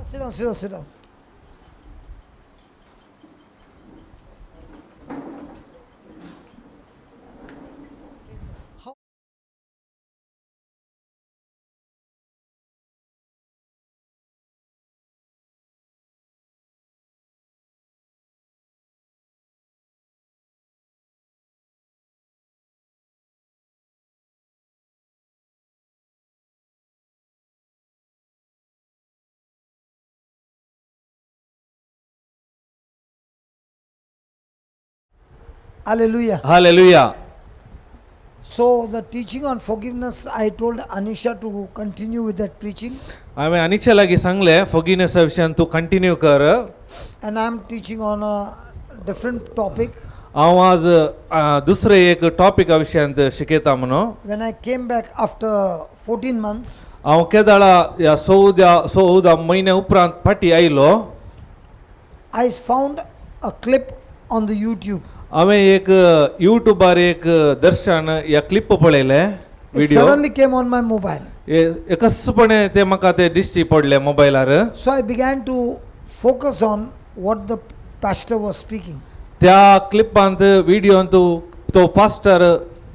Sit down, sit down, sit down. Hallelujah. Hallelujah. So the teaching on forgiveness, I told Anisha to continue with that preaching, हांवें अनिशा लागीं सांगलें फॉरगिवनेसा विशयान तूं continue कर. And I'm teaching on a different topic. हांव आज दुसरे एक टॉपिका विशयांत शिकयता म्हणून. When I came back after 14 months, हांव केदाळा ह्या 14 म्हयन्या उपरांत फाटीं आयलो. I found a clip on the YouTube. हांवें एक युट्यूबार एक दर्शन या क्लिप पळयलें. It video suddenly came on my mobile. एकसपणे ते म्हाका ते दिश्टी पडले मोबायलार. So I began to focus on what the pastor was speaking. त्या क्लिपांत व्हिडियोंत तो पास्टर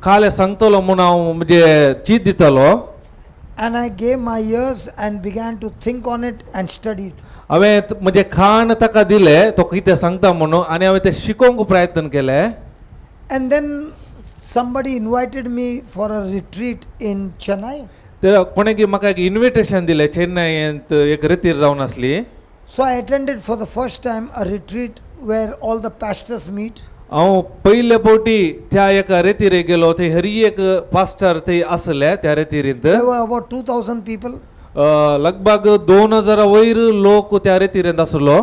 काले सांगतलो म्हूण हांव म्हणजे चीत दितलो. And I gave my ears and began to think on it and study it. हांवें म्हजें खाण ताका दिलें तो कितें सांगता म्हणून आनी हांवें तें शिकोवंक प्रयत्न केलें. And then somebody invited me for a retreat in Chennai. ते कोणें की म्हाका एक इन्विटेशन दिलें, चेन्नयंत एक रेतीर जावन आसली. So I attended for the first time a retreat where all the pastors meet. हांव पयले फावटी त्या एका रेतीरे गेलो, थंय हरी एक पास्टर थंय आसले त्या रेतिरींत. There were about 2,000 people, लगभग 2000 वयर लोक त्या रेतिरेंत आसलो.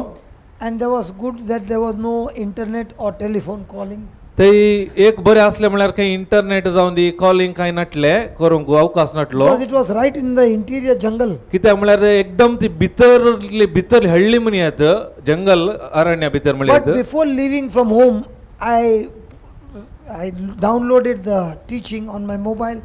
and there was good that there was no internet or telephone calling. थंय एक बरें आसलें म्हळ्यार खंय इंटरनेट जावन दी कॉलिंग कांय नाटलें करूंक अवकाश नाटलो. Because it was right in the interior jungle. कित्याक म्हळ्यार एकदम ती भितरली भितर हळ्ळी म्हण येत जंगल अरण्या भितर But म्हळ्यार. Before leaving from home, I downloaded the teaching on my mobile,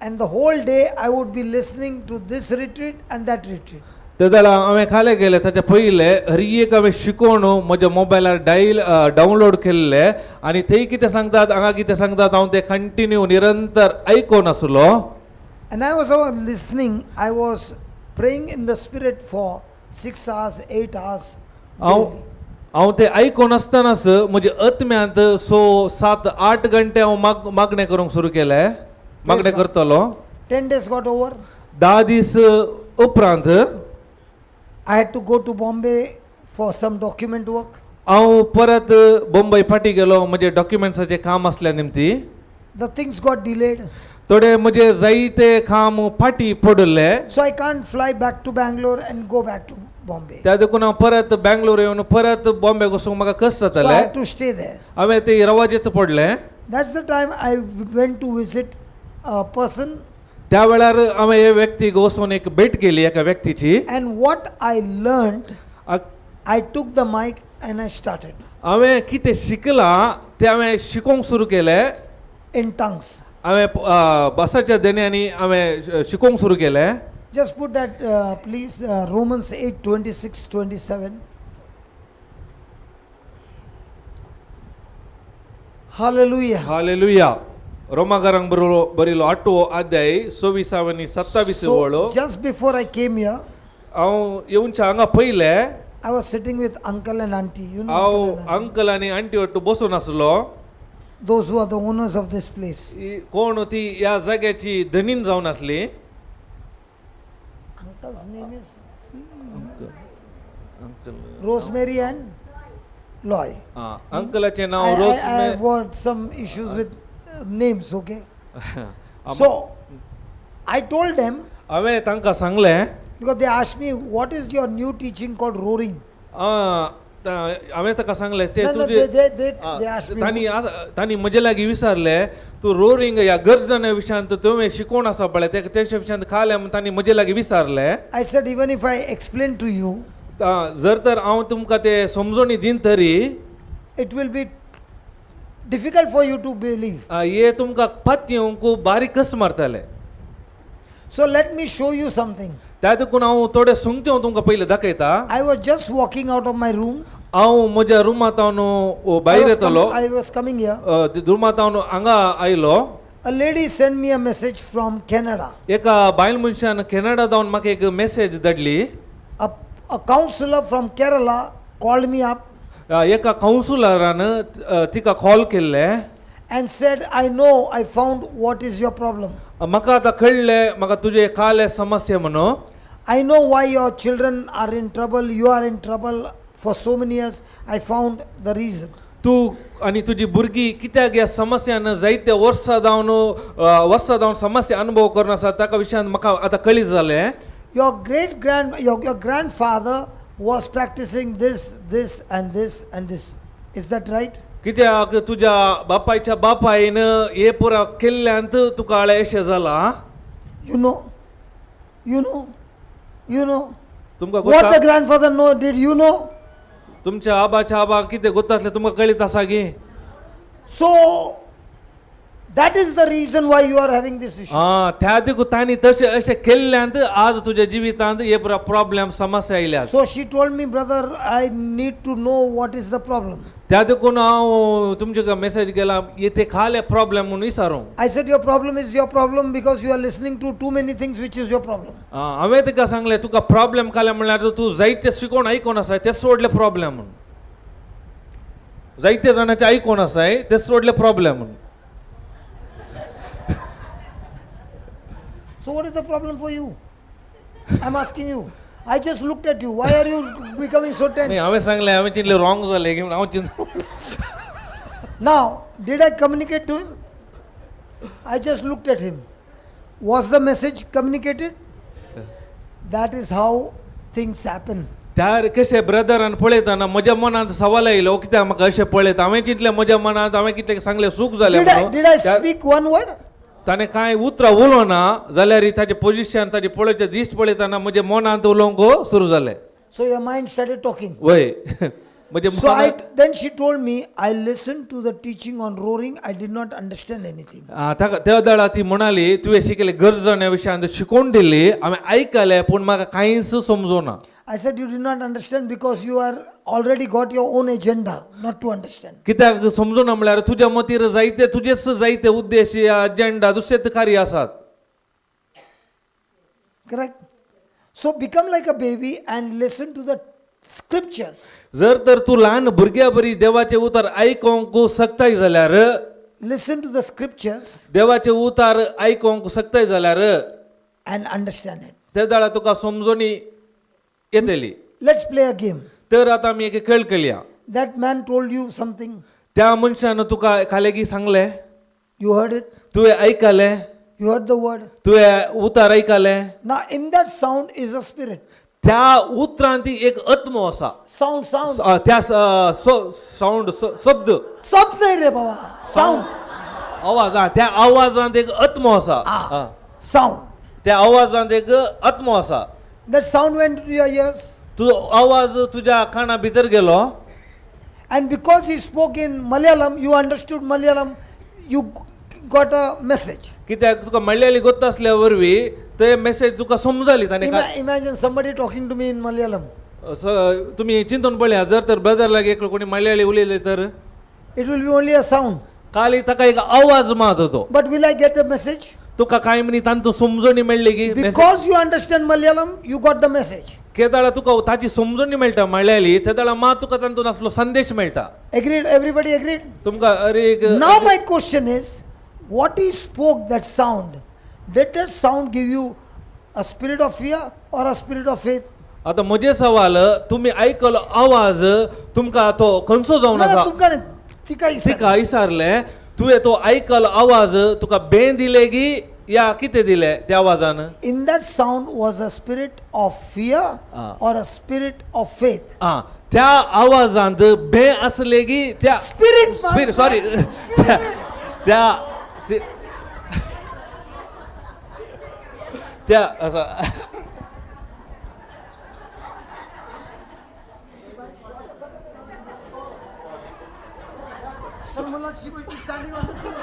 and the whole day I would be listening to this retreat and that retreat. ते जाल्यार हांवें खाले गेले ताच्या पयलें हर एक हांवें शिकोवन म्हज्या मोबायलार डायल डावनलोड केल्ले आनी थंय कितें सांगतात हांगा कितें सांगतात हांव तें कंटिन्यू निरंतर आयकोन आसलो. And I was listening, I was praying in the spirit for 6 hours, 8 hours हांव daily. हांव तें आयकोन आसतनाच म्हज्या आत्म्यांत स सात आठ घंटे हांव मागणें करूंक सुरू केलें, मागणें करतलो. 10 days got over. 10 दीस उपरांत I had to go to Bombay for some document work. हांव परत बंबय फाटीं गेलो म्हजे डॉक्युमेंट्साचें काम आसल्या निमती. The things got delayed. थोडे म्हजे जायते काम फाटीं पडिल्ले. So I can't fly back to Bangalore and go back to Bombay. त्या देखून हांव परत बँगलोर येवन परत बॉम्बे वचूंक म्हाका कश्ट So I जाताले. had to stay there. हांवें ते रवाजेच पडलें. That's the time I went to visit a person, त्या वेळार हांवें हे व्यक्तीक वचून एक भेट केली एका व्यक्तीची. And what I learned, I took the mic and I started हांवें कितें शिकलां तें हांवें शिकोवंक सुरू केलें. In tongues. हांवें भासाच्या देण्यांनी हांवें शिकोवंक सुरू केलें. Just put that, please, Romans 8 26 27. Hallelujah. Hallelujah. रोमाकारांक बरोवलो बरयलो आठवो अध्याय 26 आनी 27 वळो. So, just before I came here, हांव येवच्या हांगा पयलें I was sitting with uncle and auntie. You know, हांव uncle and auntie. Uncle आनी आंटी वट्टू बसून आसलो. Those who are the owners of this place. ही कोण ती ह्या जाग्याची धनीन जावन आसली. Uncle's name is uncle Rosemary and Loy. अंकलाचें I, now I, I Rosemary. have got some issues with names, okay? So, I told them, हांवें तांकां सांगलें, because they asked me, "What is your new teaching called roaring?" हांवें ताका सांगलें ते No, तुजे they asked me. तांणी म्हजे लागीं विचारलें तूं रोरींग ह्या गर्जना विशयांत तुवें शिकोवन आसा पळय ते तेच्या विशयांत खालें म्हूण तांणी म्हजे लागीं विचारलें. I said, "Even if I explain to you, जर तर हांव तुमकां ते समजोणी दिन तरी it will be difficult for you to believe. हे तुमकां पातयेवंक बारीक कस मारताले. So let me show you something." त्या देखून हांव थोडे सुंगते हांव तुमकां पयलीं दाखयता. I was just walking out of my room. हांव म्हज्या रुमांत हांव I भायर was, येतलो. I was coming here. रुमांत हांव हांगा आयलो. A lady sent me a message from Canada. एका बायल मनशान कॅनडा जावन म्हाका एक message धाडली. A counselor from Kerala called me up एका कावन्सिलरान तिका कॉल केल्ले and said, I know, I found what is your problem. म्हाका आतां कळ्ळें म्हाका तुजे काले समस्या म्हणून. I know why your children are in trouble, you are in trouble for so many years. I found the reason. तूं आनी तुजी भुरगीं कित्याक ह्या समस्यान जायते वर्सां जावन वर्सां जावन समस्या अनुभव करून आसा ताका विशयान म्हाका आतां कळीत जालें. Your great grand your grandfather was practicing this, this, and this, and this. Is that right? कित्याक तुज्या बापायच्या बापायन हे पुरा केल्ल्यांत तुका आळे अशें जालां. You know? You know? You know? तुमकां What the गोता grandfather know, did you know? तुमच्या आबाच्या आबा कितें गोता आसलें तुमकां कळीत आसा गी? So that is the reason why you are having this issue. आं त्या देखून तांणी तशें अशें केल्ल्यांत आज तुज्या जिवितांत हे पुरा प्रॉब्लेम समस्या आयल्यात. So she told me, brother, I need to know what is the problem. त्या देखून हांव तुमचे मेसेज गेला ते खाले प्रॉब्लेम म्हणून विचारूं. I said, your problem is your problem because you are listening to too many things, which is your problem. आं, हांवें तुका सांगलें तुका प्रॉब्लेम काले म्हणल्यार तूं जायते शिकोवन आयकोन आसाय ते सोडले प्रॉब्लेम म्हणून जायते जाणांचे आयकोन आसाय ते सोडले प्रॉब्लेम म्हणून. So what is the problem for you? I'm asking you. I just looked at you. Why are you becoming so न्ही tense? हांवें सांगलें हांवें चिंतलें रॉंग जालें की म्हणून हांव चिंतलो. Now, did I communicate to him? I just looked at him. Was the message communicated? That is how things happen. त्या कशें ब्रदरान पळयतना म्हज्या मनांत सवाल आयलो कित्याक म्हाका अशें पळयता हांवें चिंतलें म्हज्या मनांत हांवें कितें सांगलें चूक जालें Did I, म्हणून. did I त्या- speak one word? ताणें कांय उतरां उलोवना जाल्यार ताचें पोजिशन ताजें पळोवचें दिश्ट पळयतना म्हज्या मनांत उलोवंक सुरू जालें. So your mind started talking. वय म्हज्या So I मनांत then she told me, I listened to the teaching on roaring. I did not understand anything. आं, ताका त्या वेळार ती म्हणाली तुवें शिकयलें गरजण्या विशयांत शिकोवन दिली हांवें आयकलें पूण म्हाका कांयच समजूना. I said, you did not understand because you are already got your own agenda not to understand. कित्याक समजूना म्हणल्यार तुज्या मतीर जायते तुजेच जायते उद्देश अजेंडा दुसरेच कार्य आसात. Correct? So become like a baby and listen to the scriptures. जर तर तूं ल्हान भुरग्या बरी देवाचें उतर आयकोंक शकताय जाल्यार Listen to the scriptures देवाचें उतार आयकोंक शकताय जाल्यार and understand it. ते वेळार तुका समजणी येतली. Let's play a game. तर आतां आमी एक खेळ खेळया. That man told you something. त्या मनशान तुका खालेगी सांगलें. You heard it. तुवें आयकलें. You heard the word. तुवें उतार आयकलें. Now, in that sound is a spirit. त्या उतरांत ती एक आत्मो आसा. Sound, sound. त्या सावंड शब्द. Stop नाही रे बाबा. Sound. आवाज हा त्या आवाजांत एक आत्मो आसा. Ah. हा. Sound. त्या आवाजांत एक आत्मो आसा. That sound went to your ears. तुजो आवाज तुज्या काना भितर गेलो. And because he spoke in Malayalam, you understood Malayalam, you got a message. कित्याक तुका मल्याळी गोत्त आसल्या वरवीं ते मेसेज तुका समजली ताणें Imagine somebody talking to me in Malayalam. तुमी चिंतून पळया जर तर ब्रदर लागीं एकलो कोणी मल्याळी उलयले तर It will be only a sound. काली ताका एक आवाज मात तो. But will I get the message? तुका कांय म्हणी तांतूं समजणी मेळ्ळी की message? Because you understand Malayalam, you got the message. केदाळा तुका ताची समजणी मेळटा मल्याळी तेदाळा मात तुका तांतून आसलो संदेश मेळटा. Agreed? Everybody agreed? तुमकां अरे एक Now my question is, what he spoke, that sound, did that sound give you a spirit of fear or a spirit of faith? आतां म्हजें सवाल तुमी आयकलो आवाज तुमकां तो खंयचो जावन ना, आसा? तुमकां न्ही, तिका विचार. तिका विचारलें तुवें तो आयकलो आवाज तुका बें दिलें की या कितें दिलें त्या आवाजान? In that sound was a spirit of fear Ah. or a spirit of faith. आं त्या आवाजांत बें आसलें की त्या Spirit, spirit sorry त्या ते- त्या असं Sir, Mullah, she must be standing on the floor.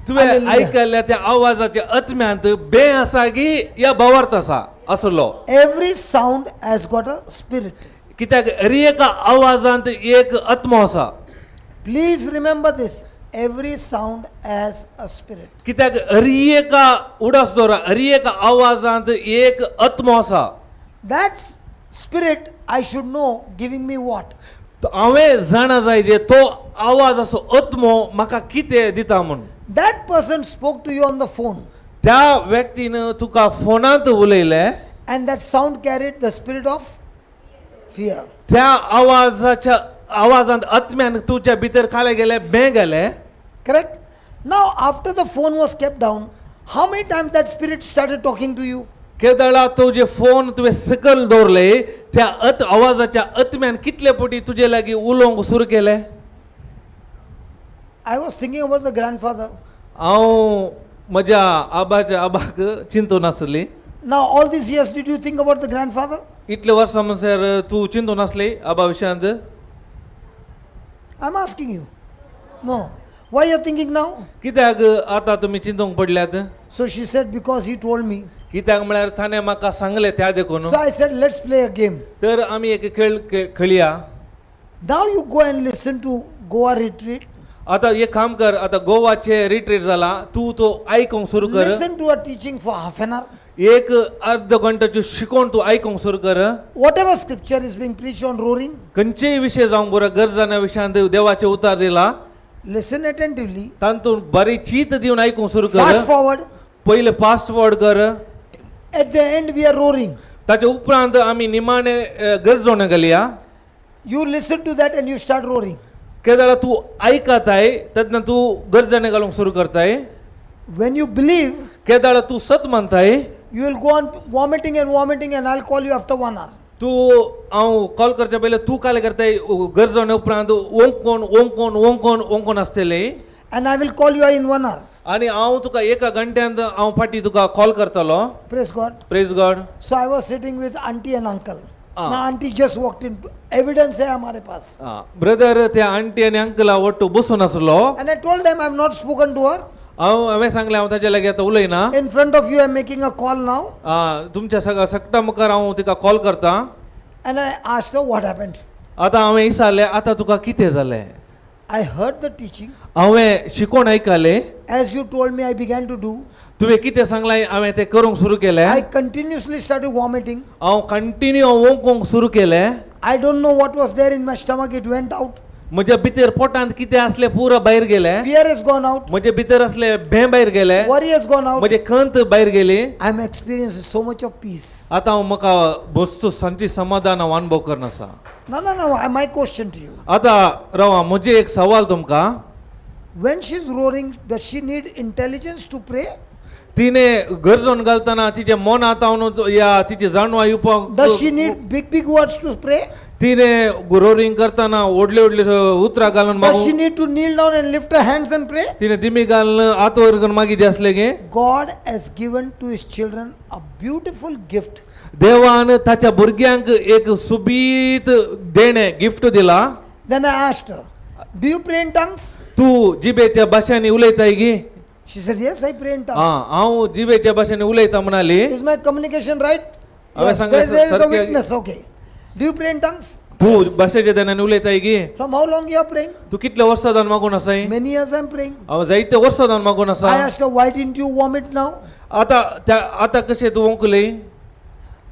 तुवें Hallelujah. आयकल्ल्या त्या आवाजाच्या आत्म्यांत बे आसा की या भावार्थ आसा आसलो. Every sound has got a spirit. कित्याक हर एका आवाजांत एक आत्मो आसा. Please remember this. Every sound has a spirit. कित्याक हर एका उडास दवरा, हर एका आवाजांत एक आत्मो आसा. That spirit I should know giving me what? हांवें जाणा जाय जे तो आवाज असो आत्मो म्हाका कितें दिता म्हूण. That person spoke to you on the phone, त्या व्यक्तीन तुका फोनांत उलयलें and that sound carried the spirit of fear. त्या आवाजाच्या आवाजांत आत्म्यान तुज्या भितर खाले गेले बें गेले. Correct? Now, after the phone was kept down, how many times that spirit started talking to you? केदळा तुजे फोन तुवें सकयल दवरले त्या अत आवाजाच्या आत्म्यान कितले पटी तुजे लागीं उलोवंक सुरू केलें? I was thinking about the grandfather. हांव म्हज्या आबाच्या आबाक चिंतून आसली. Now, all these years, did you think about the grandfather? इतले वर्सां म्हणसर तूं चिंतून आसली आबा विशयांत? I'm asking you. No. Why you're thinking now? कित्याक आतां तुमी चिंतूंक पडल्यात? So she said, because he told me. कित्याक म्हळ्यार ताणें म्हाका सांगलें त्या देखून. So I said, let's play a game. तर आमी एक खेळ खेळया. Now you go and listen to Goa retreat. आतां एक काम कर, आतां गोवाचे रिट्रीट जाला, तूं तो आयकूंक सुरू कर. Listen to a teaching for half an hour. एक अर्द घंटाच्यो शिकोवन तूं आयकूंक सुरू कर. Whatever scripture is being preached on roaring, खंयचेय विशय जावंक बरो गरजाना विशयांत देवाचे उतार दिला, listen attentively. तातूंत बरी चीत दिवन आयकूंक सुरू कर. Fast forward. पयले फास्ट फॉरवर्ड कर. At the end, we are roaring. ताचे उपरांत आमी निमाणे गरजोण घालया. You listen to that and you start roaring. केदळा तूं आयकताय तेन्ना तूं गरजणे घालूंक सुरू करताय. When you believe, केदळा तूं सत मानताय, you will go on vomiting and vomiting, and I'll call you after one hour. तूं हांव कॉल करच्या पयलीं तूं काल करताय गरजणे उपरांत ओंकोन ओंकोन ओंकोन ओंकोन आसतलें. And I will call you in one hour. आनी हांव तुका एका घंट्यांत हांव फाटीं तुका कॉल करतलो. Praise God. Praise God. So I was sitting with auntie and uncle. Ah. Now auntie just walked in. Evidence है हमारे पास. ब्रदर त्या आंटी आनी अंकला वट्टू बसून आसलो. And I told them I've not spoken to her. हांव हांवें सांगलें हांव ताच्या लागीं आतां उलयना. In front of you, I'm making a call now. तुमच्या सगटा मुखार हांव तिका कॉल करता. And I asked her what happened. आतां हांवें विचारलें आतां तुका कितें जालें? I heard the teaching. हांवें शिकोवन आयकलें. As you told me, I began to do. तुवें कितें सांगलें हांवें तें करूंक सुरू केलें. I continuously started vomiting. हांव कंटिन्यू ओंकोंक सुरू केलें. I don't know what was there in my stomach. It went out. म्हज्या भितर पोटांत कितें आसलें पुरो भायर गेलें. Fear has gone out. म्हजे भितर आसलें भें भायर गेलें. Worry has gone out. म्हजे खंत भायर गेली. I'm experiencing so much of peace. आतां हांव म्हाका वस्तू सांची समाधान हांव अनुभव करना आसा. No, no, no. My question to you. आतां राव, म्हजें एक सवाल तुमकां. When she's roaring, does she need intelligence to pray? तिने गरजोन घालतना तिचे मनांत हांव या तिची जाणवा येवपाक Does she need big, big words to pray? तिने रोरिंग करतना व्हडले व्हडले उतरां घालून Does she मागू need to kneel down and lift her hands and pray? तिने दिमी घालून हात वयर करून मागीर जे आसले गे. God has given to his children a beautiful gift. देवान ताच्या भुरग्यांक एक सुबीत देणें गिफ्ट दिला. Then I asked her, "Do you pray in tongues?" तूं जिबेच्या भाशांनी उलयताय गी? She said, "Yes, I pray in tongues." आं, हांव जिबेच्या भाशेन उलयता म्हणाली. Is my communication right? हांवें Yes, सांगलें, there is a सारकें. Witness. Okay. Do you pray in tongues? तूं भाशेच्या देण्यान उलयताय गी? From how long you are praying? तूं कितले वर्सां जावन मागून आसाय? Many years I'm praying. हांव जायते वर्सां जावन मागून आसा. I asked her, "Why didn't you vomit now? आतां त्या आतां कशें तूं ओंकली?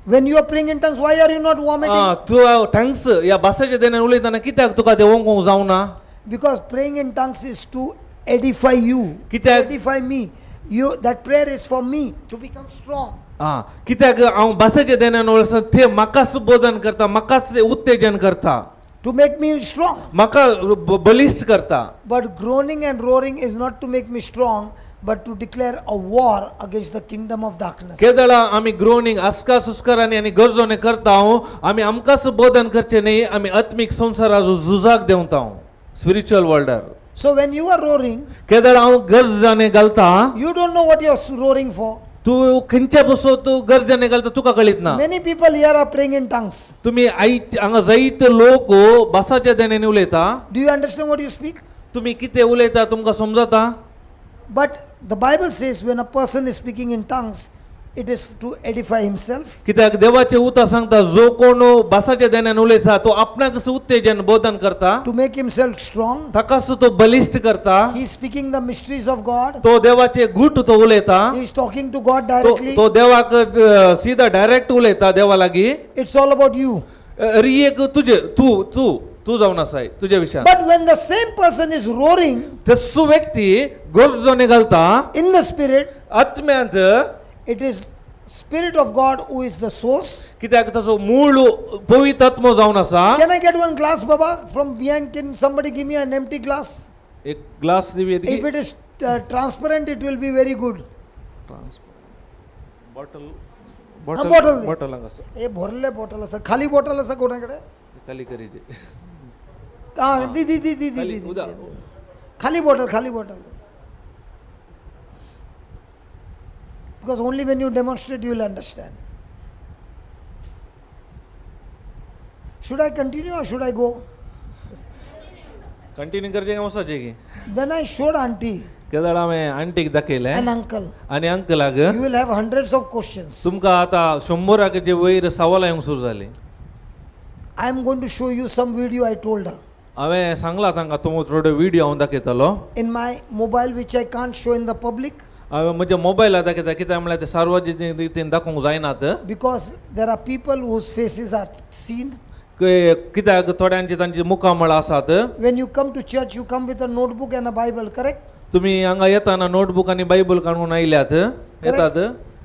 When you are praying in tongues, why are you not vomiting?" आं, तूं thanks ह्या भाशेच्या देण्यान उलयतना कित्याक तुका तें ओंकूंक जावना? Because praying in tongues is to edify you, कित्याक edify me. You that prayer is for me to become strong. आं, कित्याक हांव भाशेच्या देण्यान उलयता ते म्हाकाच बोधन करता, म्हाकाच ते उत्तेजन करता, To make me strong. म्हाका बलिश्ट करता. But groaning and roaring is not to make me strong, but to declare a war against the kingdom of darkness. केदळा आमी ग्रोनींग आस्कार सुस्कारांनी आनी गरजोने करता आमी आमकांच बोधन करचें न्ही, आमी आत्मीक संवसाराचो झुजाक देंवता, स्पिरिच्युअल वर्ल्डार. So when you are roaring, केदळा हांव गरजाने घालता, you don't know what you are roaring for. तूं खंयच्या बसो तूं गरजाने घालता तुका कळीत ना. Many people here are praying in tongues. तुमी आई हांगा जायते लोक भासाच्या देण्यानी उलयता. Do you understand what you speak? तुमी कितें उलयता तुमकां समजता? But the Bible says when a person is speaking in tongues, it is to edify himself. कित्याक देवाचे उतर सांगता जो कोण भासाच्या देण्यान उलयता तो आपणाकच उत्तेजन बोधन करता, To make himself strong. ताकाच तो बलिश्ट करता. He is speaking the mysteries of God. तो देवाचे गुट तो उलयता. He is talking to God तो directly. तो देवाक सीधा डायरेक्ट उलयता देवा लागीं. It's all about you. अरे एक तुजे तूं तूं तूं जावन आसाय तुज्या विशयान. But when the same person is roaring तसो व्यक्ती गरजो घालता in the spirit, आत्म्यांत, it is Spirit of God who is the source. कित्याक ताचो मूळ पवित्र आत्मो जावन आसा. Can I get one glass, Baba? From behind, can somebody give me an empty glass? एक glass दिवी. If it is transparent, it will be very good. Bottle. हा, bottle दे. Bottle हांगा आसा. हे भरले बॉटल आसा, खाली बॉटल आसा कोणा कडेन? खाली करीजे. हा, दी दी दी दी दी खाली, दी, दी उदा. दी. खाली बॉटल, खाली bottle, because only when you demonstrate you will understand. Should I continue or should I go? Continue करचे काय वचपाचें की? Then I showed auntie केदळ हांवें आंटीक दाखयलें and uncle. आनी अंकलाक. You will have hundreds of questions. तुमकां आतां शंबराक जे वयर सवालां येवंक सुरू जालीं. I am going to show you some video, I told her. हांवें सांगलां तांकां तुमकां थोडो व्हिडियो हांव दाखयतलो. In my mobile, which I can't show in the public हांवें म्हज्या मोबायलार दाखयता, कित्याक म्हणल्यार ते सार्वजनीक रितीन दाखोवंक जायनात. Because there are people whose faces are seen. कित्याक थोड्यांची तांची मुखामळां आसात. When you come to church, you come with a notebook and a Bible, correct? तुमी हांगा येताना नोटबूक आनी बायबल काडून आयल्यात येतात.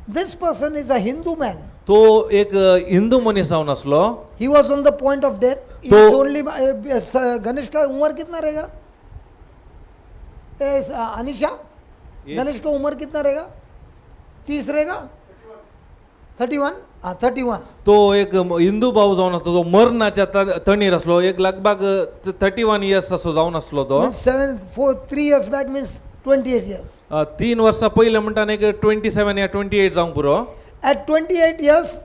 This person is a Hindu man. तो एक हिंदू मनीस जावन आसलो. He was on the point of death. He तो- is only Ganesh का उम्र कितना रहेगा? ए, अनिशा, गणेश का उम्र कितना रहेगा? 30 रहेगा? 31. हाँ, 31. तो एक हिंदू भाव जावन आसलो, तो मरणाच्या तणीर आसलो, एक लगभग 31 इयर्स असो जावन आसलो तो. Means 7, 4, 3 years back means 28 years. 3 वर्सां पयलें म्हणटा एक 27 या 28 जावंक पुरो. At 28 years,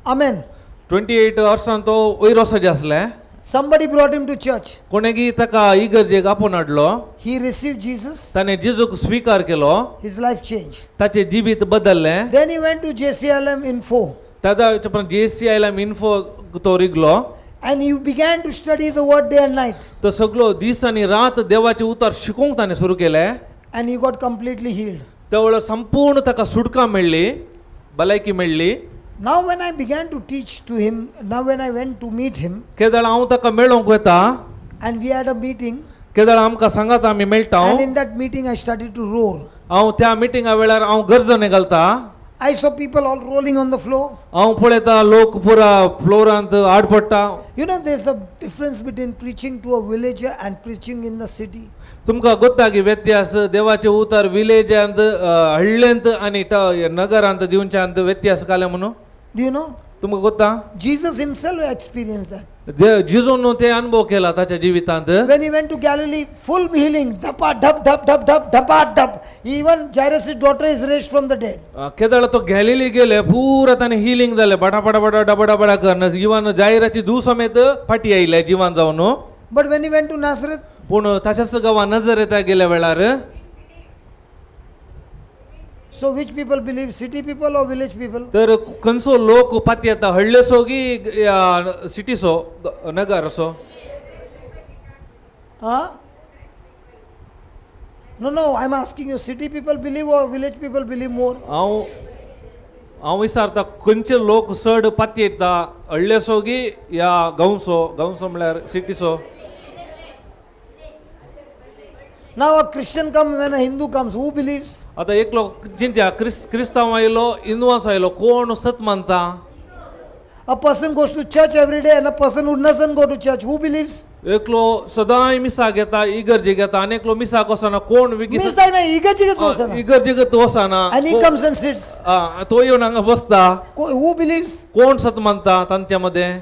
amen. 28 वर्सां तो वयर वचपाचें आसलें. Somebody brought him to church. कोणेगी ताका इगर्जेक आपोवन हाडलो. He received Jesus. ताणें जेजूक स्विकार केलो. His life changed. ताचें जिवीत बदललें. Then he went to JCLM Info S JCLM info तो रिगलो. And he began to study the word day and night. तो सगळो दीस आनी रात देवाचें उतर शिकोवंक ताणें सुरू केलें. And he got completely healed. तेवळ संपूर्ण ताका सुटका मेळ्ळी, भलायकी मेळ्ळी. Now, when I began to teach to him, now when I went to meet him केदळ हांव ताका मेळोंक वता and we had a meeting, केदळ आमकां सांगात आमी मेळटा, and in that meeting I started to roar. हांव त्या मिटिंगा वेळार हांव गरजणे घालता. I saw people all rolling on the floor. हांव पळयता लोक पुरा फ्लोरांत आड पडटा. There's a difference between preaching to a villager and preaching in the city. तुमकां गोत्ता की व्यत्यास देवाचें उतर विलेजांत हळ्ळेंत आनी नगरांत दिवच्यांत व्यत्यास घाले म्हणून? Do you know? तुमकां गोत्ता? Jesus himself experienced that. जिजून ते अनुभव केला ताच्या जिवितांत. When he went to Galilee, full healing, dhapa, dhap, dhap, dhap, dhap, dhapa, dhap. Even Jairus' daughter is raised from the dead. केदळ तो गॅलिली गेले, पुरा ताणें हिलिंग जालें, बडा बडा बडा डबा डबडा करून जिवन जायराची धूव समेत फाटी आयले जिवन जावन. But when he went to Nazareth, पूण ताच्याच गांवा नजरेता गेल्या वेळार, so which people believe, city people or village people? तर खंयचो लोक पाती येता, हळ्ळेसो की सिटीसो, नगर असो? Huh? No, I'm asking you, city people believe or village people believe more? हांव हांव विचारता, खंयचे लोक चड पाती येता, हळ्ळेसो की या गांवचो, गांवचो म्हळ्यार सिटीसो? Now a Christian comes and a Hindu comes, who believes? आतां एकलो चिंत्या, क्रिस्तांव आयलो, हिंदवांसो आयलो, कोण सत मानता? A person goes to church every day and a person who doesn't go to church, who believes? एकलो सदांय मिसाक येता, इगर्जेक येता आनी एकलो मिसाक वचना, कोण विगी? Means like na इगर्जेकच वचना. इगर्जेकच वचना. And he comes and sits. तो येवन हांगा बसता. Who believes? कोण सत मानता तांच्या मदें?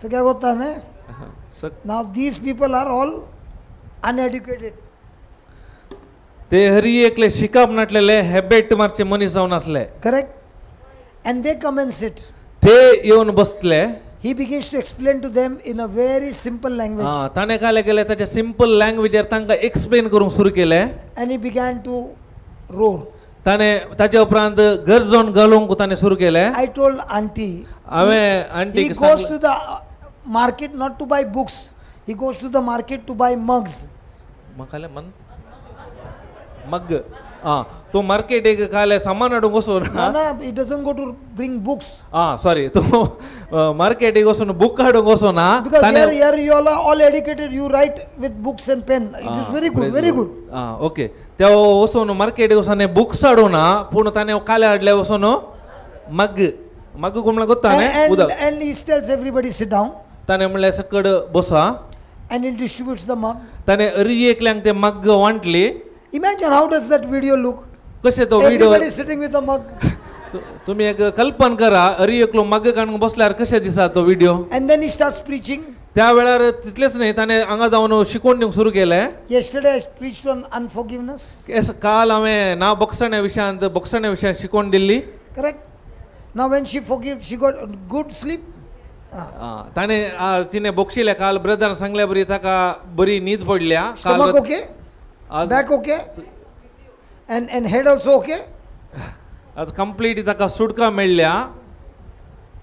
सगळ्या होता ना? Now these people are all uneducated. ते हरी एकले शिकाप नाटलेले हेबेट मारचे मनीस जावन आसले. Correct? And they come and sit. ते येवन बसले. He begins to explain to them in a very simple language. ताणें काले केलें ताच्या सिंपल लँग्वेजीर तांकां एक्सप्लेन करूंक सुरू केलें. And he began to roar. ताणें ताच्या उपरांत गरजोन घालूंक ताणें सुरू केलें. I told auntie, हांवें he आंटीक goes सांगलें to the market not to buy books. He goes to the market to buy mugs. म्हाका मन मग आं तो मार्केटीक काले सामान हाडूंक वचून No, no, he doesn't go to bring books. आं सॉरी तो मार्केटीक वचून बुक हाडूंक वचना. Because ताणें here you all are all educated, you write with books and pen. It is very good, very good. आं ओके ते वचून मार्केटीक वचून बुक्स हाडूना पूण ताणें काले हाडले वचून मग मग म्हणल्यार गोत्ता And, न्ही and, उदक. and he tells everybody sit down ताणें म्हणलें सकड बसा. And he distributes the mug. ताणें अरी एकल्यांक ते Magga वांटली. Imagine how does that video look? कशें तो video. Everybody sitting with a mug. तुमी एक कल्पन करा अरी एकलो मग्ग काडून बसल्यार कशें दिसा तो video. And then he starts preaching. त्या वेळार तितलेच न्ही ताणें हांगा जावन शिकोवन दिवंक सुरू केलें. Yesterday I preached on unforgiveness. Yes काल हांवें ना बोगसण्या विशयांत बोगसण्या विशयांत शिकोवन दिल्ली. Correct? Now when she forgive, she got good sleep. Ah. ताणें तिणें बोगशिलें काल ब्रदरान सांगल्या बरी ताका बरी न्हीद पडल्या काल. Stomach okay? आज Back okay? And head also okay? आज कंप्लीट ताका सुटका मेळ्ळ्या.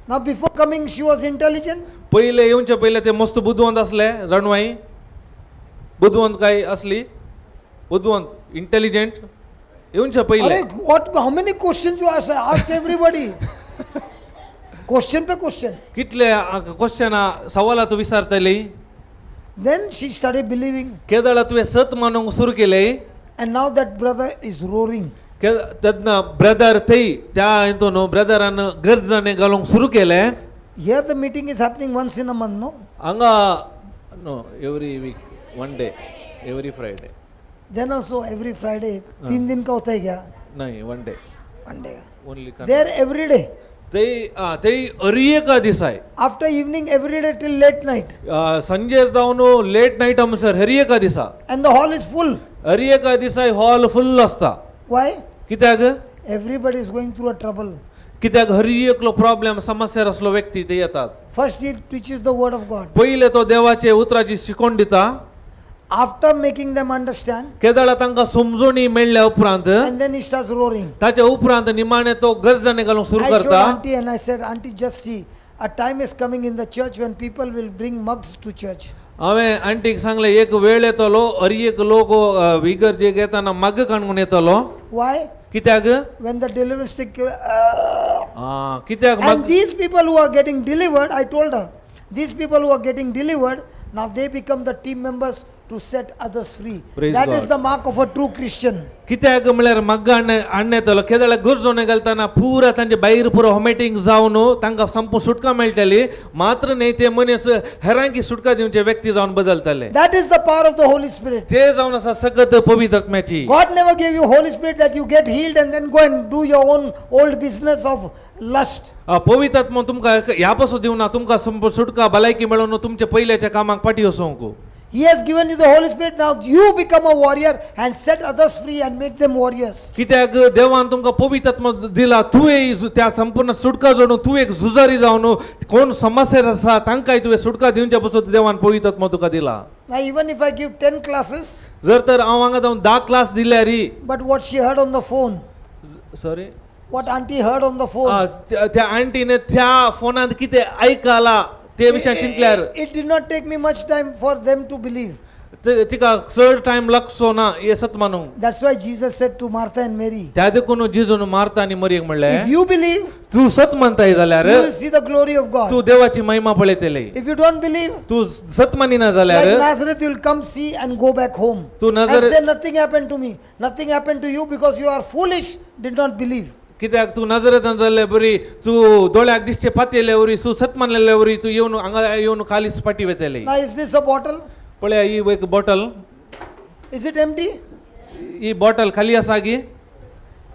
Now before coming she was intelligent. पयले येवचे पयले ते मस्त बुदवंत आसले जाणवाई बुदवंत काय असली बुदवंत इंटेलिजंट येवचे पयले. Arey, what, how many questions you ask? Ask everybody. Question pay question. कितले क्वेश्चना सवालां तूं विचारतली. Then she started believing. केदळा तुवें सत मानूंक सुरू केलें. And now that brother is roaring. तेन्ना ब्रदर थंय त्या हितून ब्रदरान गरजांनी घालूंक सुरू केलें. Here the meeting is happening once in a month, no? हांगा no every week one day every Friday. Then also every Friday, तीन दिन का होता है क्या? नाही one day. One day. Only There every day. थंय थंय अरी एका दिसाय. After evening every day till late night. Sanjay जावन लेट नायट म्हणसर हरी एका दिसा. And the hall is full. Hari एका दिसा हॉल फुल्ल आसता. Why? कित्याक? Everybody is going through a trouble. कित्याक हरी एकलो प्रॉब्लेम समस्येर आसलो व्यक्ती ते येतात. First he preaches the word of God. पयले तो देवाचे उतराची शिकोवन दिता. After making them understand, केदळा तांकां समजोणी मेळ्ळ्या उपरांत and then he starts roaring. ताच्या उपरांत निमाणे तो गरजांनी घालूंक सुरू I showed करता. auntie and I said, Auntie, just see, a time is coming in the church when people will bring mugs to church. हांवें आंटीक सांगलें एक वेळ येतलो हर एक लोक इगर्जेक येताना मग्ग काडून येतलो. Why? कित्याक? When the deliverance take, आं, कित्याक and mug these people who are getting delivered, I told her, these people who are getting delivered, now they become the team members to set others free. Praise That God. Is the mark of a true Christian. कित्याक म्हळ्यार मग्ग हाडून येतलो केदळा गरजोन घालतना पुरा तांचे भायर पुरो हॉमेटींग जावन तांकां संपूर्ण सुटका मेळटली मात्र न्ही ते मनीस हेरांकी सुटका दिवचे व्यक्ती जावन बदलतले. That is the power of the Holy Spirit. ते जावन आसा सगत पवित्र आत्म्याची. God never gave you Holy Spirit that you get healed and then go and do your own old business of lust. पवित्र आत्मा तुमकां ह्या पासून दिवना तुमकां संपूर्ण सुटका भलायकी मेळोवन तुमच्या पयल्याच्या कामाक फाटी वचोंक. He has given you the Holy Spirit. Now you become a warrior and set others free and make them warriors. कित्याक देवान तुमकां पवित्र आत्मा दिला तुवें त्या संपूर्ण सुटका जोडून तूं एक झुजारी जावन कोण समस्या आसा तांकांय तुवें सुटका दिवच्या पासून देवान पवित्र आत्मा तुका दिला. Now, even if I give 10 classes, जर तर हांव हांगा जावन 10 क्लास दिल्यार. But what she heard on the phone, sorry what auntie heard on the phone, त्या आंटीने त्या फोनांत कितें आयकला ते विशयान चिंतल्यार it did not take me much time for them to believe. तिका चड टायम लागचो ना हे सत मानूंक. That's why Jesus said to Martha and Mary, त्या देखून जेजून मार्ता आनी मरियेक म्हणलें if you believe, तूं सत मानताय जाल्यार you will see the glory of God. तूं देवाची महिमा पळयतली. If you don't believe, तूं सत मानिना जाल्यार like Nazareth, you will come see and go back home. तूं And Nazareth say, nothing happened to me. Nothing happened to you because you are foolish, did not believe. कित्याक तूं नजरेंत जाल्ले बरी तूं दोळ्याक दिसचे पातयेल्ले वरी तूं सत मानलेले वरी तूं येवन हांगा येवन खालीच फाटी वेतली. Now, is this a bottle? पळया ही एक bottle. Is it empty? He bottle खाली आसा गी?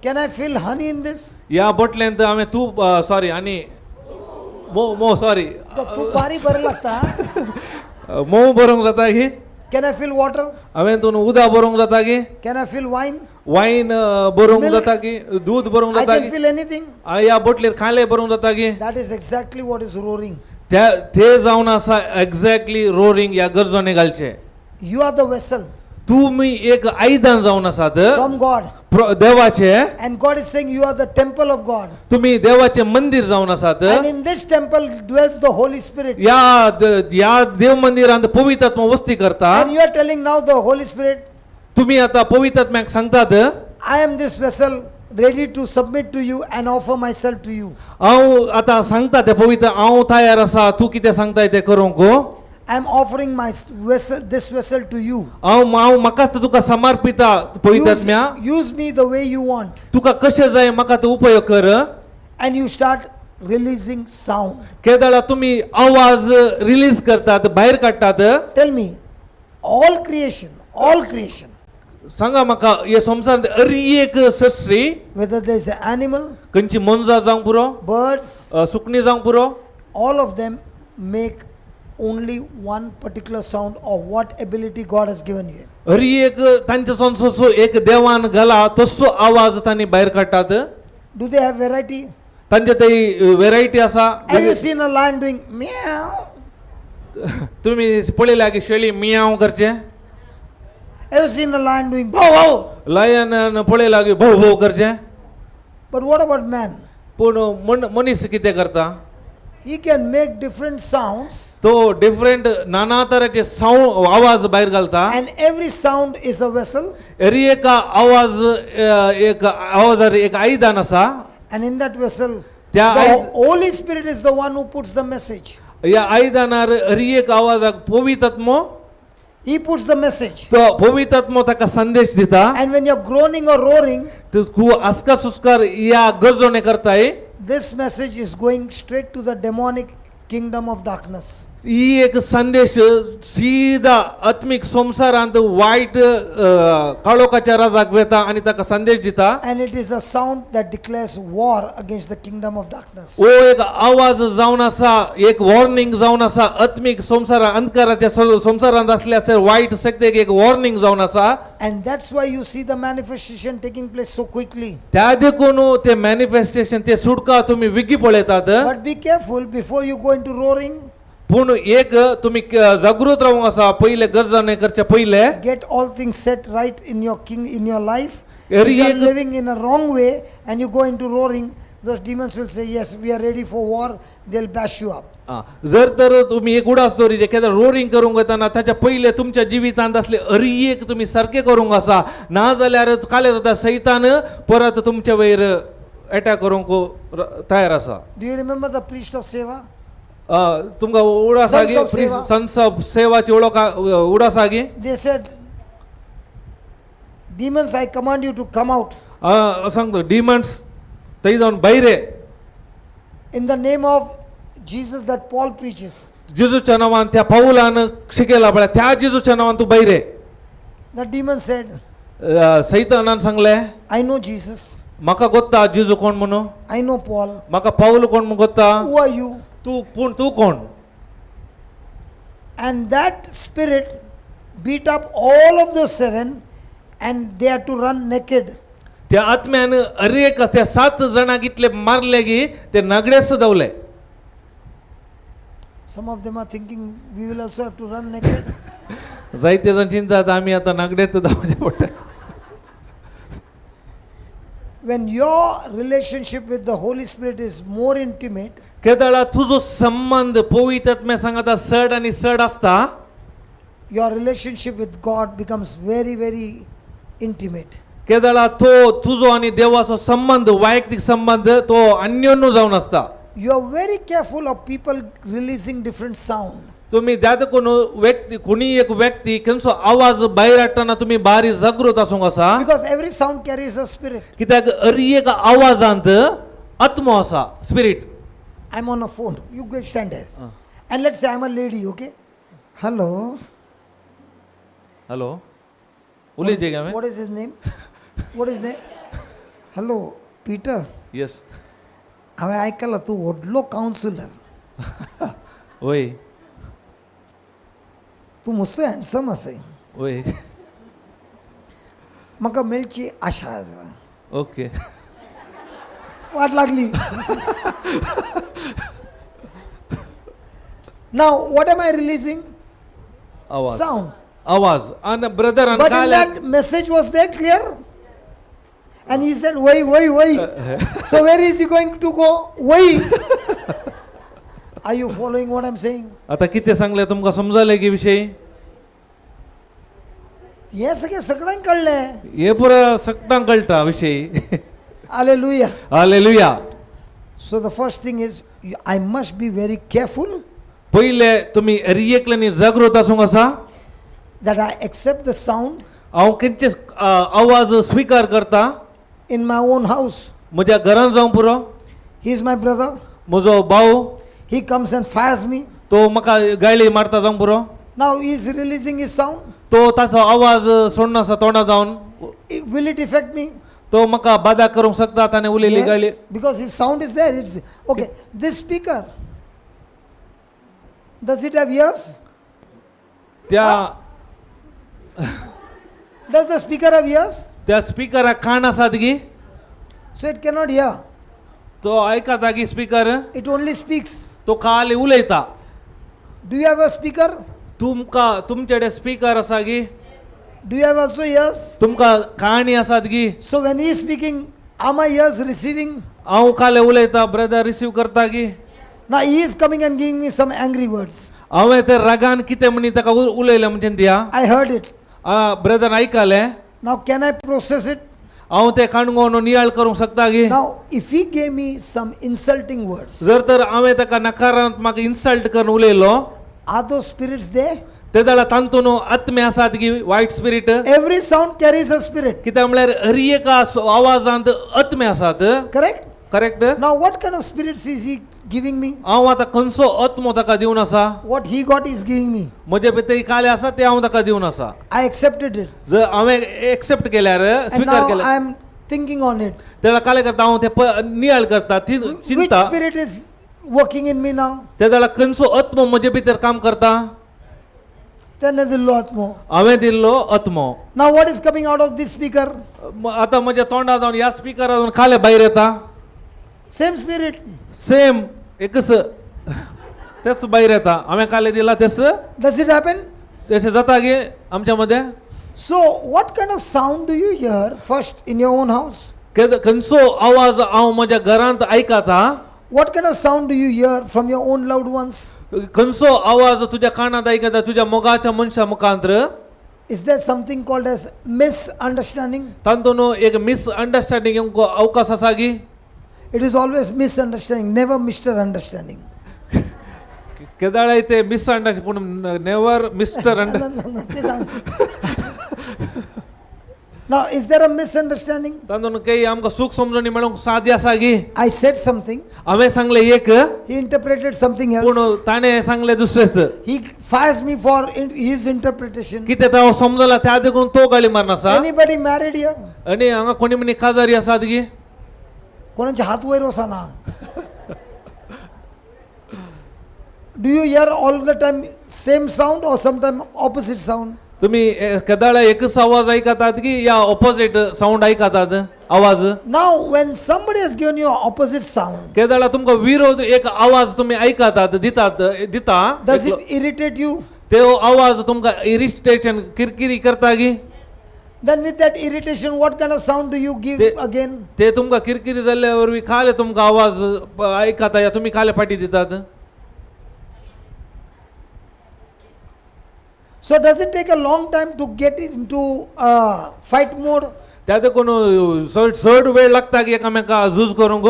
Can I fill honey in this? ह्या बोटलेंत हांवें तूप सॉरी आनी मोव मोव सॉरी. तूप भारी बरं लागता हा? मोव बरोवंक जाता की? Can I fill water? हांवें तूं उदक बरोवंक जाता की? Can I fill wine? Wine बरोवंक Milk. जाता की? दूद बरोवंक I जाता can की? fill anything. ह्या बोटलेर खाले बरोवंक जाता की? That is exactly what is roaring. त्या ते जावन आसा एग्जॅक्टली रोरिंग ह्या गरजोने घालचे. You are the vessel तुमी एक आयदन जावन आसात from God. देवाचे. And God is saying you are the temple of God. तुमी देवाचे मंदिर जावन आसात. And in this temple dwells the Holy Spirit. ह्या देव मंदिरांत पवित्र आत्मा वस्ती करता. And you are telling now the Holy Spirit, तुम्ही आता पवित्र आत्म्याक सांगतात, I am this vessel ready to submit to you and offer myself to you. हांव आतां सांगता ते पवित्र हांव तयार आसा तूं कितें सांगताय तें करूंक. I am offering my vessel, this vessel to you. हांव हांव म्हाकाच तुका समर्पिता पवित्र Use, आत्म्या. use me the way you want. तुका कशें जाय म्हाका तो उपयोग कर. And you start releasing sound. केदळा तुमी आवाज रिलीज करतात, भायर काडटात. Tell me, all creation, all creation, सांगा म्हाका हे संवसारांत अरी एक सस्री, whether there is an animal, खंयची मोनजात जावंक पुरो, birds, सुकणीं जावंक पुरो, all of them make only one particular sound or what ability God has given you. Hari एक तांच्या संसो एक देवान घाला तसो आवाज तांणी भायर काडटात. Do they have variety? तांचे ते वेरायटी आसा. Have you seen a lion doing meow? तुम्ही पळयल्या की शेळी मियांव करचें? Have you seen a lion doing bow wow? Lion पळयला की भोव भोव करचें? But what about man? पूण मनीस कितें करता? He can make different sounds, तो डिफरंट नाना तराचे सावंड आवाज भायर घालता. and every sound is a vessel, Hari एका आवाज एक आवाजार एक आयदन आसा. and in that vessel, त्या the Holy Spirit is the one who puts the message. ह्या आयदनार हरी एक आवाजाक पवित्र आत्मो. He puts the message. तो पवित्र आत्मो ताका संदेश दिता. And when you're groaning or roaring, तूं आसका सुस्कार ह्या गरजोणे करताय, this message is going straight to the demonic kingdom of darkness. ही एक संदेश सीधा आत्मीक संवसारांत वायट काळोखाच्या राजाक वेता आनी ताका संदेश दिता. And it is a sound that declares war against the kingdom of darkness. ओ एक आवाज जावन आसा, एक वॉर्निंग जावन आसा आत्मीक संवसारा अंधकाराच्या संवसारांत असल्या वायट शक्तेक एक वॉर्निंग जावन आसा. And that's why you see the manifestation taking place so quickly. त्या देखून ते मॅनिफेस्टेशन ते सुटका तुमी विगी पळयतात. But be careful before you go into roaring, पूण एक तुमी जागृत रावंक आसा पयले गरजाने करचे पयले. get all things set right in your king in your life. If Every you are living in a wrong way and you go into roaring, those demons will say, "Yes, we are ready for war." They'll bash you up. जर तर तुम्ही एक उडास दवरिजे केन्ना roaring करूंक वतना ताच्या पयले तुमच्या जिवितांत असले अरी एक तुमी सारकें करूंक आसा, ना जाल्यार काल्यार जाता सैतान परत तुमचे वयर एटॅक करूंक तयार आसा. Do you remember the priest of Seva? तुमकां उडास Sons गी of Seva. Sons of सेवाची वळख उडास गी? They said, "Demons, I command you to come out सांगतो डिमन्स थंय जावन भायर ये. in the name of Jesus that Paul preaches." जेजूच्या नांवान त्या पावलान शिकयला पळय त्या जेजूच्या नांवान तूं भायर ये. The demon said, सैतानान सांगलें, "I know Jesus, म्हाका गोत्ता जेजू कोण म्हणून. I know Paul. म्हाका पावल कोण म्हूण गोत्ता. Who are you?" तूं पूण तूं कोण? And that spirit beat up all of those seven, and they had to run naked. त्या आत्म्यान अरेक त्या सात जाणांक इतले मारले की ते नागडेच धांवले. Some of them are thinking we will also have to run naked. जायते जाण चिंतात आमी आतां नागडेच धांवचें पडटा. When your relationship with the Holy Spirit is more intimate, केदळा तुजो संबंद पवित्र आत्म्या सांगाता चड आनी चड आसता, your relationship with God becomes very, very intimate. केदळा तो तुजो आनी देवाचो संबंद वैयक्तीक संबंद तो अन्योन्य जावन आसता. You are very careful of people releasing different sound. तुम्ही ज्यादा कोण व्यक्ती कोणी एक व्यक्ती खंयचो आवाज भायर हाडटना तुमी बारी जागृत आसूंक आसा. Because every sound carries a spirit. कित्याक अरी एक आवाजांत आत्मो आसा, spirit. I'm on a phone. You go stand there. And let's say I'm a lady, okay? Hello. Hello उलयचे गे हांवें? What is his name? What is name? Hello, Peter. Yes. हांवें आयकलां तूं व्हडलो कावन्सिलर. वय. तूं मस्तो हँडसम आसाय. वय. म्हाका मेळची आशा आसा. ओके. वाट लागली. Now, what am I releasing? आवाज. Sound. आवाज आणि brother. But in that message was there clear? And he said, "Why, why, why?" So where is he going to go? Why? Are you following what I'm saying? आता किती सांगले तुमका समजले की विषय? हे सगळे सगळ्यांक कळलंय. हे पुरा सगळ्यांक कळटा विषय. Hallelujah. Hallelujah. So the first thing is, I must be very careful पहिले तुम्ही रियकल्यानी जागृत आसूंक आसा that I accept the sound हांव खंयचे आवाज स्विकार करता in my own house. म्हज्या घरान जावंक पुरो. He is my brother. म्हजो भाव. He comes and fires me. तो म्हाका गाळी मारता जावंक पुरो. Now he is releasing his sound. तो ताचो आवाज सोडना आसा तोंडा जावन. Will it affect me? तो म्हाका बादा करूंक शकता ताणें उलयली गाळी. Yes, because his sound is there. It's okay. This speaker, does it have ears? त्या Does the speaker have ears? त्या स्पिकराक कान आसात गी? So it cannot hear. तो आयकता की स्पिकर? It only speaks. तो खाली उलयता. Do you have a speaker? तुमकां तुमचे कडेन स्पिकर आसा गी? Do you have also ears? तुमकां काणी आसात गी? So when he is speaking, are my ears receiving? हांव काले उलयता ब्रदर रिसीव करता गी? Now he is coming and giving me some angry words. हांवें ते रागान कितें म्हणी ताका उलयलें म्हणजे दिया. I heard it. Brother आयकलें. Now can I process it? हांव ते काणगोन नियाळ करूंक शकता गी? Now if he gave me some insulting words, जर तर हांवें ताका नकारात्मक इन्सल्ट करून उलयलो, are those spirits there? ते जाल्यार तातूंत आत्मे आसात की वायट spirit? Every sound carries a spirit. कित्याक म्हळ्यार हर एका आवाजांत आत्मे आसात. Correct? Correct. Now what kind of spirits is he giving me? हांव आतां खंयचो आत्मो ताका दिवन आसा? What he got is giving me. म्हजे भितर काले आसा ते हांव ताका दिवन आसा. I accepted it. जर हांवें एक्सेप्ट केल्यार, And स्विकार now केल्यार, I am thinking on it. तेका काले करता हांव ते नियाळ करता ती Which चिंता. spirit is working in me now? ते जाल्यार खंयचो आत्मो म्हजे भितर काम करता? तेणे दिल्लो आत्मो. हांवें दिल्लो आत्मो. Now what is coming out of this speaker? आतां म्हज्या तोंडा जावन ह्या स्पिकरा जावन खाले भायर येता? Same spirit. Same एकच तेच भायर येता हांवें काले दिला तेच. Does it happen? तशें जाता की आमच्या मदें? So what kind of sound do you hear first in your own house? खंयचो आवाज हांव म्हज्या घरांत आयकता? What kind of sound do you hear from your own loved ones? खंयचो आवाज तुज्या कानांत आयकता तुज्या मोगाच्या मनशा मुखांत? Is there something called as misunderstanding? तातूंत न्हू एक मिसअंडरस्टँडींग येवंक अवकाश आसा की? It is always misunderstanding, never Mr. Understanding. केदाळाय ते मिसअंडरस्टँड पूण never mister under. No, ते सांग. Now, is there a misunderstanding? तातूंत काही आमकां सूख समजणी मेळोवंक साध्य आसा की? I said something, हांवें सांगलें एक, he interpreted something पूण else. ताणें सांगलें दुसरेंच. He fires me for his interpretation. कितें तो हांव समजला त्या देखून तो गाळी मारून आसा. Anybody married here? आनी हांगा कोणी म्हणी काजारी आसात की? कोणाचे हात वयर वचना. Do you hear all the time same sound or sometime opposite sound? तुम्ही केदाळा एकच आवाज आयकतात की या ऑपोजीट सावंड आयकतात आवाज? Now, when somebody has given you opposite sound, केदाळा तुमकां विरोध एक आवाज तुम्ही आयकतात दितात दिता, does it irritate you? ते आवाज तुमकां इरिटेशन किरकिरी करता की? Then with that irritation, what kind of sound do you give again? ते तुमकां किरकिरी जाल्ल्या वरवीं खाले तुमकां आवाज आयकता या तुमी खाले फाटी दितात? So does it take a long time to get into fight mode? त्या देखून चड चड वेळ लागता की एकामेका झूज करूंक?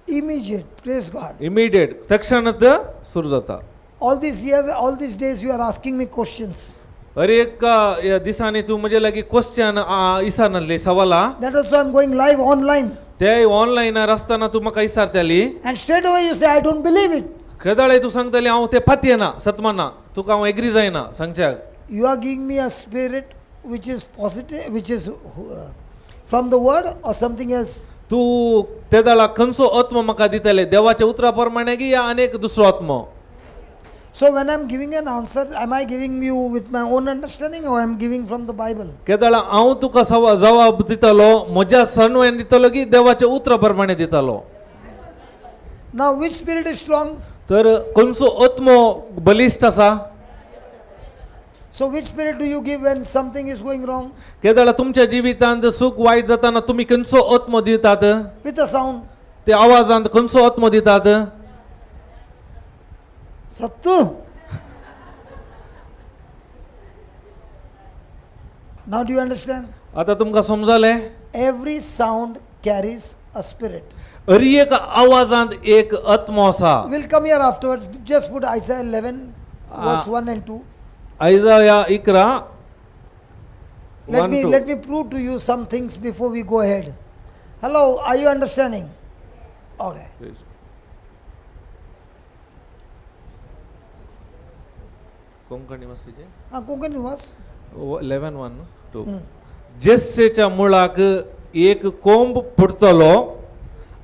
Immediate, praise God. Immediate तक्षणात सुरू जाता. All these years, all these days, you are asking me questions. अरे एक ह्या दिसांनी तूं म्हजे लागीं क्वेश्चन विचारनासली सवालां. That also I'm going live online. ते ऑनलायनार आसतना तूं म्हाका विचारताली. And straight away you say, "I don't believe it." केदाळे तूं सांगताली हांव तें पातयेना सतमाना तुका हांव एग्री जायना सांगच्याक. You are giving me a spirit which is positive, which is from the word or something else. तूं ते दाळा खंयचो आत्मो म्हाका दितले देवाच्या उतरा प्रमाणे की या आनी एक दुसरो आत्मो? So when I'm giving an answer, am I giving you with my own understanding or I'm giving from the Bible? केदाळा हांव तुका सवा जवाब दितलो म्हज्या सणवेन दितलो की देवाच्या उतरा प्रमाणे दितलो? Now, which spirit is strong? तर खंयचो आत्मो बलिश्ट आसा? So, which spirit do you give when something is going wrong? केदळा तुमच्या जिवितांत सुख वायट जाताना तुमी खंयचो आत्मो दितात? With a sound. ते आवाजांत खंयचो आत्मो दितात? Sattu. Now, do you understand? आता तुमकां समजलें? Every sound carries a spirit. हर एक आवाजांत एक आत्मो आसा. We'll come here afterwards. Just put Isaiah 11, verse 1 and 2. Isaiah 11 Let 1 me, 2. let me prove to you some things before we go ahead. Hello, are you understanding? Okay. Konkani message Ah, Konkani was? 11:1-2. जेस्सेच्या मुळाक एक कोंब फुटतलो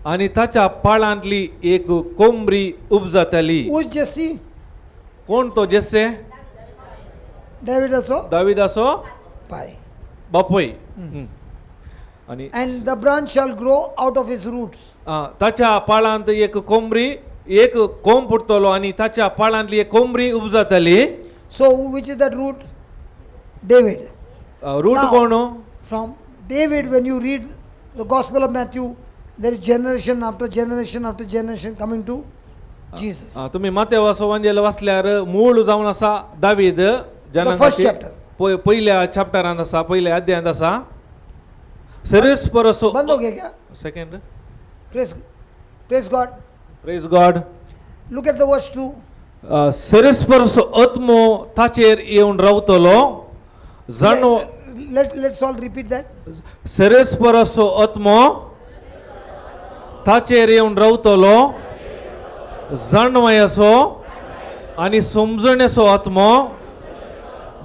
आनी ताच्या पाळांतली एक कोंबरी उपजातली. Who's Jesse? कोण तो जेस्से? David also? दाविदाचो Pi. बापूय. आनी And the branch shall grow out of his roots. ताच्या पाळांत एक कोंबरी एक कोंब फुटतलो आनी ताच्या पाळांतली एक कोंबरी उपजातली. So, which is that root? David. Root Now- कोण? From David, when you read the Gospel of Matthew, there is generation after generation after generation coming to Jesus. तुम्ही मातेवासो वंजेल वाचल्यार मूळ जावन आसा दावीद. First chapter. पयल्या चॅप्टरांत आसा, पयल्या अध्यायांत आसा सरेस परस. बंद हो गया क्या? Second. Praise, praise God. Praise God. Look at the verse 2. सरेस परस आत्मो ताचेर येवन रावतलो जाणो. Let's all repeat that. सरेस परस आत्मो ताचेर येवन रावतलो, जाणवायेचो आनी समजणेचो आत्मो,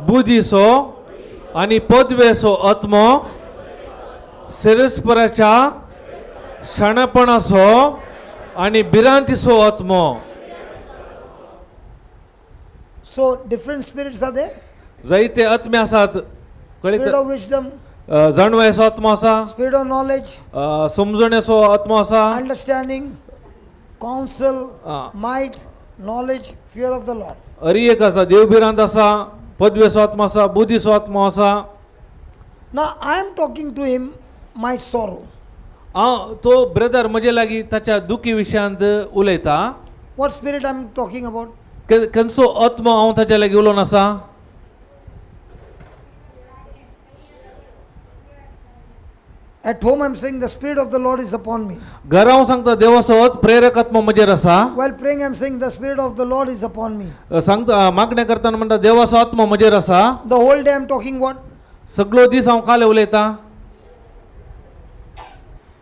बुद्धीचो आनी पदवेचो आत्मो, सेरेस्पराच्या शाणपणाचो आनी भिरांतीचो आत्मो. So, different spirits are there. जायते आत्मे आसात. कळ्ळें? Spirit of wisdom, जाणवायेचो आत्मो आसा, spirit of knowledge, समजणेचो आत्मो आसा, understanding, counsel, Ah. might, knowledge, fear of the Lord. Hari एक आसा, देव भिरांत आसा, पदवेचो आत्मो आसा, बुद्धीचो आत्मो आसा. Now, I am talking to him my sorrow. हांव तो ब्रदर म्हजे लागीं ताच्या दुखी विशयांत उलयता. What spirit I am talking about? खंयचो आत्मो हांव ताच्या लागीं उलोवन आसा? At home, I am saying the spirit of the Lord is upon me. घरा हांव सांगता देवाचो प्रेरक आत्मो म्हजेर आसा. While praying, I am saying the spirit of the Lord is upon me. सांगता मागणें करतना म्हणटा देवाचो आत्मो म्हजेर आसा. The whole day I am talking what? सगळो दीस हांव काले उलयतां.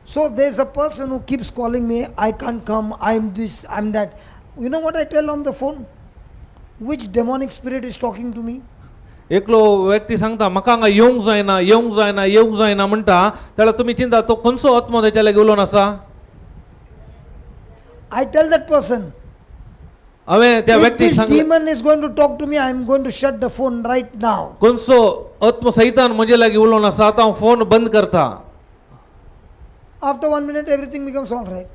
So there's a person who keeps calling me, I can't come, I'm this, I'm that. You know what I tell on the phone? Which demonic spirit is talking to me? एकलो व्यक्ती सांगता म्हाका हांगा येवंक जायना, येवंक जायना, येवंक जायना म्हणटा, जाल्यार तुमी चिंता तो खंयचो आत्मो ताच्या लागीं उलोवन आसा? I tell that person, हांवें त्या if व्यक्तीक this सांगलें, demon is going to talk to me, I'm going to shut the phone right now. खंयचो आत्मो सैतान म्हजे लागीं उलोवन आसा, आतां हांव फोन बंद करता. After 1 minute, everything becomes all right.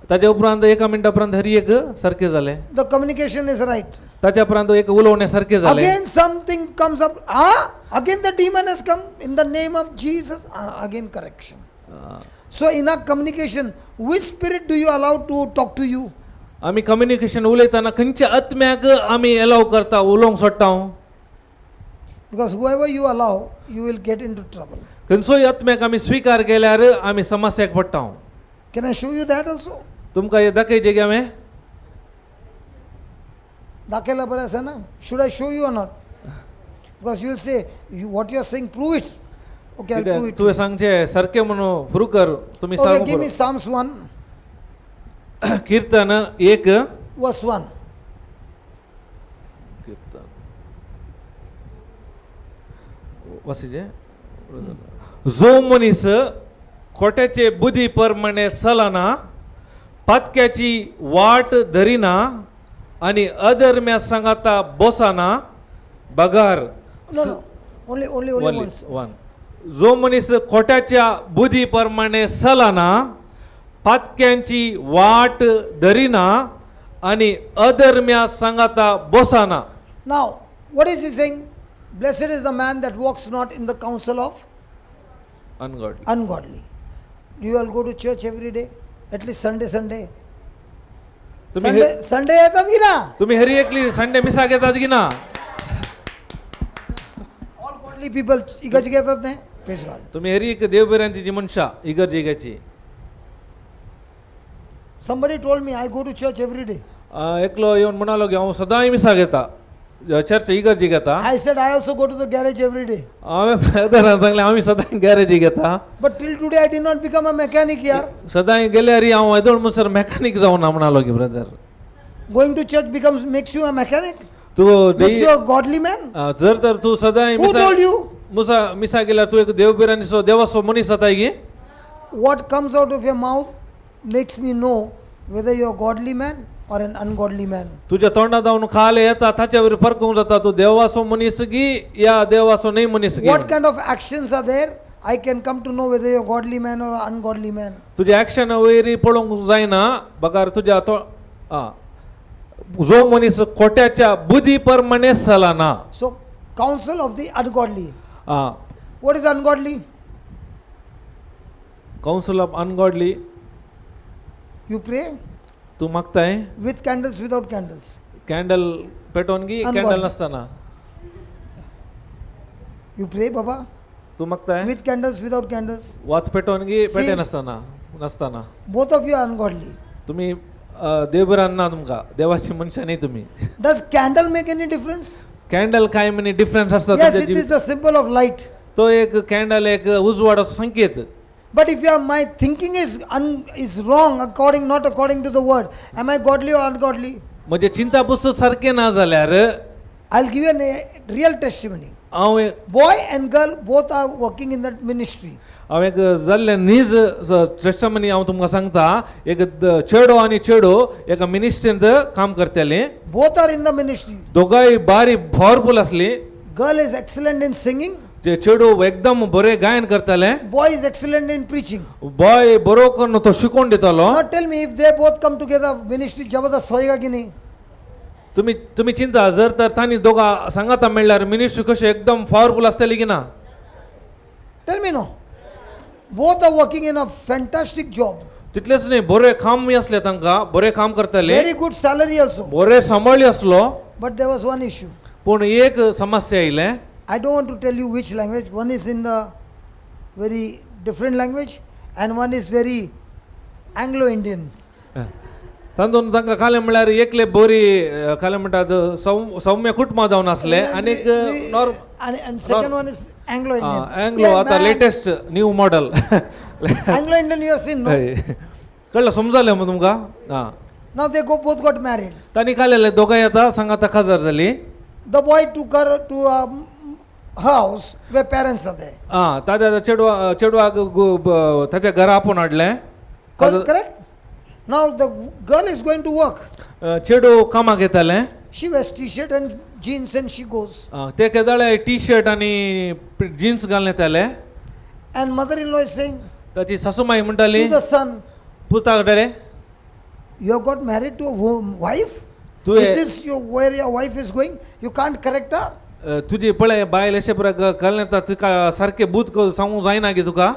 ताच्या उपरांत एका मिनटा उपरांत हरी एक सारकें जालें. The communication is right. ताच्या उपरांत एक उलोवणें सारकें जालें. Again, something comes up. Ah, again the demon has come in the name of Jesus. Ah, again, correction. So, in our communication, which spirit do you allow to talk to you? आमी communication उलयतना खंयच्या आत्म्याक आमी allow करता उलोवंक सोडटा हांव? Because whoever you allow, you will get into trouble. खंयचोय आत्म्याक आमी स्विकार केल्यार आमी समस्याक पडटा हांव. Can I show you that also? तुमकां हें दाखयचें की हांवें? दाखयला बरं आसा ना? Should I show you or not? Because you will say, you, what you are saying, prove it. Okay, I'll prove it. तुवें सांगचें सारकें म्हणून प्रूव कर तुमी. Okay, सांगू give me Psalms 1, पुरो. कीर्तन 1 verse 1. कीर्तन वासीचें. जो मनीस खोट्याचे बुद्धी प्रमाणे चलना, पातक्याची वाट धरिना आनी अधर्म्या सांगाता बसना बगार. No, only verse. One. जो मनीस खोट्याच्या बुद्धी प्रमाणे चलना, पातक्यांची वाट धरिना आनी अधर्म्या सांगाता बसना. Now, what is he saying? Blessed is the man that walks not in the counsel of ungodly. Ungodly. Do you all go to church every day? At least Sunday, Sunday. तुम्ही Sunday, Sunday येतात की ना? तुम्ही हरी एकली Sunday मिसाक येतात की ना? All godly people इगर्ज घेतात नाही? Praise God. तुम्ही हरी एक देवबिरांतीची मनशां इगर्जेगाची. Somebody told me, I go to church every day. एकलो येवन म्हणालो की हांव सदांय मिसाक येता, चर्च इगर्जेक येता. I said, I also go to the garage every day. हांवें ब्रदरान सांगलें आमी सदांय गॅरेजीक येता. But till today, I did not become a mechanic here. सदांय गेल्यार हांव येदोळ म्हणसर मेकॅनीक जावना म्हणालो की brother. Going to church becomes makes you a mechanic, तूं makes you a godly man. जर तर तूं सदांय Who told you? मुसा मिसा गेल्यार तूं एक देवबिरांचो देवाचो मनीस जाताय की? What comes out of your mouth makes me know whether you're a godly man or an ungodly man. तुज्या तोंडा जावन खाले येता ताच्या वयर फरक जाता तूं देवाचो मनीस की या देवाचो न्हय मनीस की. What kind of actions are there? I can come to know whether you're a godly man or an ungodly man. तुज्या एक्शना वयर पळोवंक जायना बगार तुज्या तो आं जो मनीस खोट्याच्या बुद्धी प्रमाणे चलना. So, counsel of the ungodly. आं What is ungodly? Council of ungodly. You pray तूं मागताय with candles, without candles. Candle पेटोवन की Ungodly. Candle नासतना. You pray, Baba, तूं मागताय with candles, without candles. वात पेटोवन की See. पेटे नासतना नासतना. Both of you are ungodly. तुमी देवबरान ना, तुमकां देवाची मनशां न्ही तुमी. Does candle make any difference? Candle काय म्हणी डिफरन्स आसता Yes, तुमच्या it जिवित is a symbol of light. तो एक कॅन्डल एक उजवाडाचो संकेत. But if you are, my thinking is wrong, according not according to the word, am I godly or ungodly? म्हणजे चिंता पुस्तक सारकें ना जाल्यार. I'll give you a real testimony. हांव एक Boy and girl both are working in that ministry. हांव एक जाल्लें नीज ट्रेस्टमनी हांव तुमकां सांगता, एक चेडो आनी चेडो एका मिनिस्ट्रींत काम करतालीं. Both are in the ministry. दोगांय बारी पावरफूल आसलीं. Girl is excellent in singing. ते चेडू एकदम बरें गायन करतालें. Boy is excellent in preaching. Boy बरो करून तो शिकोवन दितालो. Now tell me, if they both come together, ministry जबरदस्त होएगा कि नहीं? तुमी तुमी चिंता जर तर तांणी दोगां सांगाता मेळ्ळ्यार मिनिस्ट्री कशें एकदम पावरफूल आसतली की ना? Tell me no. Both are working in a fantastic job. तितलेंच न्ही, बरें कामूय आसलें तांकां, बरें काम करताले. Very good salary also. बरें सांबाळी आसलो. But there was one issue. पूण एक समस्या आयलें. I don't want to tell you which language. One is in the very different language and one is very Anglo Indian. तातूंत तांकां कालें म्हळ्यार एकले बरी कालें म्हणटात सौम्य कुटुंबा जावन आसले आनी एक norm And second one is Anglo Indian. Anglo आतां latest new model. Anglo Indian you have seen, no? कळ्ळें, समजलें मग तुमकां? आं. Now they go both got married. तांणी कालें दोगांय आतां सांगाता काजार जाली. The boy took her to a house where parents are there. आं ताज्या चेडवा चेडवाक ताच्या घरा आपोवन हाडलें. Correct? Now the girl is going to work. चेडू कामाक येतालें. She wears t-shirt and jeans and she goes. आं, ते केदाळे टी शर्ट आनी जिन्स घालून येताले. And mother-in-law is saying ताची सासूमाई म्हणटाली to the son, पुता कडेन, you have got married to a wife? Tu Is e- this your, where your wife is going? You can't correct her? तुजी पळय बायल अशें घालून येता, तुका सारकें बूत सांगूंक जायना गे तुका?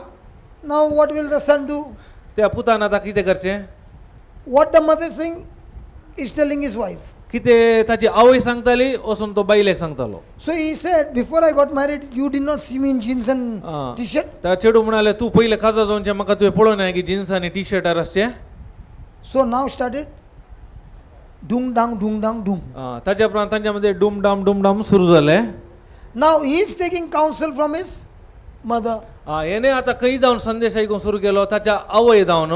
Now what will the son do? त्या पुतान आतां कितें करचें? What the mother is saying is telling his wife. कितें ताची आवय सांगताली वचून तो बायलेक सांगतालो. So he said, before I got married, you did not see me in jeans and Ah. t-shirt. त्या चेडू म्हणाले तूं पयलें काजार जावचें म्हाका तुवें पळोवना की जिन्स आनी टी शर्टार आसचें. So now started dung dang dung dang dung. आं, ताच्या उपरांत तांच्या मदें डूम डाम डूम डाम सुरू जालें. Now he is taking counsel from his mother. आं, हेणें आतां खंय जावन संदेश आयकूंक सुरू केलो ताच्या आवय जावन.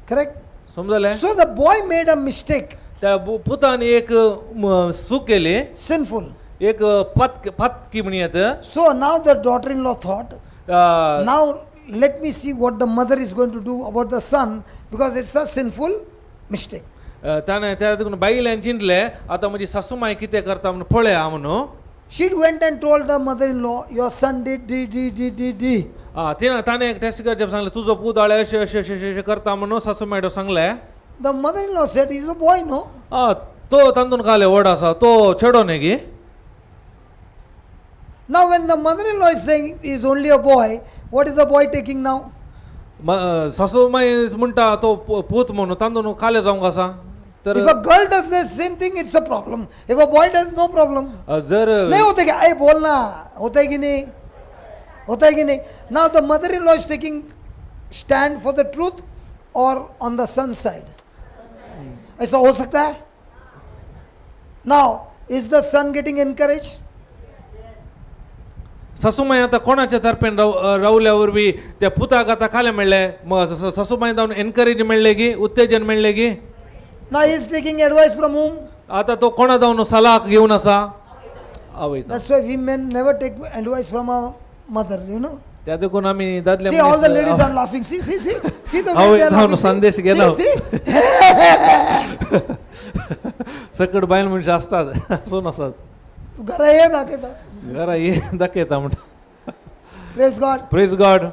Correct? समजलें? So the boy made a mistake, त्या पुतान एक चूक केली. Sinful. एक पातकी म्हणयत. So now the daughter-in-law thought, now let me see what the mother is going to do about the son, because it's a sinful mistake. ताणें त्या देखून बायल्यान चिंतलें आतां म्हजी सासूमाय कितें करता म्हणून पळया म्हणून. She went and told the mother-in-law, your son did D D D D D. ते ताणें एक टेस्ट करचें सांगलें, तुजो पूत आळे अशें अशें अशें अशें करता म्हणून सासू मेडो सांगलें. The mother-in-law said, he's a boy, no? तो तांतून काले व्हड आसा, तो चेडो न्ही गी. Now when the mother-in-law is saying he's only a boy, what is the boy taking now? सासू माय म्हणटा तो पूत म्हणून तांतून काले जावंक आसा तर. If a girl does the same thing, it's a problem. If a boy does, no problem. जर नहीं होते क्या? अरे बोलना होता है कि नहीं? होता है कि नहीं? Now the mother-in-law is taking stand for the truth or on the son's side. ऐसा हो सकता है? Now is the son getting encouraged? सासूमाई आतां कोणाच्या तर्फेन रावल्या वरवीं त्या पुताक आतां काले मेळ्ळें, सासूमाई जावन एनकरेज मेळ्ळें गी, उत्तेजन मेळ्ळें गी? Now he is taking advice from whom? आतां तो कोणा जावन सलाह घेवन आसा? आवयता. That's why we men never take advice from our mother. त्या देखून आमी दादले See, all the मनीस, ladies are laughing. See, see, see. See the way आवय they are जावन laughing. See, संदेश घेना. see, see. सकट बायल मनशां आसतात, आसून आसात. तू घरा ये दाखयता. घरा ये दाखयता म्हणटा. Praise God. Praise God.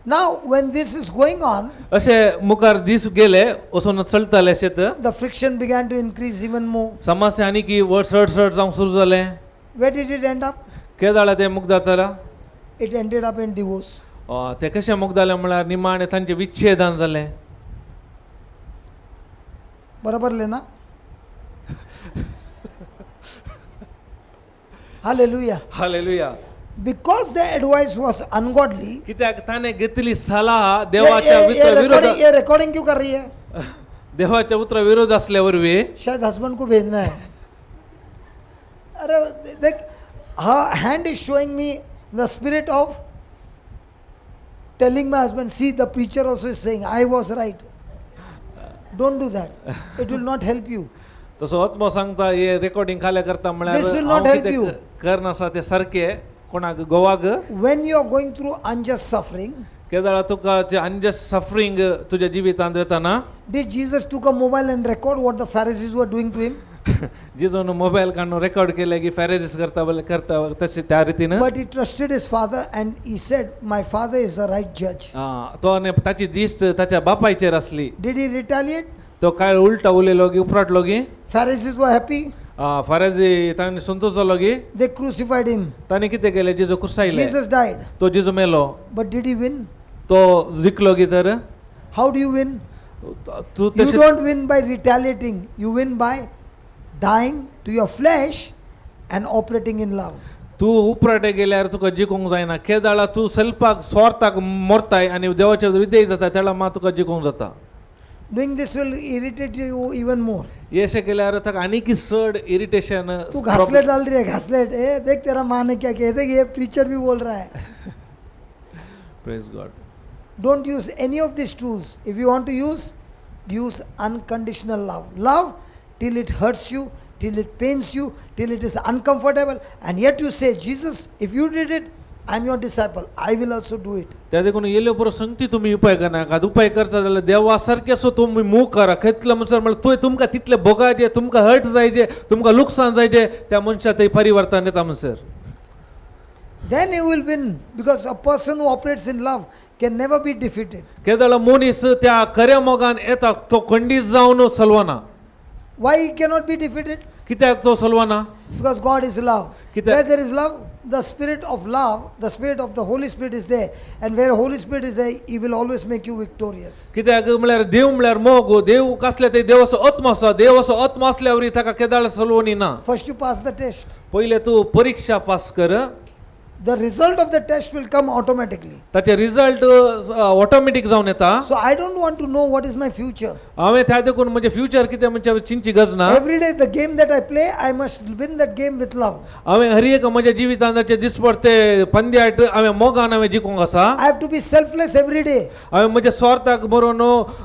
Now, when this is going on, अशें मुखार दीस गेले वचून चलताले शेत. the friction began to increase even more. समस्या आनी की व्हड चड चड जावंक सुरू जालें. Where did it end up? केदाळा तें मुक्त जाताला? It ended up in divorce. तें कशें मुक्त जालें म्हळ्यार निमाणें तांचें विच्छेदन जालें. बराबर लेना. Hallelujah. Hallelujah. Because the advice was ungodly. कित्याक ताणें घेतली सलाह ये, देवाच्या ये, ये उतरा विरोध रिकॉर्डिंग, ये रिकॉर्डिंग क्यों कर रही है? देवाच्या उतरा विरोध असल्या वरवीं. शायद हस्बैंड को भेजना है. अरे देख, her hand is showing me the spirit of telling my husband, see, the preacher also is saying I was right. Don't do that, it will not help you. तसो आत्मो सांगता हे रेकॉर्डिंग खाल्या करता म्हळ्यार This will हांव not help कितें you. करनासा तें सारकें कोणाक गोवाक. When you are going through unjust suffering, केदाळा तुका जे अनजस्ट सफरींग तुज्या जिवितांत वेताना, did Jesus took a mobile and record what the Pharisees were doing to him? जिजून मोबायल काडून रेकॉर्ड केले की फॅरेजीस करता बले करता तशें त्या रितीन? But he trusted his father and he said, my father is the right judge. तो आनी ताची दिश्ट ताच्या बापायचेर आसली. Did he retaliate? तो काय उलटा उलयलो की उपराटलो की? Pharisees were happy. फरेजी तांणी संतोष जालो की? They crucified him. तांणी कितें केलें? जेजू कुर्सायले. Jesus died. तो जेजू मेलो. But did he win? तो जिखलो की तर? How do you win? तूं You तशें don't win by retaliating. You win by dying to your flesh and operating in love. तूं उपराटे गेल्यार तुका जिखूंक जायना. केदाळा तूं सेल्फाक स्वार्थाक मरताय आनी देवाच्या विधेय जाता तेळा मात तुका जिखूंक जाता. Doing this will irritate you even more. हे अशें केल्यार ताका आनीक चड इरिटेशन. तू घासलेट डाल रही है, घासलेट. ए देख तेरा माँ ने क्या किया, देख ये प्रीचर भी बोल रहा है. Praise God. Don't use any of these tools. If you want to use, use unconditional love. Love till it hurts you, till it pains you, till it is uncomfortable, and yet you say, Jesus, if you did it, I am your disciple. I will also do it. त्या देखून येयले उपरांत संगती तुमी उपाय करनाकात. उपाय करता जाल्यार देवा सारकें सो तुमी मूव करा. खंयतलो म्हणसर म्हळ्यार तुवें तुमकां तितलें भोगायचें, तुमकां हर्ट जायचे, तुमकां लुकसाण जायचें, त्या मनशा थंय परिवर्तन येता म्हणसर. Then you will win, because a person who operates in love can never be defeated. केदळ मनीस त्या खऱ्या मोगान येता तो खंडीत जावन सलवना. Why he cannot be defeated? कित्याक तो सलवना? Because God is love. Where there is love, the spirit of love, the spirit of the Holy Spirit is there. And where Holy Spirit is there, he will always make you victorious. कित्याक म्हळ्यार देव म्हळ्यार मोग. देव कसले ते देवाचो आत्मो आसा. देवाचो आत्मो आसल्या वरी ताका केदाळ सलवणी ना. First you pass the test. पयलें तूं परिक्षा पास कर. The result of the test will come automatically. ताचे रिजल्ट ऑटोमॅटीक जावन येता. So I don't want to know what is my future. हांवें त्या देखून म्हजें फ्युचर कितें म्हणजे चिंतची गरज ना. Every day the game that I play, I must win that game with love. हांवें हर एक म्हज्या जिवितांत दिसपडते पंद्याट हांवें मोगान हांवें जिखूंक आसा. I have to be selfless every day. हांवें म्हज्या स्वार्थाक मरोन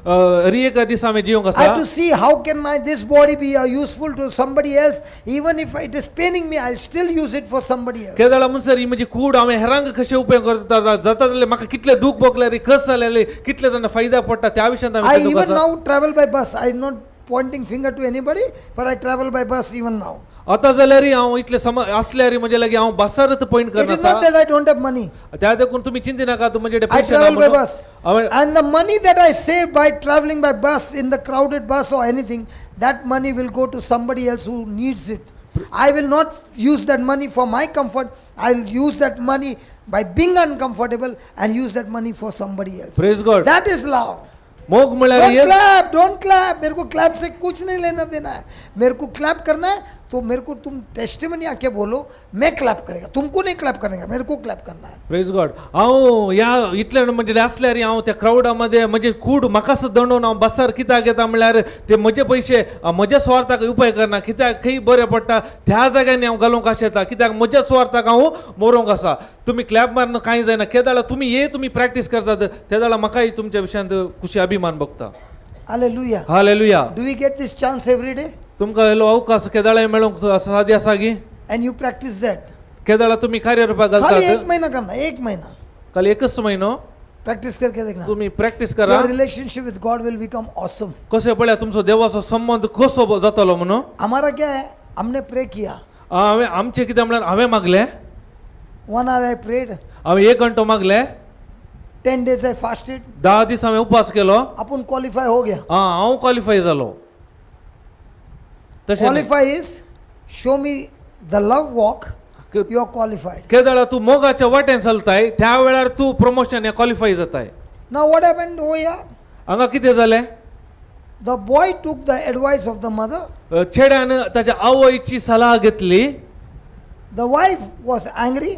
हर एका दिसा हांवें जिवंक I आसा. have to see how can my this body be useful to somebody else. Even if it is paining me, I'll still use it for somebody else. केदळा म्हणसर ही म्हजी कूड हांवें हेरांक कशें उपयोग करता जाता जाल्यार म्हाका कितले दूख भोगल्यार, कस जाल्यार कितले जाणां फायदा पडटा त्या विशयांत I हांवें चिंतूंक even आसा. now travel by bus. I'm not pointing finger to anybody, but I travel by bus even now. आतां जाल्यार हांव इतले सम आसल्यार म्हजे लागीं हांव बसारच पॉयंट It is करना. not that I don't have money. त्या देखून तुमी चिंती नाका तूं म्हजे कडेन I पयशे ना travel by म्हणून. bus. हांवें And the money that I save by traveling by bus, in the crowded bus or anything, that money will go to somebody else who needs it. I will not use that money for my comfort. I will use that money by being uncomfortable and use that money for somebody else. Praise God. That is love. मोग म्हळ्यार Don't हे clap, don't clap. मेरे को clap से कुछ नहीं लेना देना है. मेरे को क्लैप करना है तो मेरे को तुम टेस्टिमनी आके बोलो, मैं क्लैप करेगा. तुमको नहीं क्लैप करेगा, मेरे को क्लैप करना है. प्रेज गॉड. हांव ह्या इतले म्हणजे आसल्यार हांव त्या क्रावडा मध्ये म्हजे कूड म्हाकाच दंडोवन हांव बसार कित्याक येता म्हणल्यार ते म्हजे पयशे म्हज्या स्वार्थाक उपाय करना, कित्याक खंय बरें पडटा त्या जाग्यांनी हांव घालूंक आशेता, कित्याक म्हज्या स्वार्थाक हांव मरोंक आसा. तुमी क्लॅप मारून कांय जायना. केदाळा तुमी ये तुमी प्रॅक्टीस करतात तेदाळा म्हाकाय तुमच्या विशयांत खुशी अभिमान भोगता. Hallelujah. Hallelujah. Do we get this chance every day? तुमकां हेलो अवकाश केदाळाय मेळोंक सादी आसा गी? And you practice that. केदाळा तुमी कार्यरुपाक खाली एक घालतात. महीना करना, एक महीना खाली एकच म्हयनो प्रैक्टिस करके देखना. तुमी प्रॅक्टीस करा. Your relationship with God will become awesome. कशें पळया तुमचो देवाचो संबंद कसो जातलो म्हणून. हमारा क्या है, हमने प्रे किया. हांवें आमचें कितें म्हणल्यार हांवें मागलें. 1 hour I prayed. हांवें एक घंटो मागलें. 10 days I fasted. 10 दीस हांवें उपास केलो. अपन क्वालिफाई हो गया. आं, हांव क्वॉलिफाय जालो. तशें न्ही. Qualify is show me the love walk, you are qualified. केदळा तूं मोगाच्या वाटेन चलताय त्या वेळार तूं प्रमोशन हें क्वॉलिफाय जाताय. Now what happened over here? हांगा कितें जालें? The boy took the advice of the mother. चेड्यान ताच्या आवयची सलाह घेतली. The wife was angry.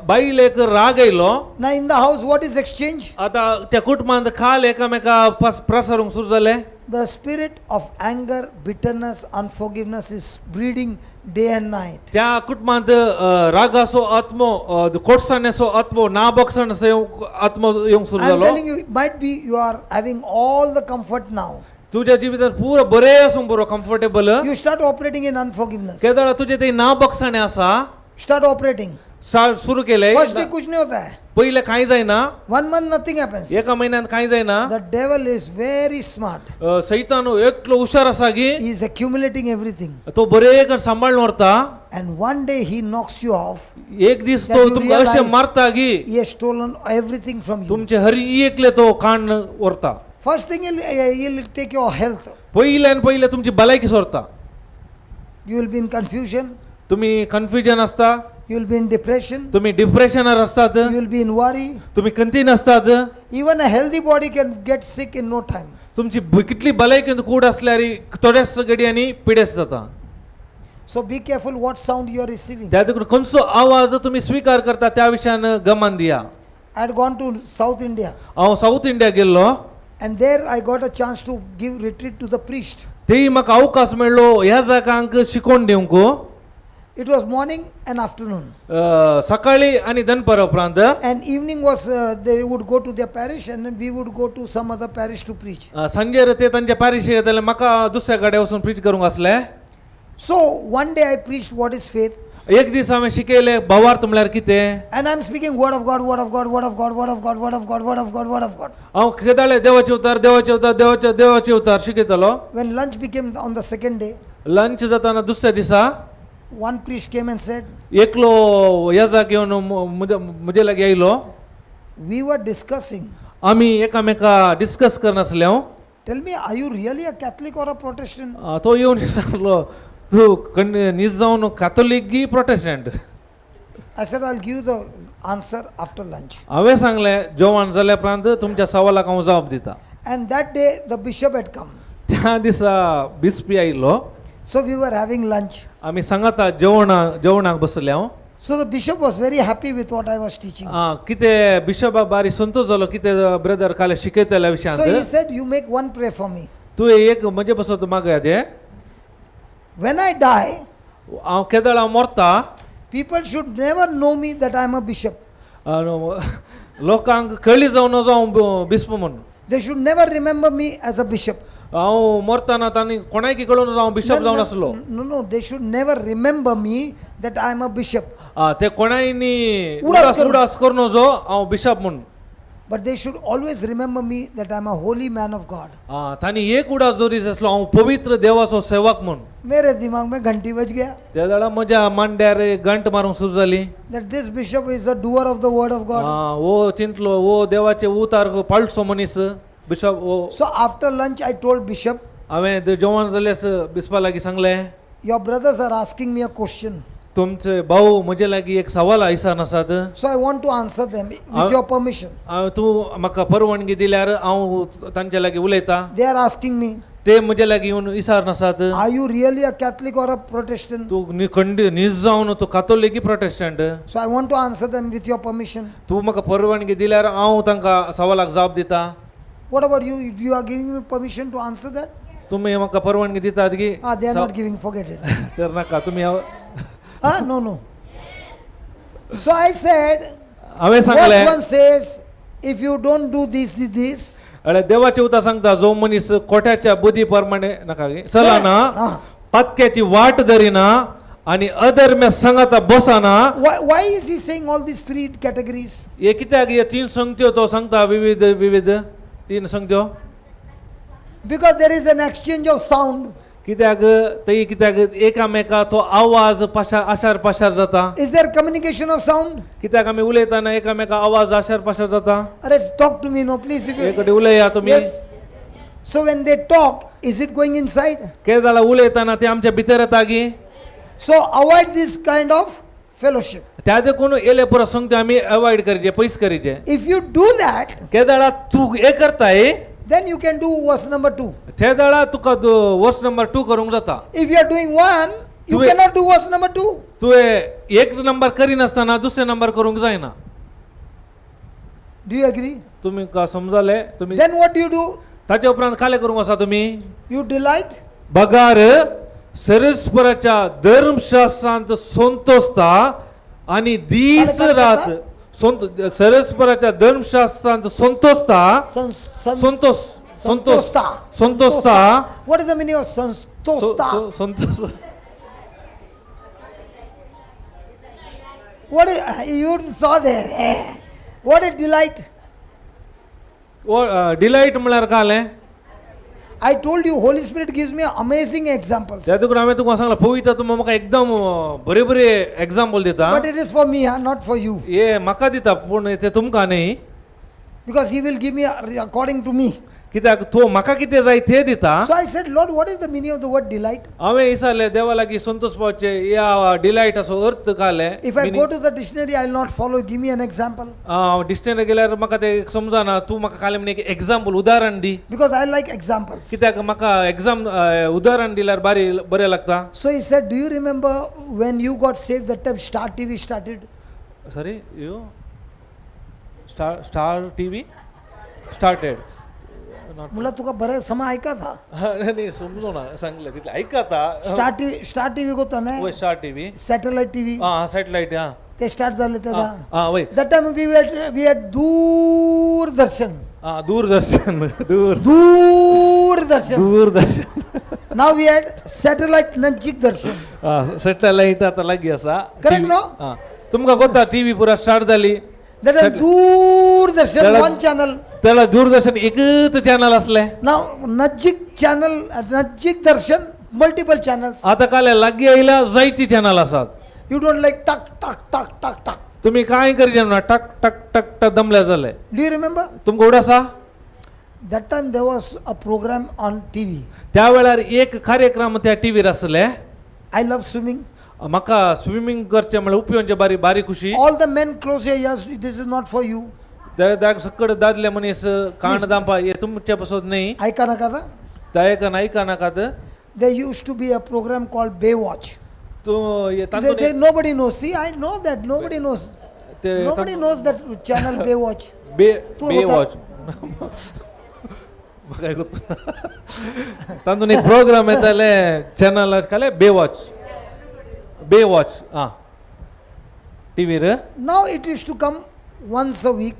बायलेक राग आयलो. Now in the house, what is exchange? आतां त्या कुटुंबांत खाल एकामेका प्रसारूंक सुरू जालें. The spirit of anger, bitterness, unforgiveness is breeding day and night. त्या कुटुंबांत रागाचो आत्मो, कोटसाण्याचो आत्मो, ना बक्षण्याचो आत्मो येवंक सुरू I am जालो. telling you, it might be you are having all the comfort now. तुज्या जिवितांत पुरो बरें आसूं, बरो comfortable. You start operating in unforgiveness. केदळा तुजें ते ना बक्षाणें आसा. Start operating. सुरू केलें. First day कुछ नहीं होता है. पयलें कांय जायना. 1 month nothing happens. एका म्हयन्यांत कांय जायना. The devil is very smart. सैतान एकलो हुशार आसा की He is accumulating everything. तो बरें कर सांबाळून व्हरता. And one day he knocks you off. एक दीस That तो you तुमकां अशें realize मारता की he has stolen everything from you. तुमचे हर एकले तो काण व्हरता. First thing he'll take your health. पयल्यान पयलें तुमची भलायकी सोरता. You will be in confusion. तुमी कन्फ्युजन आसता. You will be in depression. तुमी डिप्रेशनार आसतात. You will be in worry. तुमी खंतीन आसतात. Even a healthy body can get sick in no time. तुमची कितली भलायकी कूड आसल्यार थोड्याच घडयांनी पिडेस्त जाता. So be careful what sound you are receiving. त्या देखून खंयचो आवाज तुमी स्विकार करता त्या विशयान गमान दिया. I had gone to South India, हांव सावथ इंडिया गेल्लो. and there I got a chance to give retreat to the priest. तेय म्हाका अवकाश मेळ्ळो ह्या जागांक शिकोवन दिवंक. It was morning and afternoon. सकाळी आनी दनपारा उपरांत. And evening was they would go to their parish and then we would go to some other parish to preach. सांजेर ते तांच्या पॅरिश येताले, म्हाका दुसऱ्या कडेन वचून प्रीच करूंक आसले. So one day I preached what is faith, एक दीस हांवें शिकयलें भावार्थ म्हणल्यार कितें. and I'm speaking word of God, word of God, word of God, word of God, word of God, word of God, word of God. हांव खेदाळे देवाचे उतार, देवाचे उतार, देवाचे देवाचे उतार शिकयतालो. When lunch became on the second day, lunch जाताना दुसऱ्या दिसा one priest came and said, एकलो येजाक येवन म्हजे लागीं आयलो. we were discussing. आमी एकामेका डिस्कस करनासले हांव. Tell me, are you really a Catholic or a Protestant? तो येवन विचारलो, तूं नीज जावन काथोलीक गी Protestant? I said, I'll give you the answer after lunch. हांवें सांगलें, जेवण जाल्या उपरांत तुमच्या सवालाक हांव जबाब दिता. And that day the bishop had come. त्या दिसा बिस्पी आयिल्लो. So we were having lunch. आमी सांगाता जेवणा जेवणाक बसले हांव. So the bishop was very happy with what I was teaching. आं, कितें बिशपा बारी संतोष जालो कितें ब्रदर काल शिकयतल्या So he विशयांत. said, you make one prayer for me. तुवें एक म्हजे पासत मागयाचें. When I die, हांव केदळ हांव मरता, people should never know me that I am a bishop. लोकांक कळी जावन नजो हांव बिस्प म्हूण. They should never remember me as a bishop. हांव मरतना तांणी कोणायकी कळून नजो हांव बिशप No, जावन no, आसलो. no, they should never remember me that I am a bishop. आं, ते कोणायनी उडास उडास करून. उडास करून नजो हांव बिशप म्हूण. But they should always remember me that I am a holy man of God. आ, तांणी एक उडास दवरीत आसलो हांव पवित्र देवाचो सेवक म्हूण. मेरे दिमाग में घंटी बज गया त्या वेळार म्हज्या मांड्यार एक घंट मारूंक सुरू जाली. That this bishop is a doer of the word of God. आ, हो चिंतलो हो देवाचे उतार पाळचो मनीस बिशप हो. So after lunch, I told Bishop, हांवें जेवण जाल्यास बिस्पा लागीं सांगलें, "Your brothers are asking me a question. तुमचे भाऊ म्हजे लागीं एक सवाल आयसान आसात. So I want to answer them with your permission." हांव तूं म्हाका परवानगी दिल्यार हांव तांचे लागीं उलयतां. They are asking me, ते म्हजे लागीं येवन विचार नासात, "Are you really a Catholic or a Protestant?" तूं खंड नीज जावन तूं कातोलीक की Protestant? So I want to answer them with your permission. तूं म्हाका परवानगी दिल्यार हांव तांकां सवालाक जाप दिता. What about you? You are giving me permission to answer that? तुमी म्हाका परवानगी दितात की? Ah, they are not giving, forget it. तर नाका तुमी हांव Ah, no. So I said, हांवें verse सांगलें, 1 says, if you don't do this, this, this, अरे देवाचे उतार सांगता जो मनीस कोट्याच्या बुद्धी प्रमाणे नाका गे, चलना, Ah. पातक्याची वाट धरिना आनी अधर्म्या संगाता बसना. Why is he saying all these three categories? हे कित्याक हे तीन संगत्यो तो सांगता विविध विविध तीन संगत्यो? Because there is an exchange of sound. कित्याक ते कित्याक एकामेका तो आवाज पाशार आशार पाशार जाता. Is there communication of sound? कित्याक आमी उलयतना एकामेका आवाज आशार पाशार जाता. Arey, talk to me, no, please. If you, एक कडेन उलया तुमी. Yes. So when they talk, is it going inside? कितें जाला उलयतना ते आमच्या भितर येता गी? So avoid this kind of fellowship. त्या देखून येले पुरो संगत्यो आमी अवॉयड करचे, पयस करचे. If you do that, केदाळा तूं हें करताय, then you can do verse number 2. ते वेळार तुका वर्स नंबर 2 करूंक जाता. If you are doing 1, you cannot do verse number 2. तुवें एक नंबर करिनासतना दुसरे नंबर करूंक जायना. Do you agree? तुमी का समजले तुमी? Then what do you do? ताच्या उपरांत खालें करूंक आसा तुमी? You delight. बगार सरस्पराच्या धर्मशास्त्रांत संतोषता आनी दीस काय रात सरस्पराच्या धर्मशास्त्रांत संतोषता. Santosh Santosh Santosta. संतोषता. What is the meaning of santosta? Santosh. What is, you saw there? Eh. What a delight! Delight म्हळ्यार कालें? I told you, Holy Spirit gives me amazing examples. त्या देखून हांवें तुका सांगलां पवित्र तुमी म्हाका एकदम बरे बरे एग्जाम्पल दिता. But it is for me, huh? Not for you. हे म्हाका दिता पूण ते तुमकां न्ही. Because He will give me according to me. कित्याक तो म्हाका कितें जाय ते दिता. So I said, "Lord, what is the meaning of the word delight?" हांवें विचारलें देवा लागीं संतोष पावचे ह्या डिलायटाचो अर्थ कालें? If I go to the dictionary, I will not follow. Give me an example. हांव डिक्शनरी गेल्यार म्हाका तें समजना, तूं म्हाका कालें म्हण एक एग्जाम्पल उदाहरण दी. Because I like examples. कित्याक म्हाका एग्जाम उदाहरण दिल्यार बारी बरें लागता. So he said, "Do you remember when you got saved, that time Star TV started?" Sorry, you star TV started? म्हणलं तुका बरं समा ऐका था. नाही समजू ना सांगले तितलें ऐकता. स्टार टीव्ही, स्टार टीव्ही होता ना? वय, स्टार टीव्ही. Satellite TV. आं, सॅटेलायट आं. ते स्टार्ट झाले तेदा. आं वय. That time we had Doordarshan. आं, दूरदर्शन दूर Doordarshan. Doordarshan. Now we had satellite Najik Darshan. Satellite आतां लागीं आसा. Correct, no? आं, तुमकां कोता टीव्ही पुरा स्टार्ट जाली. That time Doordarshan one channel. तेला दूरदर्शन एकच चॅनल असलें. Now Najik channel, Najik Darshan, multiple channels. आतां काल लागीं आयल्या जायती चॅनल आसात. You don't like टक टक टक टक टक. तुमी कांय करचें ना, टक टक टक टक दमले जाले. Do you remember? तुमकां उड आसा? That time there was a program on TV. त्या वेळार एक कार्यक्रम त्या टीव्हीर आसले. I love swimming. म्हाका स्विमींग करचें म्हळ्यार उपयोगाचे बारी बारी खुशी. All the men, close your ears. This is not for you. त्या सकड दादले मनीस कान दामपा हे तुमचे पासत न्ही. ऐका नका आता. दयकन आयका नाकात. There used to be a program called Baywatch. तूं हे तातूंत Nobody knows. See, I know that nobody knows. ते Nobody knows that channel Baywatch. बे तूं बे होता. वॉच म्हाका गोत तातूंत एक प्रोग्राम येताले चॅनल आसताले बे वॉच, बे वॉच आं टिवीर. Now it used to come once a week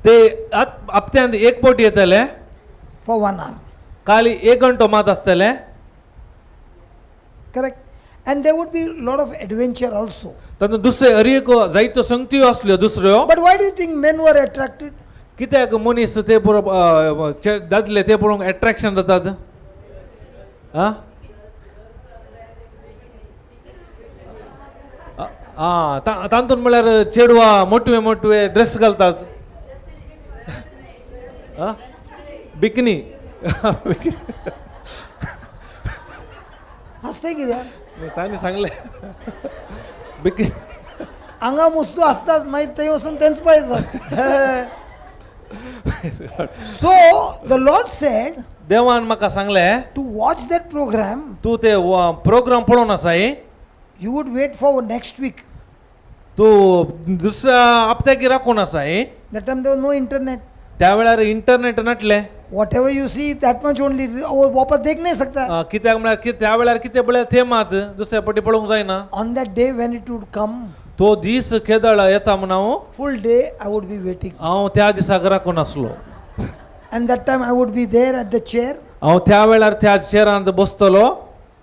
ते हप्त्यांत एक पावटी येताले for 1 hour. खाली एक घंटो मात आसतले. Correct? And there would be a lot of adventure also. तातूंत दुसरे अरेक जायत्यो संगत्यो आसल्यो दुसऱ्यो. But why do you think men were attracted? कित्याक मनीस ते पळोवप दादले ते पळोवंक एट्रेक्शन जातात आं आं तातूंत म्हळ्यार चेडवां मोटवे मोटवे ड्रेस घालतात आं बिकनी. हसते कित्याक? तांणी सांगलें बिकनी. हांगा मुस्तू आसतात, मागीर थंय वचून तेंच पळयतात. So the Lord said देवान म्हाका सांगलें to watch that program, तूं ते प्रोग्राम पळोवन आसाय, you would wait for next week. तूं दुसऱ्या हप्त्याक राखून आसाय. That time there no internet. त्या वेळार इंटरनेट नासलें. Whatever you see, that much only. और वापस देख नहीं सकता. कित्याक म्हळ्यार त्या वेळार कितें पळयल्यार तें मात दुसऱ्या पटी पळोवंक जायना. On that day when it would come, तो दीस केदळ येता म्हूण हांव full day I would be waiting. हांव त्या दिसाक राखून आसलो. And that time I would be there at the chair. हांव त्या वेळार त्या चेरांत बसतलो.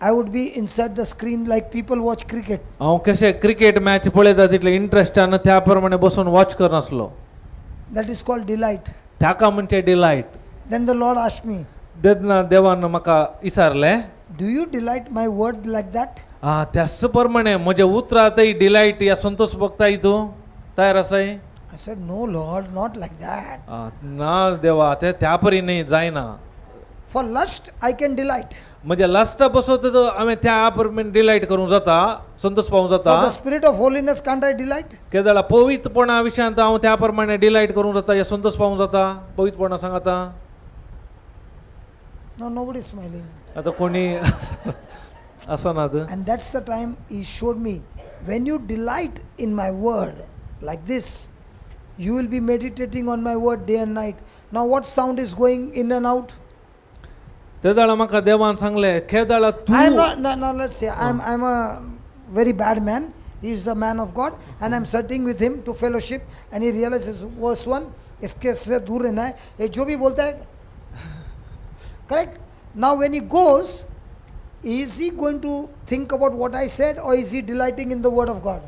I would be inside the screen like people watch cricket. हांव कशें क्रिकेट मॅच पळयता तितले इंट्रस्टान त्या प्रमाणे बसून वॉच करनासलो. That is called delight. ताका म्हणजे delight. Then the Lord asked me, तेन्ना देवान म्हाका विचारलें, do you delight my word like that? आ त्याच प्रमाणे म्हज्या उतरांतय डिलायट या संतोष बघताय तूं तयार आसाय? I said, no, Lord, not like that. ना देवा, ते त्या परी न्ही जायना. For lust, I can delight. म्हणजे लास्टा बसत हांवें त्या प्रमाणे डिलायट करूंक जाता, संतोष पावूंक For जाता. the spirit of holiness, can't I delight? केदळा पवित्रपणा विशयांत हांव त्या प्रमाणे डिलायट करूंक जाता या संतोष पावूंक जाता पवित्रपणा सांगाता. No, nobody is smiling. आतां कोणी आसनात. And that's the time he showed me, when you delight in my word like this, you will be meditating on my word day and night. Now, what sound is going in and out? तेदळा म्हाका देवान सांगलें केदळा I am तूं not, no, no, let's say, I'm a very bad man. He is a man of God, and I'm sitting with him to fellowship, and he realizes, verse 1, इसके से दूर रहना है, ये जो भी बोलता है correct. Now when he goes, is he going to think about what I said, or is he delighting in the word of God?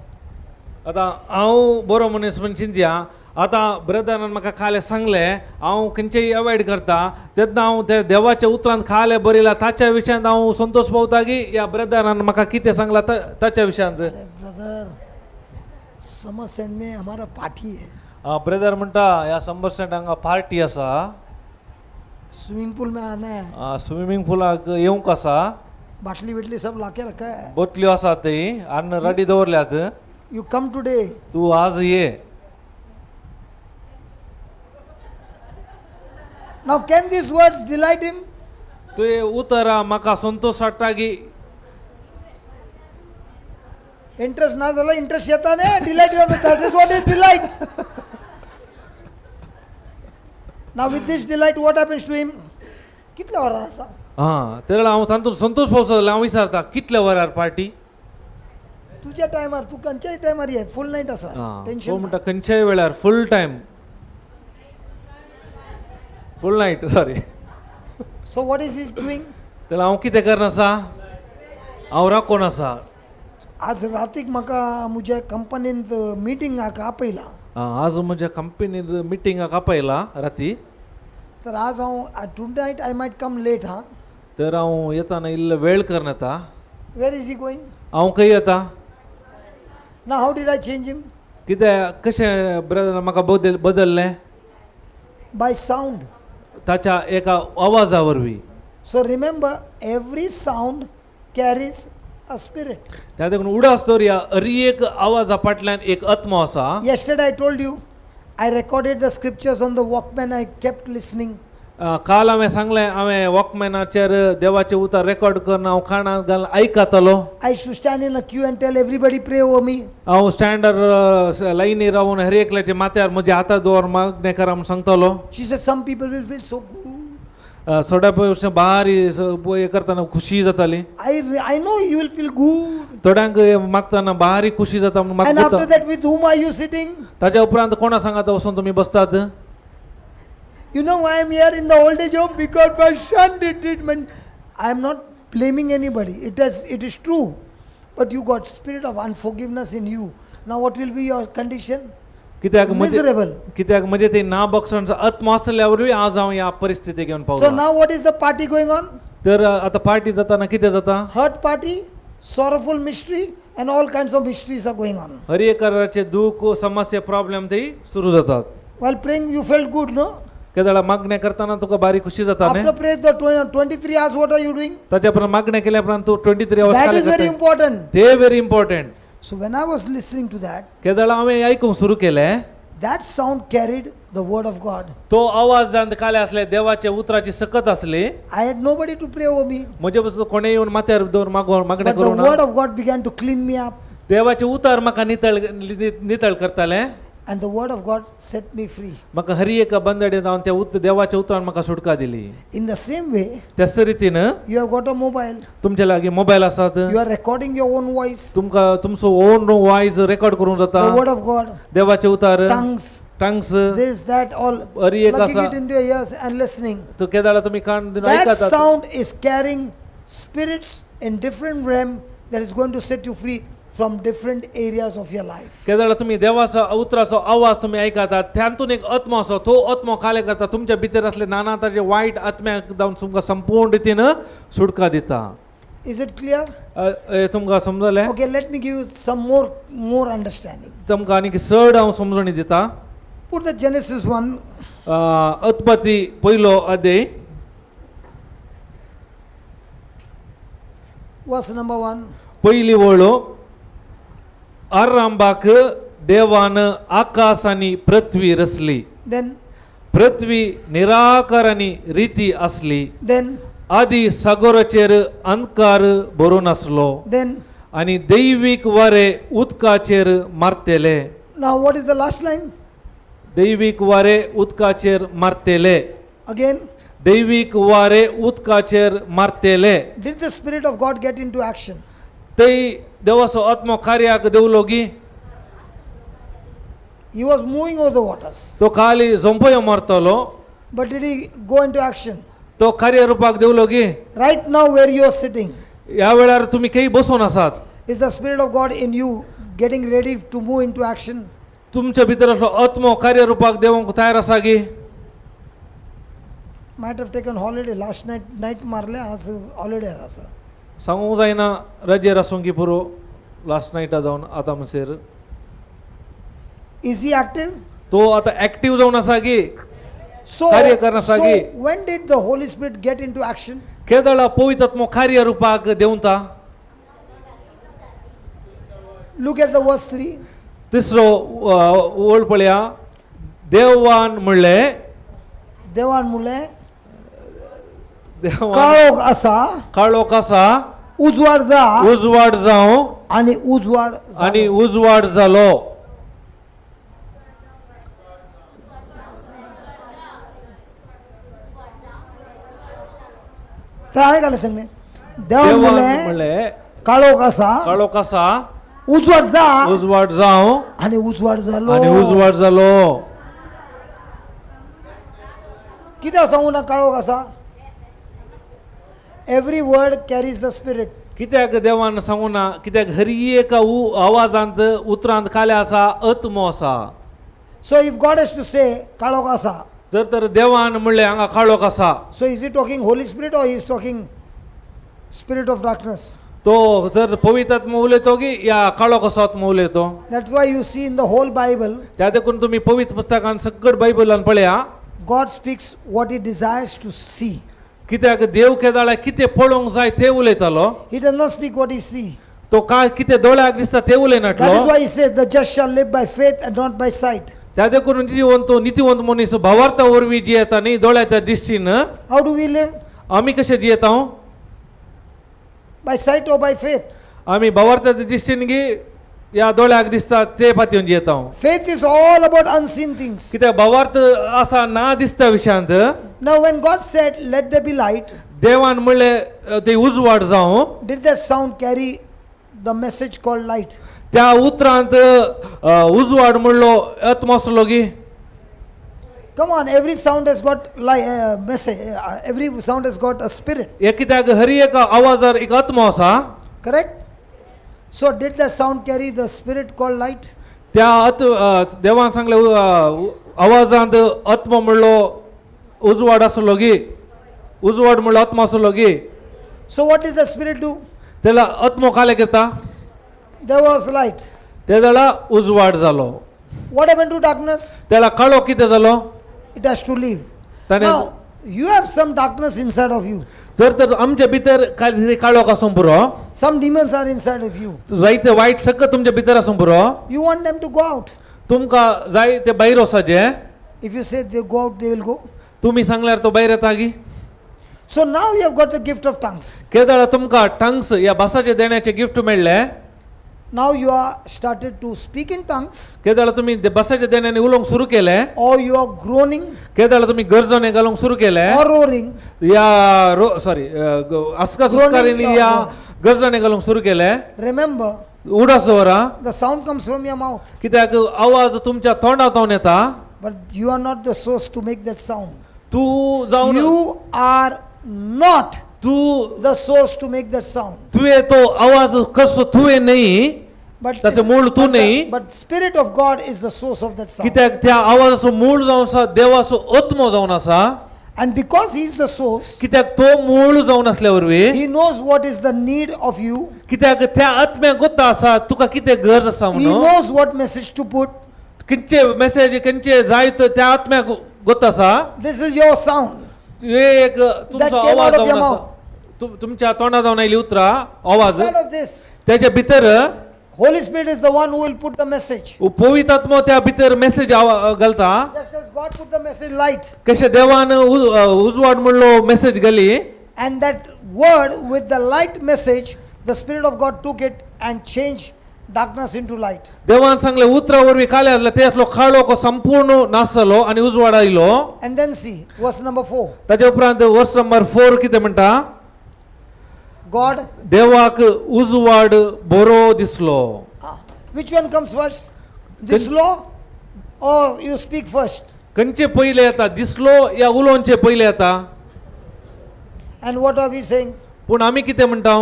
आतां हांव बरो मनीस म्हूण चिंतया. आतां ब्रदरान म्हाका खालें सांगलें हांव खंयचेय अवॉयड करता तेन्ना हांव ते देवाच्या उतरान खालें बरयलां ताच्या विशयांत हांव संतोष पावता की ह्या ब्रदरान म्हाका कितें सांगलां ताच्या विशयांत? अरे ब्रदर, समरसेंट में हमारा पार्टी है. ब्रदर म्हणटा ह्या समरसेंट हांगा पार्टी आसा. स्विमिंग पूल में आना है. स्विमींग पुलाक येवंक आसा. बाटली बिटली सब लाके रखा है. बोटल्यो आसात ती आनी रेडी दवरल्यात. You come today. तूं आज ये. Now can these words delight him? तुवें उतरां म्हाका संतोश हाडटा की? इंटरेस्ट ना झाला, इंटरेस्ट येता नाही, डिलाइट जाता. That is what is delight. Now with this delight, what happens to him? कितल्या वरां आसा? आं ते वेळार हांव तातूंत संतोष पावसो जाल्यार हांव विचारता कितल्या वरार पार्टी? तुज्या टायमार तूं खंयच्याय टायमार ये, फूल नायट आसा. तो टेन्शन. म्हणटा खंयच्याय वेळार full time, full night, sorry. So what is is doing? जाल्यार हांव कितें करना आसा, हांव राखून आसा. आज रातीक म्हाका म्हज्या कंपनींत मिटिंगाक आपयलां. आं, आज म्हज्या कंपनीन मिटिंगाक आपयला राती. तर आज हांव, tonight I might come late. हा. तर हांव येताना इल्लो वेळ करून येता. Where is he going? हांव खंय येता? ना, how did I change him? कितें कशें ब्रदर म्हाका बदललें? By sound. ताच्या एका आवाजा वरवीं. So remember, every sound carries a spirit. त्या देखून उडास दवरया, हर एक आवाजा फाटल्यान एक आत्मो आसा. Yesterday I told you, I recorded the scriptures on the Walkman, I kept listening. काल हांवें सांगलें हांवें वॉकमॅनाचेर देवाचें उतर रेकॉर्ड करून हांव कानाक घालून आयकतालो. I used to stand in a queue and tell everybody, pray over me. हांव स्टँडार लायनी रावन हर एकल्याच्या माथ्यार म्हज्या हातार दवर मागणें करा म्हूण सांगतालो. She said, some people will feel so good. थोड्या पयशे भारी हें करतना खुशी जाताली. I know you will feel good. थोड्यांक हें मागतना भारी खुशी जाता म्हूण And म्हाका after दिता. that, with whom are you sitting? ताच्या उपरांत कोणा सांगाता वचून तुमी बसतात? You know why I'm here in the old age home? Because my son did treatment. I'm not blaming anybody. It is true. But you got spirit of unforgiveness in you. Now what will be your condition? कित्याक म्हजे Miserable. कित्याक म्हणजे ते ना बक्षण आत्मा आसल्या वरवीं आज हांव ह्या परिस्थितीक येवन So पावलो. now what is the party going on? तर आतां पार्टी जाताना कितें जाता? Hurt party, sorrowful mystery, and all kinds of mysteries are going on. हर एकराचे दुःख समस्या प्रॉब्लेम ते सुरू जातात. While praying, you felt good, no? केदळा मागण्या करताना तुका बारीक खुशी जाता न्ही? After prayer, the 20 23 hours, what are you doing? ताच्या उपरांत मागण्या केल्या उपरांत तूं 23 That hours is very important. ते very important. So when I was listening to that, केदळा हांवें आयकूंक सुरू केलें, that sound carried the word of God. तो आवाज जावन काले आसले देवाच्या उतराची सकत आसली. I had nobody to pray over me, म्हजे पसून कोणें येवन माथ्यार दवर मागो मागणें but the करूं ना. word of God began to clean me up, देवाचें उतर म्हाका नितळ नितळ करतालें. and the word of God set me free. म्हाका हर एका बंदडे जावन त्या उत देवाच्या उतरान म्हाका सुटका दिली. In the same way, त्याच रितीन you have got a mobile, तुमच्या लागीं मोबायल आसात, you are recording your own voice, तुमकां तुमचो ओन वॉयस रेकॉर्ड करूंक जाता. the word of God, देवाचें उतार, tongues, tongues, this, that, all, हर एक plugging आसा. it into your ears and listening. तो केदाळा तुमी कान दिवन That आयकतात. sound is carrying spirits in different realm that is going to set you free from different areas of your life. केदाळा तुमी देवाचो उतराचो आवाज तुमी आयकतात, त्यांतून एक आत्मो आसा, तो आत्मो काले करता तुमच्या भितर असले नाना तरेचे वायट आत्म्याक जावन तुमकां संपूर्ण रितीन सुटका दिता. Is it clear? तुमकां समजलें? Okay, let me give you some more understanding. तुमकां आनीक चड हांव समजणी दिता. Put the Genesis 1, उत्पत्ती पयलो अध्याय, verse number 1. पयली वळ. आरंभाक देवान आकाश आनी पृथ्वी रचली. Then, पृथ्वी निराकार आनी रिती आसली. then, आदी सागोराचेर अंधकार भरून आसलो then. आनी दैवीक वारे उदकाचेर मारतेले. Now, what is the last line? दैवीक वारे उदकाचेर मारतेले. Again, दैवीक वारे उदकाचेर मारतेले. did the Spirit of God get into action? ते देवाचो आत्मो कार्याक देवलो गी? He was moving over the waters. तो खाली झोंपयो मारतलो. But did he go into action? तो कार्य रुपाक देवलो गी? Right now, where you are sitting, ह्या वेळार तुमी खंय बसून आसात, is the Spirit of God in you getting ready to move into action? तुमच्या भितर असलो आत्मो कार्य रुपाक देवंक तयार आसा गी? Might have taken holiday last night, night मारले आज holiday आसा. सांगूंक जायना रजेर आसूंक की पुरो लास्ट नायटा जावन आतां म्हणसर. Is he active? तो आतां एक्टीव जावन आसा गी? So, कार्य करना so Sagi. when did the Holy Spirit get into action? केदळा पवित्र आत्मो कार्य रुपाक देंवता? Look at the verse 3. तिसरो ओळ पळया. देवान म्हणलें, देवान मुले देवान काळोख आसा, काळोख आसा, उजवाड जा, उजवाड जावं, आणि उजवाड जालो. आनी उजवाड जालो. तर हांवें घालें सांगलें, देवान देवान मुले म्हणलें, काळोख आसा, काळोख आसा, उजवाड जा, उजवाड जावं, आणि उजवाड जालो. आनी उजवाड जालो. कित्याक सांगू ना काळोख आसा? Every word carries the spirit. कित्याक देवान सांगू ना? कित्याक हर एका आवाजांत उतरांत काले आसा आत्मो आसा. So if God has to say काळोख आसा, जर तर देवान म्हणलें हांगा काळोख आसा, so is he talking Holy Spirit or is talking spirit of darkness? तो जर पवित्र आत्मो उलयतो की या काळोख आसा आत्मो उलयतो? That's why you see in the whole Bible, त्या देखून तुमी पवित्र पुस्तकान सगळं बायबलान पळया, God speaks what he desires to see. कित्याक देव केदाळा कितें पळोवंक जाय तें उलयतालो. He does not speak what he see. तो काय कितें दोळ्याक दिसता तें That is उलयनाटलो. why he says the just shall live by faith and not by sight. त्या देखून जिवंत नितीवंत मनीस भावार्था वरवीं जियेता न्ही दोळ्याच्या दिश्टीन. How do we live? आमी कशे जियेता? By sight or by faith? आमी भावार्थाच्या दिश्टीन गी या दोळ्याक दिसता ते पातयेवन जियेता? Faith is all about unseen things. कित्याक भावार्थ आसा ना दिसता विशयांत. Now, when God said, "Let there be light," देवान म्हणलें ते उजवाड जावं, did that sound carry the message called light? त्या उतरांत उजवाड म्हणलो आत्मो आसलो गी? Come on, every sound has got message. Every sound has got a spirit. हे कित्याक हर एका आवाजार एक आत्मो आसा. Correct? So, did that sound carry the spirit called light? त्या आत देवान सांगले आवाजांत आत्मो म्हणलो उजवाड आसलो गी, उजवाड म्हणलो आत्मो आसलो गी. So what did the Spirit do? त्याला आत्मो काले करता. There was light. ते जाल्यार उजवाड जालो. What happened to darkness? त्याला काळो कितें जालो? It has to leave. ताणें Now, you have some darkness inside of you. जर तर आमच्या भितर काय काळोख आसूंक पुरो. Some demons are inside of you. जायते वायट सगळं तुमच्या भितर आसूंक पुरो. You want them to go out. तुमकां जाय ते भायर वचपाचें. If you say they go out, they will go. तुमी सांगल्यार तो भायर येता गी. So now you have got the gift of tongues. केदळा तुमकां टंग्स ह्या भासाचे देण्याचे गिफ्ट मेळ्ळें. Now you are started to speak in tongues, केदळा तुमी भासाच्या देण्याने उलोवंक सुरू केलें, or you are groaning केदळा तुमी गरजणे घालूंक सुरू केलें, or roaring. या रो सॉरी अस्का सुस्कारीनी Groaning, या गरजणे घालूंक सुरू केलें. Remember, उडास दवरा, the sound comes from your mouth, कित्याक आवाज तुमच्या तोंडात येता. but you are not the source to make that sound. तूं जावन You are not तूं the source to make that sound. तुवें तो आवाज कसो तुवें न्ही, But, ताचें मूळ तूं but, the, न्ही. but Spirit of God is the source of that sound. कित्याक त्या आवाजाचो मूळ जावन आसा देवाचो आत्मो जावन आसा. And because He is the source, कित्याक तो मूळ जावन आसल्या वरवीं, He knows what is the need of you. कित्याक त्या आत्म्याक गोत्ता आसा तुका कितें गरज आसा He म्हणून. knows what message to put. खंयचे मेसेज खंयचे जाय तो त्या आत्म्याक गोत्ता आसा. This is your sound. हे एक तुमचो came आवाज out of your जावन आसा. mouth. तुमच्या तोंडा जावन आयली उतरां आवाज. Instead of this, त्याच्या भितर Holy Spirit is the one who will put the message. पवित्र आत्मो त्या भितर मेसेज घालता. Just as God put the message light, कशें देवान उजवाड म्हणलो मेसेज घाली. and that word with the light message, the Spirit of God took it and changed darkness into light. देवान सांगले उतरा वरवीं काले आसले ते आसलो काळोख संपूर्ण नासलो आनी उजवाड आयलो. And then see, verse number 4. ताच्या उपरांत वर्स नंबर 4 कितें म्हणटा? God, देवाक उजवाड बरो दिसलो. Which one comes first? This law or you speak first? खंयचे पयले येता, दिसलो या उलोवचे पयले येता? And what are we saying? पूण आमी कितें म्हणटा?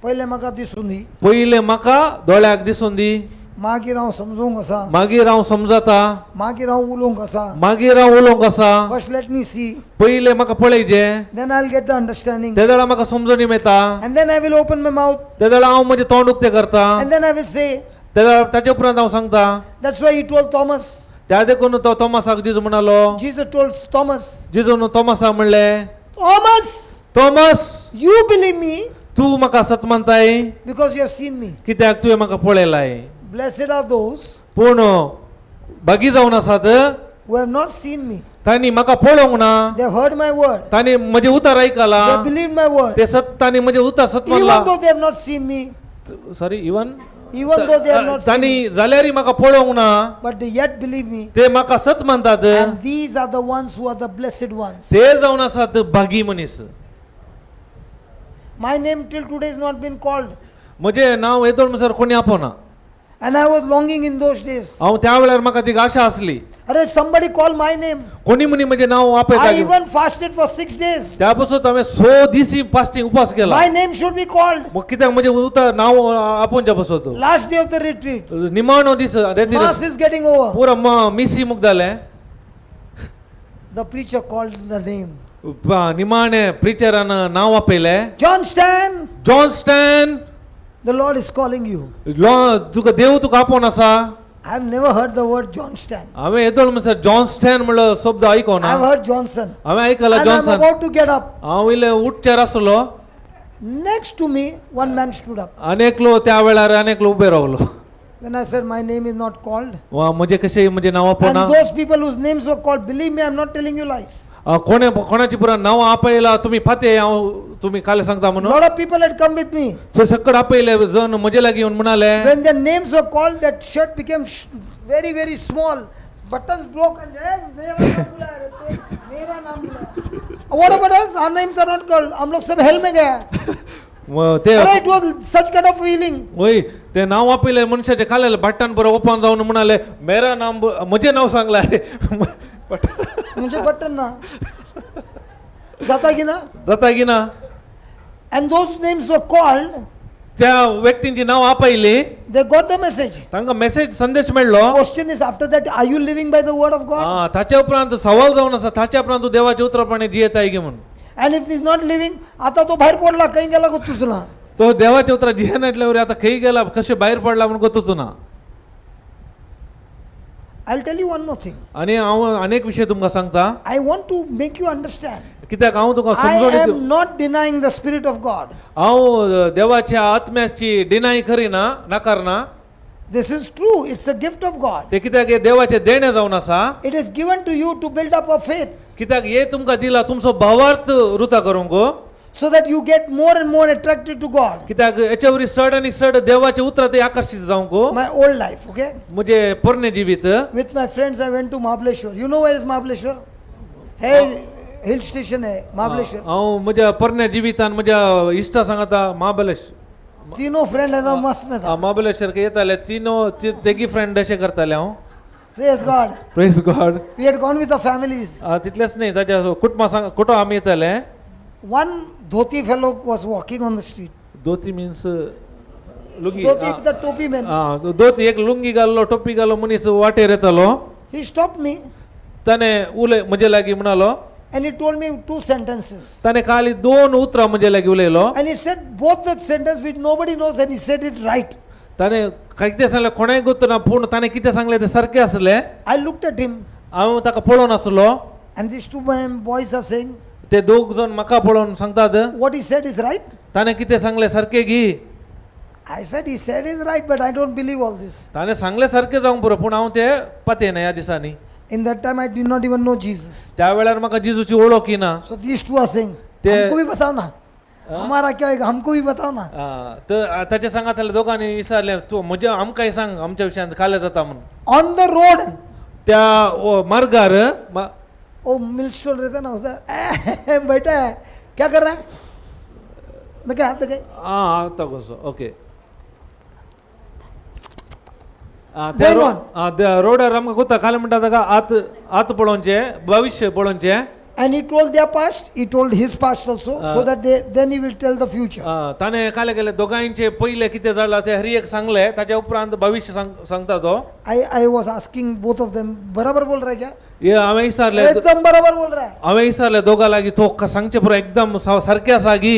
पयलें म्हाका दिसूं दी, पयले म्हाका दोळ्याक दिसून दी, मागीर हांव समजूंक आसा, मागीर हांव समजता, मागीर हांव उलोवंक आसा. मागीर हांव उलोवंक आसा. First let me see, पयले म्हाका पळयचें, then I'll get the understanding, ते वेळार म्हाका समजणी मेळटा, and then I will open my mouth, ते वेळार हांव म्हजें तोंड उक्तें करता, and then I will say. ते वेळार ताचे उपरांत हांव सांगता. That's why he told Thomas. त्या देखून तो तोमासाक जेजू म्हणालो. Jesus told Thomas, जेजून तोमासाक म्हणलें, Thomas, Thomas, you believe me तूं म्हाका सत मानताय because you have seen me. कित्याक तुवें म्हाका पळयलाय. Blessed are those पूण भागी जावन आसात who have not seen me. तांणी म्हाका पळोवंक ना, They have heard my word. तांणी म्हजें उतर आयकलां, They have believed my word. ते सत तांणी म्हजें उतर सत Even मानलां. though they have not seen me, sorry, even even though they have not seen me, तांणी जाल्यारय म्हाका पळोवंक ना, but they yet believe me. ते म्हाका सत मानतात. And these are the ones who are the blessed ones. ते जावन आसात भागी मनीस. My name till today has not been called. म्हजें नांव येदोळ म्हणसर कोणी आपोना. And I was longing in those days. हांव त्या वेळार म्हाका ती आशा आसली, Arey, somebody call my name. कोणी म्हणी म्हजें नांव I आपयता. even fasted for 6 days. त्या पासून हांवें 6 दीस फास्टींग उपास केला. My name should be called. मग कित्याक म्हजें उतर नांव आपोवच्या पासत. Last day of the retreat. निमाणो दीस रेती Mass is getting over. पुरा मिसी मुगदालें. The preacher called the name. निमाणे प्रिचरान नांव आपयलें. John Stan, John Stan, the Lord is calling you. तुका देव तुका आपोवन आसा. I have never heard the word John Stan. हांवें येदोळ म्हणसर जॉन स्टॅन म्हणलो शब्द आयकोना. I have heard Johnson. हांवें आयकला And I'm Johnson. about to get up. हांव इल्लें उठचेर आसलो. Next to me, one man stood up. आनी एकलो त्या वेळार आनी एकलो उबे रावलो. Then I said, my name is not called. वा म्हजें कशें म्हजें नांव आपोवना. And those people whose names were called, believe me, I'm not telling you lies. कोणे कोणाची पुरा नांव आपयला तुमी फाते हांव तुमी काल सांगता A म्हणून. lot of people had come with me. थंय सकड आपयले जण म्हजे लागीं येवन म्हणाले. When their names were called, that shirt became very, very small. Buttons broke and "Eh, मेरा नाम बुलाया रे, मेरा नाम बुलाया." What about us? Our names are not called. Hum log sub hell में गए. ते अरे, it was such kind of feeling. वय ते नांव आपयले मनशाचे खालेले बट्टान बरो ओपन जावन म्हणाले मेरा नाम म्हजें नांव सांगलां रे. म्हणजे बटन ना जाता की ना. जाता की ना. And those names were called, त्या व्यक्तींची नांव आपयली. They got the message. तांकां मेसेज संदेश मेळ्ळो. Question is, after that, are you living by the word of God? हा, ताच्या उपरांत सवाल जावन आसा, ताच्या उपरांत तूं देवाच्या उतराप्रमाणे जियेताय गी म्हूण. And if he's not living, आता तो बाहेर पडला, काही गेला गोतूच ना. तो देवाच्या उतरा जियेनाटल्यावर आता खंय गेला, कशें भायर पडला म्हूण गोतूच ना. I'll tell you one more thing. आनी हांव अनेक विशय तुमकां सांगता. I want to make you understand. कित्याक हांव तुका I समजून am not denying the Spirit of God. हांव देवाच्या आत्म्याची डिनाय करिना, नाकारना. This is true. It's a gift of God. ते कित्याक हे देवाचें देणें जावन आसा. It is given to you to build up a faith कित्याक हे तुमकां दिला तुमचो भावार्थ रुता करूंक, so that you get more and more attracted to God. कित्याक हेचे वरी चड आनी चड देवाच्या उतरां ते आकर्शीत जावंक. My old life, okay? म्हजें पोरणें जिवीत. With my friends, I went to Mahabaleshwar. You know where is Mahabaleshwar? Hey, hill station है महाबलेश्वर. हांव म्हज्या पोरण्या जिवितान म्हज्या इश्टा सांगता महाबलेश तीनों फ्रेंड है ना, मस्त में था. महाबलेश्वर येताले तिनो तेगी फ्रेंड अशें करताले हांव. Praise God. Praise God. We had gone with the families. तितलेंच न्ही, ताच्या कुटुंबा सांग कुटुंब आमी येताले. One dhoti fellow was walking on the street. Dhoti means lungi. Dhoti with the topi man. धोती एक लुंगी घाल्लो टोपी घाल्लो मनीस वाटेर येतालो. He stopped me ताणें उलय म्हजे लागीं म्हणालो. And he told me two sentences. ताणें खाली दोन उतरां म्हजे लागीं उलयलो. And he said both the sentence which nobody knows, and he said it right. ताणें काय कितें सांगलें कोणाय गोत्त ना, पूण ताणें कितें सांगलें तें सारकें आसलें. I looked at him, हांव ताका पळोवन आसलो. and these two boys are saying, ते दोग जाण म्हाका पळोवन सांगतात, "What he said is right." ताणें कितें सांगलें सारकें गी? I said, "He said is right, but I don't believe all this." ताणें सांगलें सारकें जावंक पुरो, पूण हांव तें पातयेना ह्या दिसांनी. In that time, I did not even know Jesus. त्या वेळार म्हाका जेजूची ओळख ना. So these two are saying, "हमको भी बताओ ना, हमारा क्या होगा, हमको भी बताओ ना." तर ताच्या सांगातल्या दोगांनी विचारलें, तूं म्हज्या आमकांय सांग आमच्या विशयान काल्यार जाता म्हूण. On the road, त्या मार्गार वो मिल स्टोन रहता ना, उधर बैठा है, क्या कर रहा है? मैं क्या हाथ गए. आं आतां कसो ओके. Going on. त्या रोडार आमकां कोता काल म्हणटा ताका आत आत पळोवचें भविश्य पळोवचें. And he told their past, he told his past also, so that they then he will tell the future. ताणें काले केले दोगांयचे पयले कितें जालां तें हर एक सांगलें, ताच्या उपरांत भविश्य सांगता तो. I was asking both of them, बराबर बोल रहा है क्या? हे हांवें विचारलें. एकदम बराबर बोल रहा है. हांवें विचारलें दोगां लागीं, तो सांगचें पुरो एकदम सारकें आसा गी?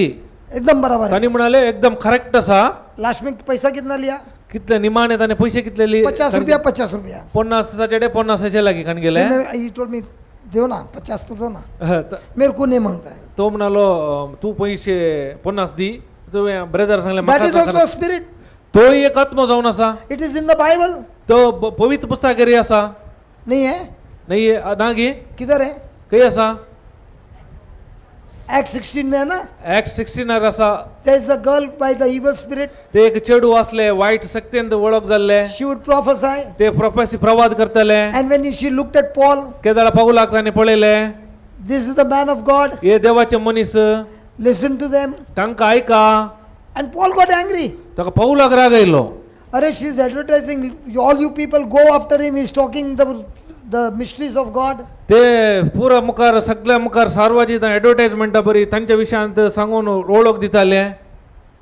एकदम बराबर है. तांणी म्हणाले एकदम करेक्ट आसा. लास्ट में पैसा कितना लिया? कितले निमाणे ताणें पयशे कितले 50 रुपया, 50 रुपया. 50 ताचे कडेन 50 हेचे लागीं खाण गेले. He told me, "दो ना, 50 तो दो ना." मेरे को नहीं मांगता है. तो म्हणालो, तूं पयशे 50 दी. तुवें ब्रदर सांगलें That is म्हाका also a spirit. तोय एक आत्मो जावन आसा. It is in the Bible. तो पवित्र पुस्तकारी आसा. नहीं है? न्ही ना गी? किधर है? खंय आसा? एक्ट 16 में है ना? एक्ट 16 आसा. There is a girl by the evil spirit. ते एक चेडूं आसलें वायट शक्तेन वळख जाल्लें. She would prophesy. ते प्रोफेसी प्रवाद करतले. And when she looked at Paul, केदळा पावलाक ताणें पळयलें, "This is the man of God. हे देवाचे मनीस. Listen to them." तांकां आयका. And Paul got angry. ताका पावलाक राग आयलो. Arey, she's advertising. All you people go after him. He's talking the mysteries of God. ते पुरा मुखार सगळ्या मुखार सार्वजनिक एडवर्टायजमेंटा बरी तांच्या विशयांत सांगून वळख दिताले.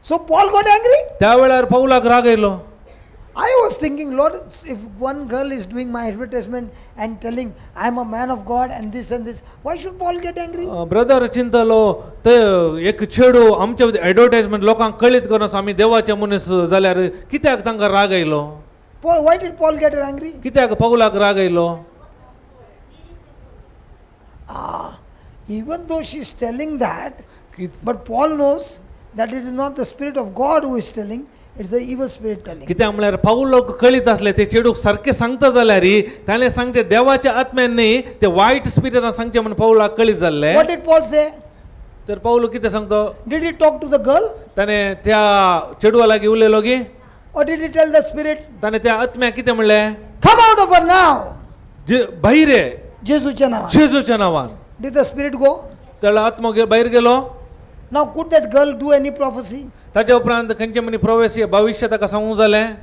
So Paul got angry. त्या वेळार पावलाक राग आयलो. I was thinking, "Lord, if one girl is doing my advertisement and telling I am a man of God and this and this, why should Paul get angry?" Brother चिंतलो, ते एक चेडूं आमच्या advertisement लोकांक कळीत करून आमी देवाचे मनीस जाल्यार कित्याक तांकां राग आयलो? Paul, why did Paul get angry? कित्याक पावलाक राग आयलो? Ah, even though she's telling that, but Paul knows that it is not the Spirit of God who is telling, it's the evil spirit telling. कित्याक म्हणल्यार पावलोक कळीत आसलें ते चेडूक सारकें सांगता जाल्यार ताणें सांगचें देवाच्या आत्म्यान न्ही, ते वायट स्पिरिटान सांगचें म्हूण पावलाक कळीत जाल्लें. What did Paul say? तर पावलो कितें सांगता? Did he talk to the girl ताणें त्या चेडवा लागीं उलयलो गी? Or did he tell the spirit, ताणें त्या आत्म्याक कितें म्हणलें? "Come out of her now"? जे भायर ये. जेजूच्या नावान. जेजूच्या नांवान. Did the spirit go? त्याला आत्मो भायर गेलो. Now, could that girl do any prophecy? ताच्या उपरांत खंयचे म्हणी प्रवेश भविश्य ताका सांगूंक जालें?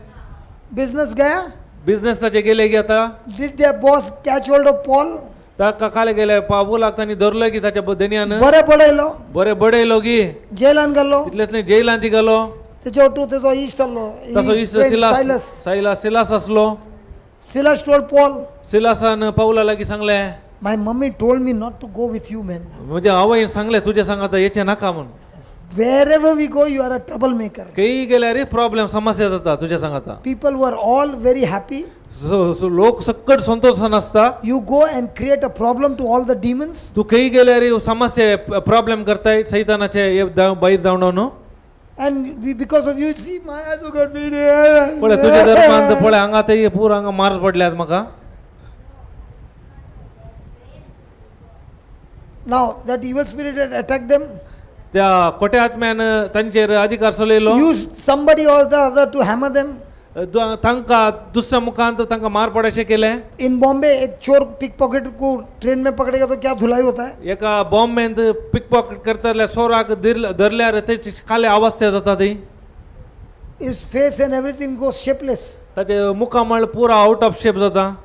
Business गया? बिझनेस ताचे गेले की आतां? Did their boss catch hold of Paul? ताका काले गेले पावलाक तांणी धरलो की ताच्या धनयान? बरे बडयलो. बरें बडयलो की. जेलान गेलो. तितलेंच न्ही, जेलान ती गेलो. तेच्या ओटू तेजो इश्ट आहलो. तसो His इश्ट friend Silas Silas. Sayla Silas आसलो. Silas told Paul, सिलासान पावला लागीं सांगलें, "My mummy told me not to go with you, man. म्हणजे आवयन सांगलें तुजें सांगात येचें नाका म्हूण. Wherever we go, you are a troublemaker." खंय गेल्यार प्रॉब्लेम समस्या जाता तुज्या सांगाता. People were all very happy. So so लोक सक्कट संतोषान आसता. You go and create a problem to all the demons. तूं खंय गेल्यार समस्या प्रॉब्लेम करताय सैतानाचे हे भायर धांवडावन. And we, because of you, see, my eyes got me. पळय तुज्या धर्मांत पळय हांगा ते पुरो हांगा मार्च पडल्यात म्हाका. Now, that evil spirit had attacked them, त्या खोट्या आत्म्यान तांचेर अधिकार चलयलो. used somebody or the other to hammer them. तांकां दुसऱ्या मुखांत तांकां मार पडशें केलें. In Bombay, एक चोर पिक पॉकेट को ट्रेन में पकड़ेगा तो क्या धुलाई होता है? एका बॉम्बेंत पिक पॉकेट करतल्या चोराक धरल्यार तेची काले अवस्था जाता ती. His face and everything goes shapeless. ताचे मुखामळ पुरा आउट ऑफ शेप जाता.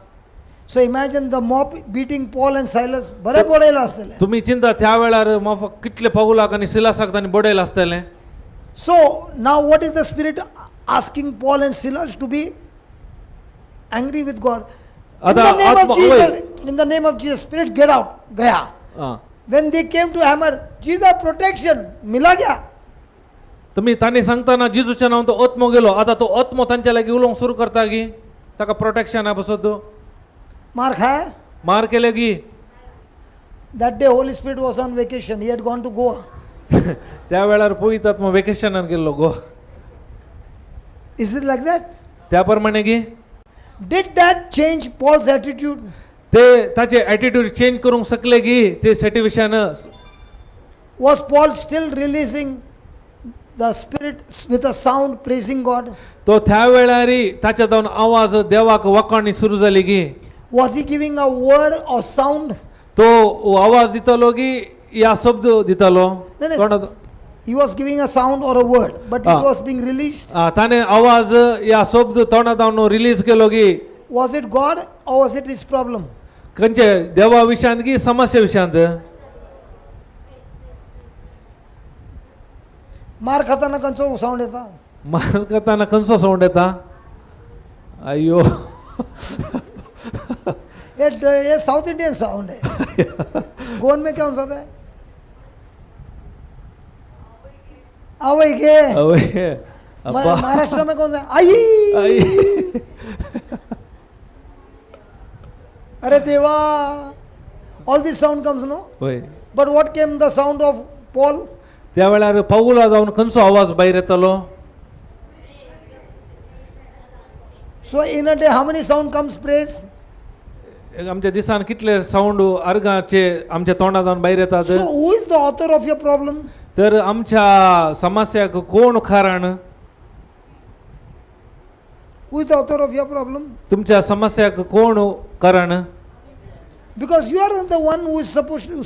So imagine the mob beating Paul and Silas. बरे बडयला आसतले. तुमी चिंता त्या वेळार म्हाका कितले पावलाक आनी सिलासाक तांणी बडयलां आसतलें. So now what is the spirit asking Paul and Silas to be angry with God? In the आता name of आत्मा- Jesus, in the name of Jesus, spirit get out. Gaya. आं. When they came to hammer, Jesus protection, मिला क्या? तुमी तांणी सांगतना जेजूच्या नांवान तो आत्मो गेलो. आतां तो आत्मो तांच्या लागीं उलोवंक सुरू करता की ताका प्रोटेक्शना पासत. मार खाया. मार केले की. That day Holy Spirit was on vacation. He had gone to Goa. त्या वेळार पवित्र आत्मो वेकेशनार गेल्लो गो. Is it like that? त्या प्रमाणे की. Did that change Paul's attitude? ते ताचे एटिट्यूड चेंज करूंक शकले की ते situation? Was Paul still releasing the spirit with a sound praising God? तो त्या वेळार ताच्या जावन आवाज देवाक वाखाणी सुरू जाली की? Was he giving a word or sound? तो आवाज दितालो की या शब्द दितालो? नाही, नाही. तोंडात- He was giving a sound or a word, but it Ah. was being released. आ, ताणें आवाज या शब्द तोंडात जावन रिलीज केलो की? Was it God or was it his problem? खंयचे देवा विशयांत की समस्या विशयांत? मार खाताना कंचो साऊंड येता? मार करताना खंयचो सावंड येता? अय्यो. ये ये साउथ इंडियन साउंड है. गोवन में क्या होता है? आवई के. अवय अब्बा. महाराष्ट्र में कौन सा? आई. आई. अरे देवा. All this sound comes, no? वय. But what came the sound of Paul? त्या वेळार पावला जावन खंयचो आवाज भायर येतालो? So in a day, how many sound comes praise? आमच्या दिसान कितले सावंड अर्गाचे आमच्या तोंडा जावन भायर येतात? So who is the author of your problem? तर आमच्या समस्याक कोण कारण? Who is the author of your problem? तुमच्या समस्याक कोण कारण? Because you are the one who is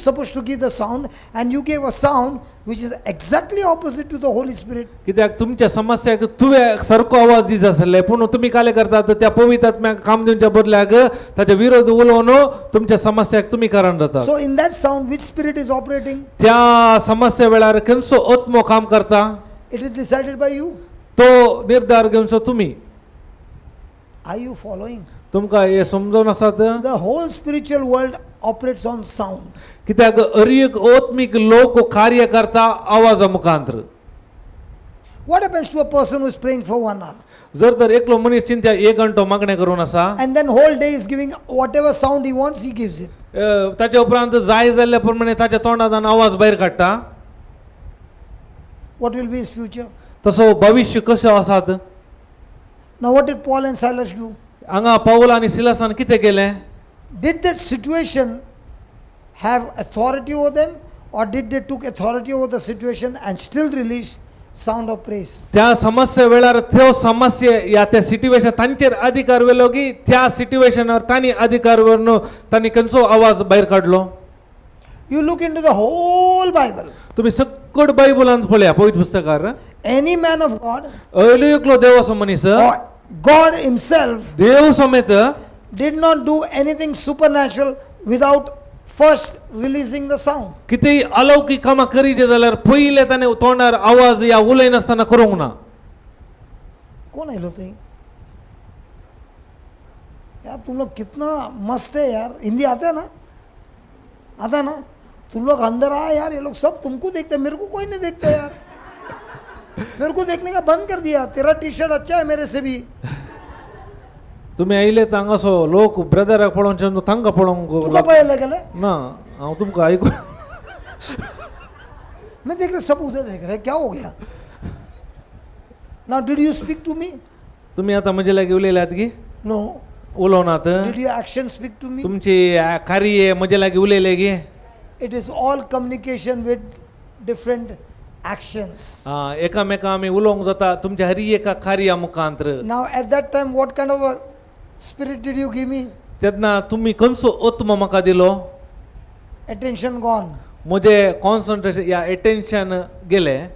supposed to give the sound, and you gave a sound which is exactly opposite to the Holy Spirit. कित्याक तुमच्या समस्याक तुवें सारको आवाज दीत आसले पूण तुमी काले करतात त्या पवित्र आत्म्याक काम दिवच्या बदल्याक ताच्या विरोध उलोवन तुमच्या समस्याक तुमी कारण जाता. So in that sound, which spirit is operating? त्या समस्या वेळार खंयचो आत्मो काम करता? It is decided by you. तो निर्धार घेवचो तुमी. Are you following? तुमकां हें समजून आसात? The whole spiritual world operates on sound. कित्याक हर एक आत्मीक लोक कार्य करता आवाजा मुखांतर. What happens to a person who is praying for 1 hour जर तर एकलो मनीस चिंत्या एक घंटो मागणें करून आसा and then whole day is giving whatever sound he wants, he gives it? ताच्या उपरांत जाय जाल्ल्या प्रमाणे ताच्या तोंडांत आवाज भायर काडटा. What will be his future? तसो भविश्य कशें आसात? Now, what did Paul and Silas do? हांगा पावल आनी सिलासान कितें केलें? Did that situation have authority over them, or did they took authority over the situation and still release sound of praise? त्या समस्ये वेळार त्यो समस्ये या त्या सिट्युएशन तांचेर अधिकार व्हेलो की त्या सिट्युएशनार तांणी अधिकार व्हरून तांणी खंयचो आवाज भायर काडलो? You look into the whole Bible. तुमी सक्कड बायबलांत पळया पवित्र पुस्तकार. Any man of God अयलो एकलो देवाचो मनीस or God Himself देव समेत did not do anything supernatural without first releasing the sound. कितेंय अलौकीक कामां करीचे जाल्यार पयलें ताणें तोंडार आवाज या उलयनासतना करूंक ना. कोण आयलो थंय यार? तुम लोग कितना मस्त है यार. हिंदी आता है ना? आता है ना? तुम लोग अंदर आए यार, ये लोग सब तुमको देखते हैं, मेरे को कोई नहीं देखता यार. मेरे को देखने का बंद कर दिया. तेरा टी शर्ट अच्छा है मेरे से भी. तुमी आयले तर हांगासो लोक ब्रदराक पळोवन तांकां पळोवंक तुका पळयलें गेलें. ना, हांव तुमकां आयकू. मैं देख रहे, सब उधर देख रहे, क्या हो Gaya? Now, did you speak to me? तुमी आतां म्हजे लागीं उलयल्यात की? No. उलोवनात. Did your action speak to me? तुमची कार्य म्हजे लागीं उलयले की? It is all communication with different actions. एकामेका आमी उलोवंक जाता तुमच्या हरी एका कार्या मुखांत्र. Now, at that time, what kind of a spirit did you give me? तेन्ना तुमी खंयचो आत्मो म्हाका दिलो? Attention gone. म्हजें कॉन्सन्ट्रेशन या एटेन्शन गेलें.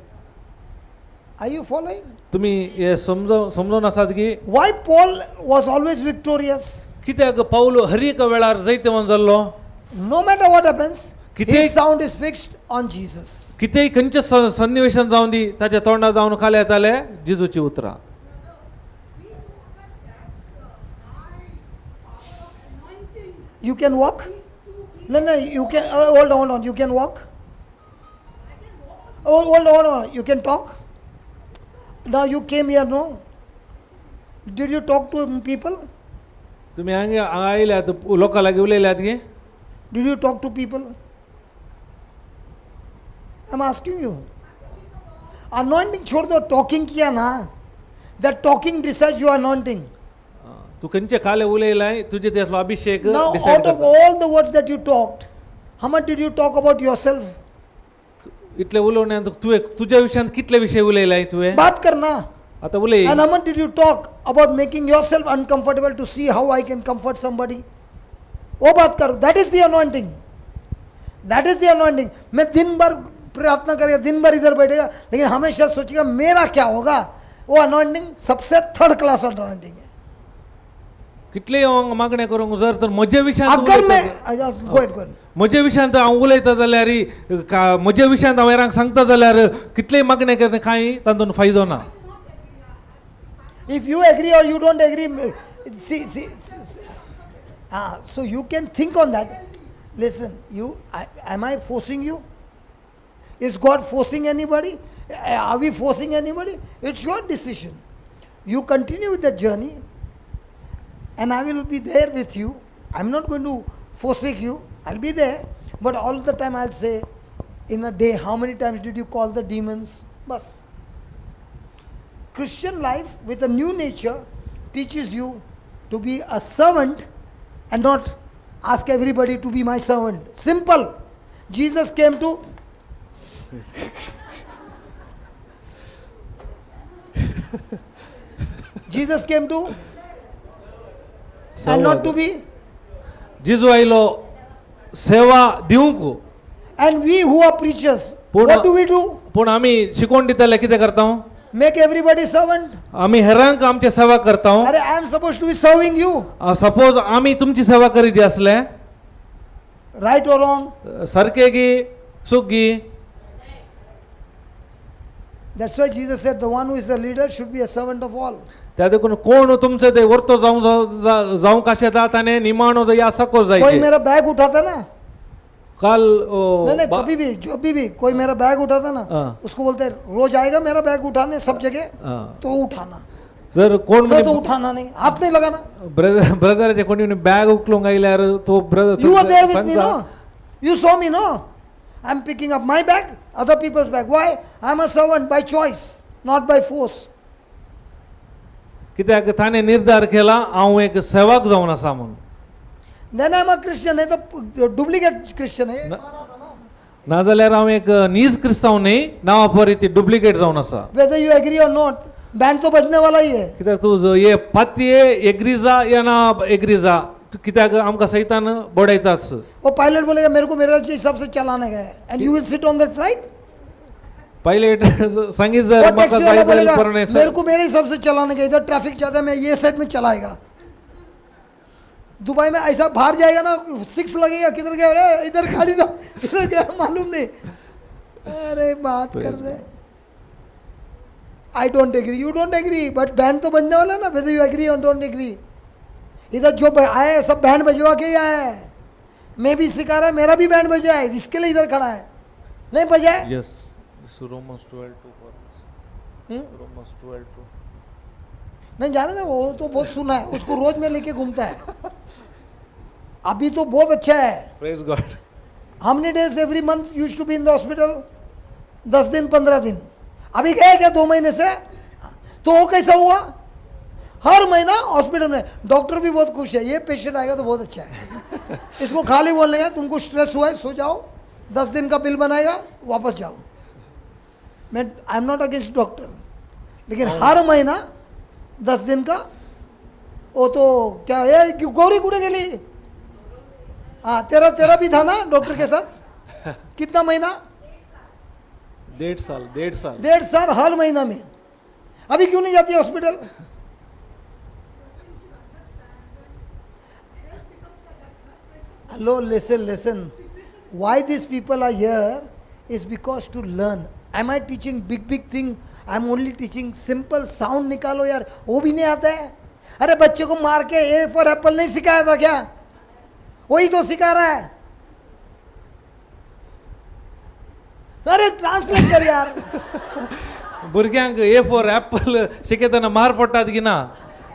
Are you following? तुमी हे समजो समजून आसात की? Why Paul was always victorious? कित्याक पावल हर एका वेळार जैतवंत जाल्लो? No matter what happens, his sound is fixed on Jesus. कितेंय खंयचें सन्निवेशन जावन दी, ताच्या तोंडा जावन खाली येताले जेजूची उतरां. You can walk? No, you can. Hold on, hold on. You can walk? Oh, hold on, hold on. You can talk? Now you came here, no? Did you talk to people? तुमी हांगा हांगा आयल्यात, लोकां लागीं उलयल्यात की? Did you talk to people? I'm asking you. Anointing छोड़ दो, talking किया ना? That talking decides your anointing. तूं खंयचे खाले उलयलाय, तुजे ते असलो अभिशेक Now, decide out of करता. All the words that you talked, how much did you talk about yourself? इतले उलोवण्यात तुवें तुज्या विशयांत कितले विशय उलयलाय तुवें? बात करना. आतां उलय. And how much did you talk about making yourself uncomfortable to see how I can comfort somebody? वो बात करो. That is the anointing. That is the anointing. मैं दिन भर प्रार्थना करेगा, दिन भर इधर बैठेगा, लेकिन हमेशा सोचेगा मेरा क्या होगा. वो अनॉइंटिंग सबसे थर्ड क्लास अनॉइंटिंग है. कितले हांव मागणें करूंक जर तर म्हज्या विशयांत अगर मैं उलयता, गो अहेड, गो अहेड. म्हज्या विशयांत हांव उलयता जाल्यार, म्हज्या विशयांत हांव हेरांक सांगता जाल्यार, कितलेय मागणें करून कांय तातूंत फायदो ना. If you agree or you don't agree, see, see, see, see. Ah, so you can think on that. Listen, am I forcing you? Is God forcing anybody? Are we forcing anybody? It's your decision. You continue with the journey, and I will be there with you. I'm not going to forsake you. I'll be there. But all the time I'll say, in a day, how many times did you call the demons? Bas. Christian life with a new nature teaches you to be a servant and not ask everybody to be my servant. Simple. Jesus came to Jesus came to and not to be. जेजू आयलो सेवा दिवंक. And we who are preachers, what do we do? पूण आमी शिकोवन दिताले कितें करता? Make everybody servant. आमी हेरांक आमची सेवा करता. अरे, I am supposed to be serving you. Suppose आमी तुमची सेवा करीत आसले. Right or wrong? सारकें गी चूक गी? That's why Jesus said the one who is a leader should be a servant of all. त्या देखून कोण तुमचे ते वर्तो जावंक जावंक आशेता ताणें निमाणो या सको कोई जायचे. मेरा बैग उठाता ना, काल नहीं नहीं, कभी भी, जो भी भी कोई मेरा बैग उठाता ना, हाँ। उसको बोलते हैं, रोज आएगा मेरा बैग उठाने सब जगह, हाँ। तो उठाना. जर कोण नहीं तो उठाना नहीं, हाथ नहीं लगाना. ब्रदर ब्रदराचे कोणी बॅग उखलूंक आयल्यार तो brother You were there with me, no? You saw me, no? I am picking up my bag, other people's bag. Why? I am a servant by choice, not by force. कित्याक ताणें निर्धार केला हांव एक सेवक जावन आसा म्हणून. Then I am a Christian. नहीं तो डुप्लीकेट क्रिश्चियन है. नाजाल्यार हांव एक नीज क्रिस्तांव न्ही, नांवा परी ती डुप्लिकेट जावन आसा. Whether you agree or not, band तो बजने वाला ही है. कित्याक तूं हे पातये एग्री जा या ना एग्री जा, कित्याक आमकां सैतान बडयताच. वो पायलट बोलेगा मेरे को मेरे हिसाब से चलाने का है, and you will sit on that flight? Pilot सांगीत वो जर म्हाका टैक्सी वाला जाय जाल्यार बोलेगा बरें न्ही. मेरे को मेरे हिसाब से चलाने का, इधर ट्रैफिक ज्यादा है, मैं ये साइड में चलाएगा. दुबई में ऐसा बाहर जाएगा ना, सिक्स लगेगा, किधर गया? अरे इधर खाली था, किधर गया मालूम नहीं. अरे बात कर दे. I don't agree, you don't agree, but band तो बजने वाला ना, whether you agree or don't agree. इधर जो आया है सब बैंड बजवा के ही आया है। मैं भी सिखा रहा है, मेरा भी बैंड बजा है, इसके लिए इधर खड़ा है, नहीं बजा है? Yes, Romans 12:2. Hmm? Romans 12:2. नहीं जाने ना, वो तो बहुत सुना है, उसको रोज में लेके घूमता है। अभी तो बहुत अच्छा है। Praise God. How many days every month used to be in the hospital? 10 दिन, 15 दिन। अभी गए क्या 2 महीने से? तो वो कैसा हुआ? हर महीना हॉस्पिटल में डॉक्टर भी बहुत खुश है, ये पेशेंट आएगा तो बहुत अच्छा है। इसको खाली बोलने का, तुमको स्ट्रेस हुआ है, सो जाओ, 10 दिन का बिल बनाएगा, वापस जाओ। मैं I am not against doctor, लेकिन हर महीना 10 दिन का वो तो क्या है? गौरी कुठे गेली? हाँ, तेरा तेरा भी था ना डॉक्टर के साथ? कितना महीना? 1.5 साल, 1.5 साल। 1.5 साल हर महीना में। अभी क्यों नहीं जाती hospital? Hello, listen, listen. Why these people are here is because to learn. Am I teaching big, big thing? I am only teaching simple sound. निकालो यार, वो भी नहीं आता है। अरे, बच्चे को मार के ए फॉर एप्पल नहीं सिखाया था क्या? वही तो सिखा रहा है। अरे, ट्रांसलेट कर यार। भुरग्यांक ए फॉर ॲपल शिकयतना मार पडटात की ना,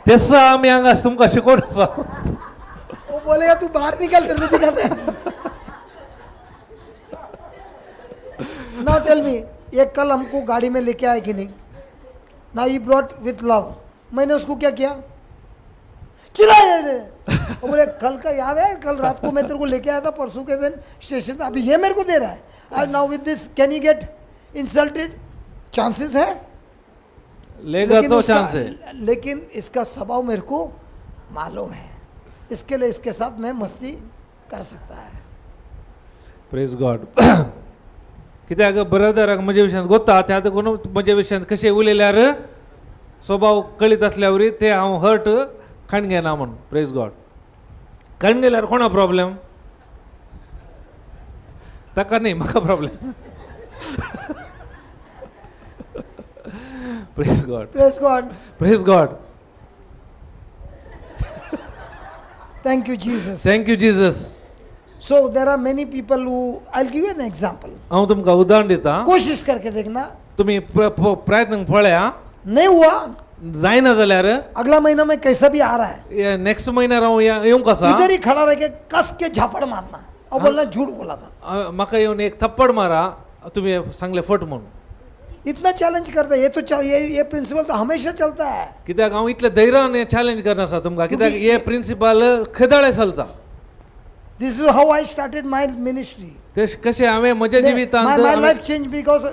तेसा आमी हांगा तुमकां शिकोवन आसा। वो बोलेगा, तू बाहर निकल, तेरे को दिखाते। Now tell me, ये कल हमको गाड़ी में लेके आए कि नहीं ना? He brought with love. मैंने उसको क्या किया? चिल्लाया रे। वो बोले, कल का याद है? कल रात को मैं तेरे को लेके आया था परसों के दिन स्टेशन से, अभी ये मेरे को दे रहा है। Now with this, can he get insulted? Chances है। लेगा तो चांस है। लेकिन इसका स्वभाव मेरे को मालूम है, इसके लिए इसके साथ मैं मस्ती कर सकता है। प्रेज गॉड। कित्याक ब्रदराक म्हज्या विशयांत गोता त्या कोण म्हज्या विशयांत कशें उलयल्यार स्वभाव कळीत आसल्यावरी ते हांव हर्ट खाण घेना म्हूण। प्रेज गॉड। खाण गेल्यार कोणा प्रॉब्लेम? ताका न्ही, म्हाका problem. Praise God. Praise God. Praise God. Thank you, Jesus. Thank you, Jesus. So there are many people who, I'll give you an example. हांव तुमकां उदाहरण दिता। कोशिश करके देखना। तुमी प्रयत्न पळया। नहीं हुआ, जायना जाल्यार, अगला महीना में कैसा भी आ रहा है। नेक्स्ट म्हयन्यार हांव येवंक आसा। इधर ही खड़ा रह के कस के झापड़ मारना और बोलना, झूठ बोला था। म्हाका येवन एक थप्पड मारा, तुमी सांगले फट म्हणून। इतना चैलेंज करता है ये तो ये प्रिंसिपल तो हमेशा चलता है। कित्याक हांव इतले धैर्यान हें चॅलेंज करना आसा तुमकां, कित्याक हे प्रिंसिपल खेदाळे चलता। This is how I started my ministry. ते कशें हांवें म्हज्या जिवितांत My life change because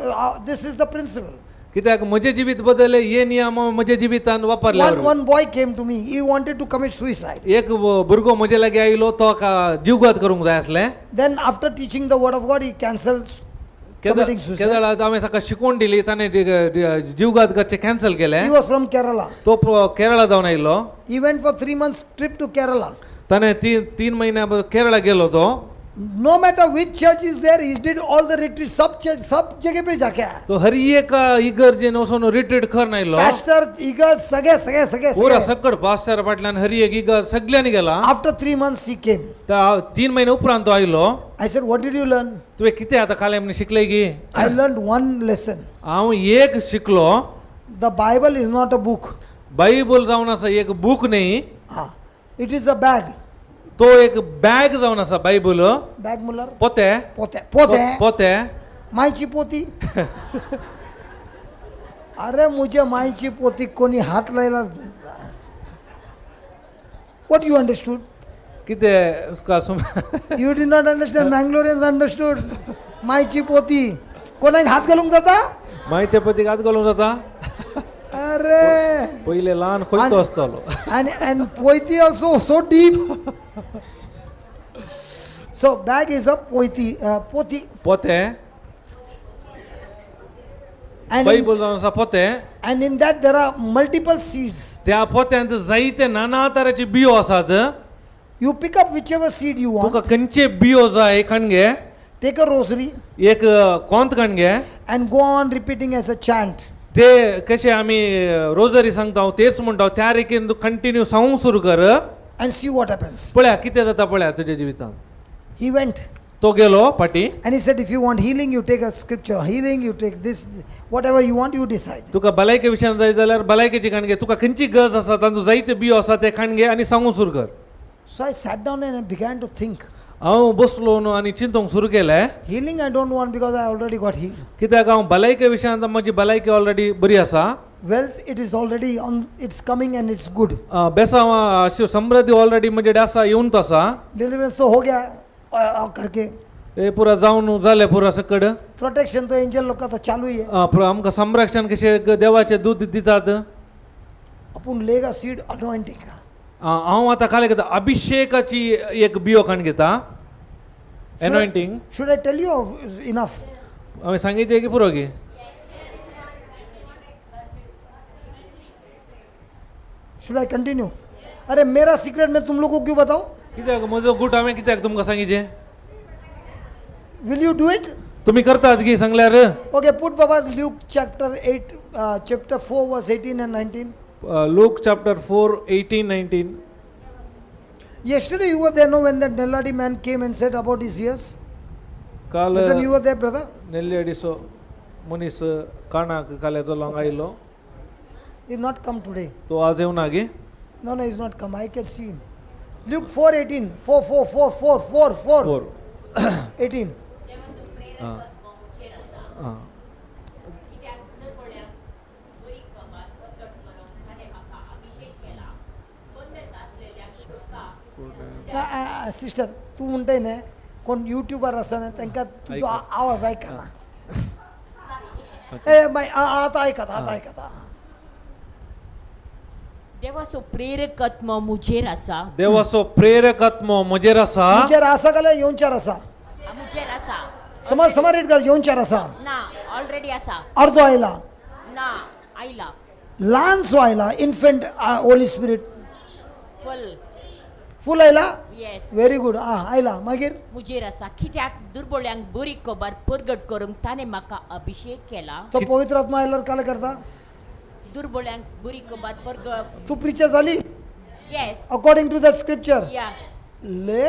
this is the principle. कित्याक म्हजें जिवीत बदललें हे नियम हांव म्हज्या जिवितांत वापरले। One boy came to me. He wanted to commit suicide. एक भुरगो म्हजे लागीं आयलो, तो जिवघात करूंक जाय आसलें। Then after teaching the word of God, he cancelled committing suicide. केदळा हांवें ताका शिकवण दिली, ताणें जिवघात करचें कॅन्सल केलें। He was from Kerala. तो केरळा जावन आयलो। He went for 3 months trip to Kerala. ताणें 3 3 म्हयन्या केरळा गेलो तो। No matter which church is there, he did all the retreats, sub church, सब जगह पे जाके आया। तो हर एक इगर्जेन वचून रिट्रीट करून आयलो। Pastor, इगर्ज, सगळे सगळे सगळे पुरा सगळे. सकड पास्टर फाटल्यान हर एक इगर्ज सगळ्यांनी गेला। After 3 months, he came. त्या 3 म्हयने उपरांत तो आयलो। I said, "What did you learn?" तुवें कितें आतां काल म्हण शिकले की? I learned one lesson. हांव एक शिकलो। The Bible is not a book. Bible जावन आसा एक बूक न्ही। Ah, it is a bag. तो एक बॅग जावन आसा बायबल। Bag Muller. पोते। पोते पोते। पोते। मायची पोती। अरे, मुझे मायची पोती कोणी हात लायला। What you understood? कितें तुका You did not understand. Mangaloreans understood. मायची पोती कोणाक हात घालूंक जाता? मायच्या पोतीक हात घालूंक जाता? अरे, पयले ल्हान खंय तो आसतालो। And पोयती also so deep. So bag is a पोयती, पोती। पोते। And in, Bible जावन आसा पोते। And in that there are multiple seeds. त्या पोत्यांत जायते नाना तराचे बियो आसात। You pick up whichever seed you want. तुका खंयचे बियो जाय काण घे। Take a rosary एक कोंत काण घे। And go on repeating as a chant. ते कशे आमी रोजरी सांगता तेच म्हणटा, त्या रितीन तूं कंटिन्यू सांगूंक सुरू कर. And see what happens. पळया कितें जाता, पळया तुज्या जिवितांत. He went तो गेलो फाटीं. And he said, if you want healing, you take a scripture. Healing, you take this, whatever you want, you decide. तुका भलायके विशयान जाय जाल्यार भलायकेची खाण घे, तुका खंयची गरज आसा तांचो जायते बियो आसा ते खाण घे आनी सांगूंक सुरू कर. So I sat down and I began to think. हांव बसलो न्हू आनी चिंतूंक सुरू केलें. Healing I don't want because I already got healed. कित्याक हांव भलायके विशयांत म्हजी भलायकी ऑलरेडी बरी आसा. Wealth, it is already on, it's coming and it's good. बेसांव अशी समृद्धी ऑलरेडी म्हजे कडेन आसा, येवन तो आसा. Deliverance तो हो गया करके. हे पुरा जावन जालें पुरा सकड. Protection तो एंजल लोग का तो चालू ही है. आमकां संरक्षण कशें देवाचें दूद दितात. अपन लेगा सीड अनॉइंटिंग का. हांव आतां खाली घेता अभिषेकाची एक बियो खाण घेता, anointing. Should I tell you enough? हांवें सांगितलें की पुरो गी? Should I continue? अरे, मेरा सीक्रेट मैं तुम लोगों को क्यों बताऊं? कित्याक म्हजो गूट हांवें कित्याक तुमकां सांगिचें? Will you do it? तुमी करतात की सांगल्यार? Okay, put Baba Luke chapter 8, chapter 4 verse 18 and 19. Luke chapter 4 18 19. Yesterday you were there, no, when that Nelladi man came and said about his ears? काल Then you were there, brother. नेल्लेडीचो मनीस काणाक काल्याचो long आयलो. He's not come today. तो आज येवना गी? No, he's not come. I can see him. Luke 4 18. 4 4 4 4 4 4 4 18. आं आं. कित्याक नरबड्याक बरी खबर प्रकट करूंक ताणें म्हाका अभिशेक केला, बंदत आसलेल्यांक सुटका. सिस्टर, तूं म्हणटाय न्ही, कोण युट्यूबार आसा न्ही, तांकां तुजो आयकत. आवाज आयकना. ए मागीर आतां आयकता, आतां आयकता. देवाचो प्रेरक आत्मो म्हजेर आसा. देवाचो प्रेरक आत्मो म्हजेर आसा. तुमचेर आसा जाल्यार येवचार आसा. म्हजेर आसा. समज समज रेट कर, येवचार आसा. ना, ऑलरेडी आसा. अर्दो आयला? ना, आयला. ल्हानसो आयला, infant holy spirit? Full. Full आयला? येस. Very good. आं, आयला, मागीर? म्हजेर आसा कित्याक दुर्बोळ्यांक बरी खबर परगट करूंक ताणें म्हाका अभिशेक केला. तो पवित्र आत्मा आयल्यार काय करता? दुर्बोळ्यांक बरी खबर परगट. तूं प्रिचर जाली? Yes. According to that scripture? या. ले.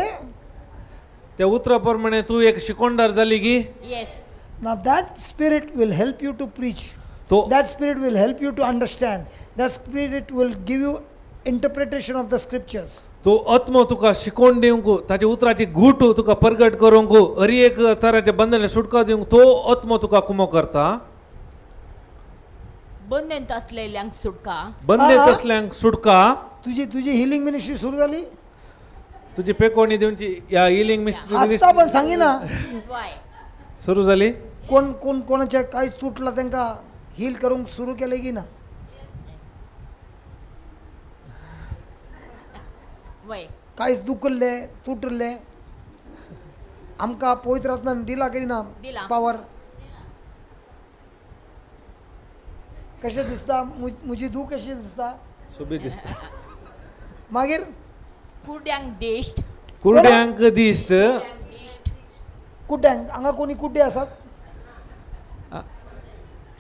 त्या उतरा प्रमाणे तूं एक शिकोणदार जाली गी? Yes. Now that spirit will help you to preach. तो That spirit will help you to understand. That spirit will give you interpretation of the scriptures. तो आत्मो तुका शिकोवन दिवंक, ताच्या उतराची गूट तुका परगट करूंक, हर एक तराचे बंधन सुटका दिवंक तो आत्मो तुका कुमो करता. बंदेंत आसलेल्यांक सुटका. बंदेत हा. असल्यांक सुटका. तुझी तुझी हिलिंग मिनिस्ट्री सुरू झाली? तुजी पेकोणी दिवची या हिलिंग मिनिस्ट्री आसता पण सांगिना. वाय. सुरू जाली. कोण कोण कोणाचे काय तुटला तांकां हील करूंक सुरू केलें की ना? वय. कांय दुखल्लें तुटल्लें आमकां पवित्र आत्मान दिला की ना? दिला. पावर कशें दिसता? म्हजी धूव कशी दिसता? सोबीत दिसता. मागीर? कुड्यांक देश्ट. कुरड्यांक दिश्ट. दिश्ट. कुड्ड्यांक, हांगा कोणी कुड्डे आसात?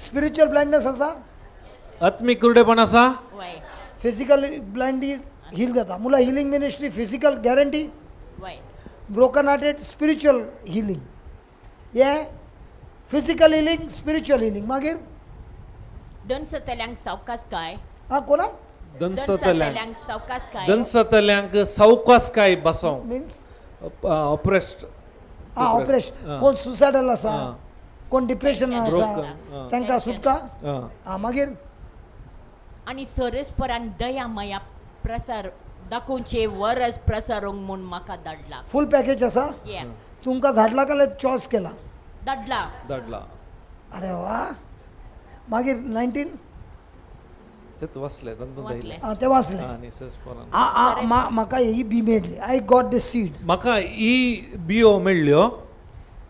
स्पिरिच्युअल ब्लायंडनेस आसा? आत्मीक कुरडेपण आसा. वय. फिजिकल ब्लायंडी हील जाता मुला. Healing ministry physical guarantee. वय. ब्रोकन हार्टेड स्पिरिच्युअल हिलींग, हे फिजिकल हिलींग, स्पिरिच्युअल हिलींग. मागीर? दनसतल्यांक सावकास काय. आं, कोणाक? दंसतल्यांक. दनसतल्यांक सावकास काय. दंसतल्यांक सावकास काय बसोवंक. मिन्स? ऑपरेस्ट. आं, ऑपरेशन. कोण सुसायडल आसा, कोण डिप्रेशन आसा, Broken, आं. तांकां सुटका. आं, मागीर? आनी सरसपरान दया माया प्रसार दाखोवचे वरस प्रसारूंक म्हूण म्हाका धाडला. फूल पॅकेज आसा. ये. तुमकां धाडला काय चॉयस केला? धाडला. धाडला. अरे वा, मागीर 19? तेच वाचले तातूंत वाचलें. आयलें. आं, तें वाचलें. आनी सरसपरान आ आ म्हाका ही बी मेळ्ळी. I got this seed. म्हाका ही बियो मेळ्ळ्यो.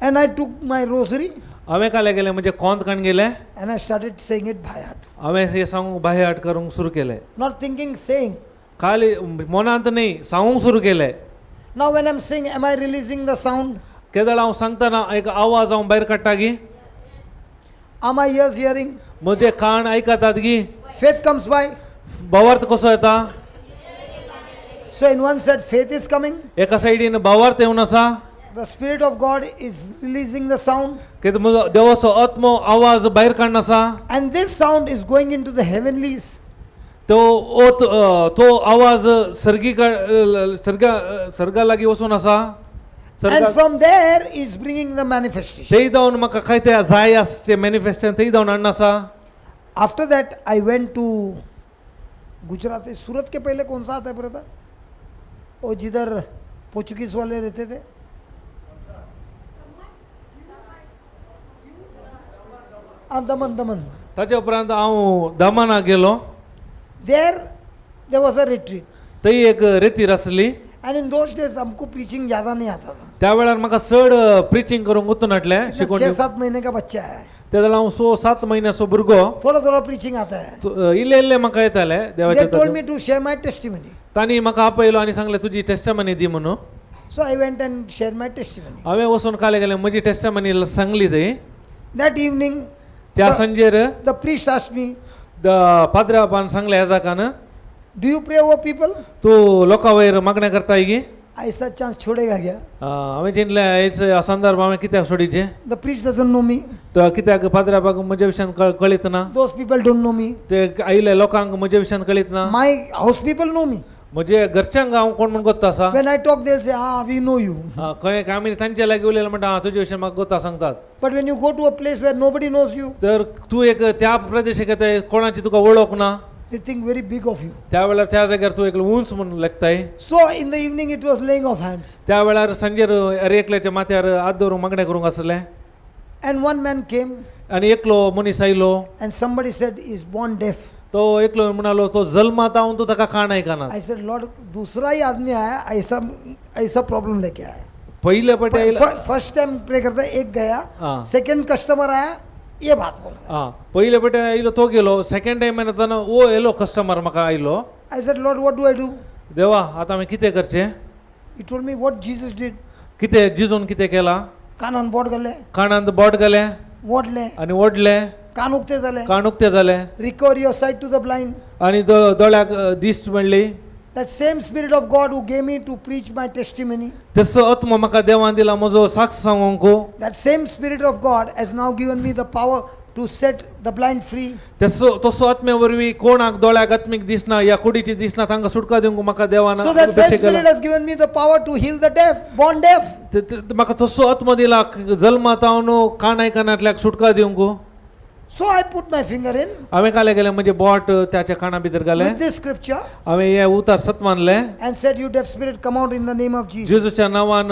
And I took my rosary. हांवें काले गेलें म्हणजे कोंत काण गेलें. And I started saying it by heart. हांवें हें सांगूंक बाय हार्ट करूंक सुरू केलें. Not thinking, saying. खाली मनांत न्ही, सांगूंक सुरू केलें. Now when I'm saying, am I releasing the sound? केदळ हांव सांगतना एक आवाज हांव भायर काडटा गी? Are my ears hearing? म्हजे कान आयकतात गी? Faith comes by. भावार्थ कसो येता? So in one side, faith is coming. एका सायडीन भावार्थ येवन आसा. The Spirit of God is releasing the sound. की म्हजो देवाचो आत्मो आवाज भायर काडून आसा. And this sound is going into the heavenlies. तो ओत तो आवाज सर्गी सर्गा सर्गा लागीं वचून आसा. And सर्गा from there is bringing the manifestation. थंय जावन म्हाका काय ते जाय आसचे मॅनिफेस्टेशन थंय जावन हाडून आसा. After that, I went to Gujarat. Surat K पहले कौन सा आता है ब्रदर? वो जिधर पोर्चुगीज वाले रहते थे. हाँ, दमन दमन. ताच्या उपरांत हांव दमना गेलो. There there was a retreat. थंय एक रेतीर आसली. And in those days हमको प्रीचिंग ज़्यादा नहीं आता था. त्या वेळार म्हाका चड प्रिचींग करूंक वचून हाडलें कितना शिकोवन. 6-7 महीने का बच्चा है. त्या जाल्यार हांव 6-7 म्हयन्याचो भुरगो. थोड़ा थोड़ा प्रीचिंग आता है. इल्लें इल्लें म्हाका येतालें They देवाचें. told me to share my testimony. तांणी म्हाका आपयलो आनी सांगलें तुजी टेस्टमनी दी म्हणून. So I went and shared my testimony. हांवें वचून काले गेलें म्हजी टेस्टमनी सांगली थंय. That evening, त्या सांजेर the priest asked me, पाद्राबान सांगलें ह्या जाकान, "Do you pray over people?" तूं लोकां वयर मागणें करताय गी? ऐसा चांस छोड़ेगा क्या? हांवें चिंतलें हेच संदर्भ हांवें कित्याक सोडीचे? The priest doesn't know me. तर कित्याक पाद्राबाक म्हज्या विशयान कळीत ना. Those people don't know me. ते आयिल्ले लोकांक म्हज्या विशयान कळीत ना. My house people know me. म्हजे घरच्यांक हांव कोण म्हूण गोत्ता आसा. When I talk, they'll say, "Ah, we know you." खंय आमी तांचे लागीं उलयले म्हणटा आं तुजे विशयान म्हाका गोत्ता सांगतात. But when you go to a place where nobody knows you, तर तूं एक त्या प्रदेशाक येताय कोणाची तुका वळख ना, they think very big of you. त्या वेळार त्या जाग्यार तूं एकलो उंच म्हणून लेखताय. So in the evening, it was laying of hands. त्या वेळार सांजेर अरे एकल्याच्या माथ्यार हात दवरून मागणें करूंक आसलें. And one man came आनी एकलो मनीस आयलो. and somebody said, "He's born deaf." तो एकलो म्हणालो तो जल्मात हांव तो ताका कान आयकना. I said, "Lord, दूसरा ही आदमी आया, ऐसा ऐसा प्रॉब्लम लेके आया." पयले पटे आयलो. फर्स्ट टाइम प्रे करता एक गया, हाँ. सेकंड कस्टमर आया, ये बात बोल रहा. आं पयले पटे आयलो तो गेलो, सेकंड टायम येतना ओ येयलो कस्टमर म्हाका आयलो. I said, "Lord, what do I do?" देवा आतां हांवें कितें करचें? He told me what Jesus did. कितें जिजून कितें केलां? कानान बोट घाले. कानांत बोट घालें. ओडले. आनी ओडलें. कान उक्ते जाले. कान उक्ते जाले. Recover your sight to the blind. आनी दोळ्याक दिश्ट मेळ्ळी. That same Spirit of God who gave me to preach my testimony, तसो आत्मो म्हाका देवान दिला म्हजो साक्ष सांगूंक, that same Spirit of God has now given me the power to set the blind free. तसो तसो आत्म्या वरवीं कोणाक दोळ्याक आत्मीक दिसना या कुडीची दिसना तांकां सुटका दिवंक म्हाका देवान So that same अभिशेक केला. Spirit has given me the power to heal the deaf, born deaf. म्हाका तसो आत्मो दिला जल्मात हांव कान आयकनातल्याक सुटका दिवंक. So I put my finger in हांवें काले गेलें म्हजें बोट त्याच्या काना भितर घालें with this scripture हांवें हें उतार सत मानलें and said, "You deaf spirit, come out in the name of Jesus." जेजूच्या नांवान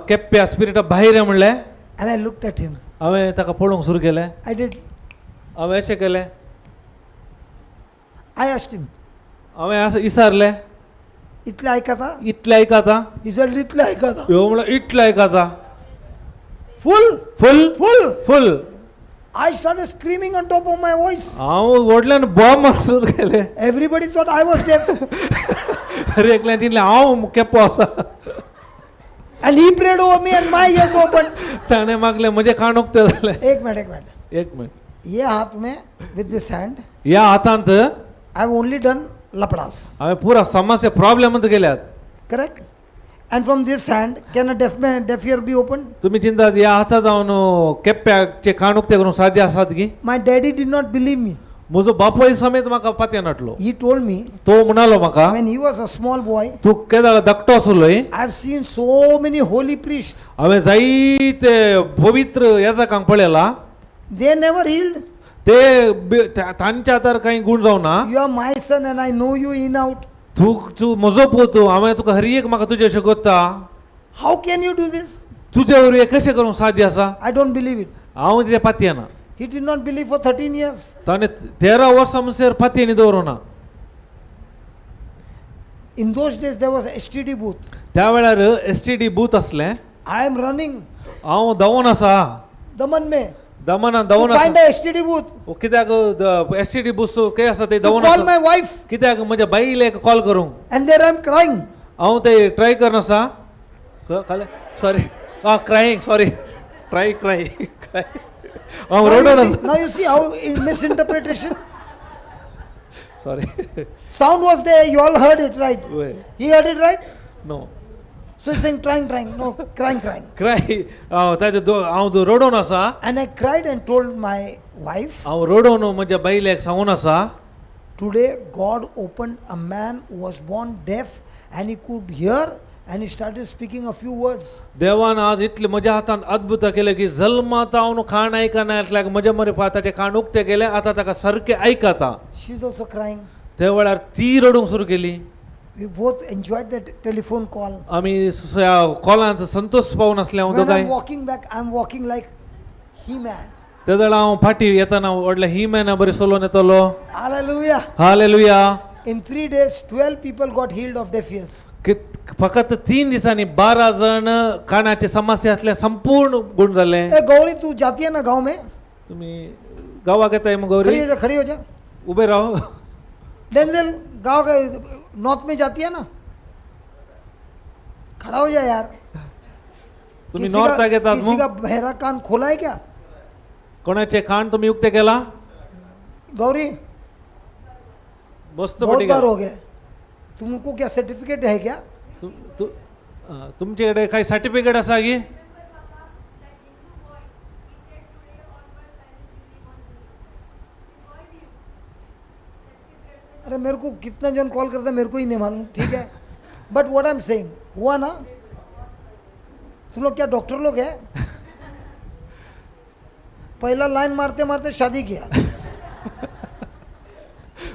केप्प्या स्पिरिटा भायर ये म्हणलें. And I looked at him. हांवें ताका पळोवंक सुरू केलें. I did. हांवें अशें केलें. I asked him, हांवें असं विचारलें, "इतले ऐकता?" इतलें आयकता? He said, "इतले ऐकता." ह्यो म्हणलो इतलें आयकता. Full? Full. Full. Full. I started screaming on top of my voice. हांव व्हडल्यान बॉम्ब मारूंक सुरू केलें. Everybody thought I was deaf. अरे एकल्यान तितलें हांव केप्पो आसा. And he prayed over me and my ears opened. ताणें मागलें म्हजें कान उक्तें जालें. एक मिनट, एक मिनट. एक मिनट. ये हाथ में, with this hand, ह्या हातांत I have only done लपड़ास. हांवें पुरा समस्या प्रॉब्लेमांत गेल्यात. Correct? And from this hand, can a deaf man, deaf ear be opened? तुमी चिंतात ह्या हातांत हांव केप्प्याचे कान उक्तें करूंक साध्य आसात की? My daddy did not believe me. म्हजो बापूय समेत म्हाका पातयेन हाडलो. He told me तो म्हणालो म्हाका, when he was a small boy, तूं केदाळ धाकटो आसलोय, I have seen so many holy priests. हांवें जायते पवित्र याजकांक पळयला. They never healed. ते तांच्या हातार कांय गूण जावना. You are my son and I know you in out. तूं तूं म्हजो पूत हांवें तुका हर एक म्हाका तुजे अशें कोत्ता. How can you do this? तुजे वरवीं कशें करूंक साध्य आसा? I don't believe it. हांव तें पातयेना. He did not believe for 13 years. ताणें 13 वर्सां म्हणसर पातयेनी दवरूना. In those days, there was STD booth. त्या वेळार एस टी डी बूथ असलें. I am running हांव धांवून आसा Daman में दमना to धांवून find आसा a STD booth. कित्याक एस टी डी बूथ खंय आसा ते To धांवून call आसा my wife. कित्याक म्हज्या बायलेक कॉल करूंक. And there I am crying. हांव ते ट्राय करन आसा. सॉरी, आं, crying, sorry, try, cry, cry. हांव Now you रडोन see, now you see how in misinterpretation. Sorry. Sound was there, you all heard it, right? वय. He heard it, right? No. So he's saying trying, trying, no, crying, crying. Cry हांव ताजे हांव रडोन आसा. And I cried and told my wife, हांव रडोन म्हज्या बायलेक सांगून आसा, today God opened a man who was born deaf and he could hear and he started speaking a few words. देवान आज इतले म्हज्या हातान अद्भुत केलें की जल्मात हांव खाण आयकना आसल्याक म्हज्या मरे ताचें खाण उक्तें केलें, आतां ताका सारकें आयकता. She's also crying. त्या वेळार ती रडूंक सुरू केली. We both enjoyed that telephone call. आमी कॉलांत संतोष पावून आसले हांव When दोगांय. I'm walking back, I'm walking like He-Man. त्या वेळार हांव फाटीं येतना व्हडल्या ही मॅना बरी चलोवन येतलो. Hallelujah. Hallelujah. In 3 days, 12 people got healed of deaf ears. फकत 3 दिसांनी 12 जण कानाचे समस्या असल्या संपूर्ण गुण जाले. ए गौरी, तू जाती है ना गांव में? तुम्ही गावाक येताय मग खड़ी गौरी? हो जा, खड़ी हो जा. उबे राव. डेंजल गांव के नॉर्थ में जाती है ना? खड़ा हो जा यार. तुम्ही किसी नॉर्थाक येतात किसी मग? का बहरा कान खोला है क्या? कोणाचे कान तुम्ही उक्ते केला? गौरी, मस्त बहुत पटी. बार हो गया. तुमको क्या सर्टिफिकेट है क्या? तुमच्याकडे काही सर्टिफिकेट असा की? अरे मेरे को कितना जन कॉल करता है, मेरे को ही नहीं मालूम. ठीक है, but what I am saying, हुआ ना? तुम लोग क्या डॉक्टर लोग हैं? पहला लाइन मारते मारते शादी किया.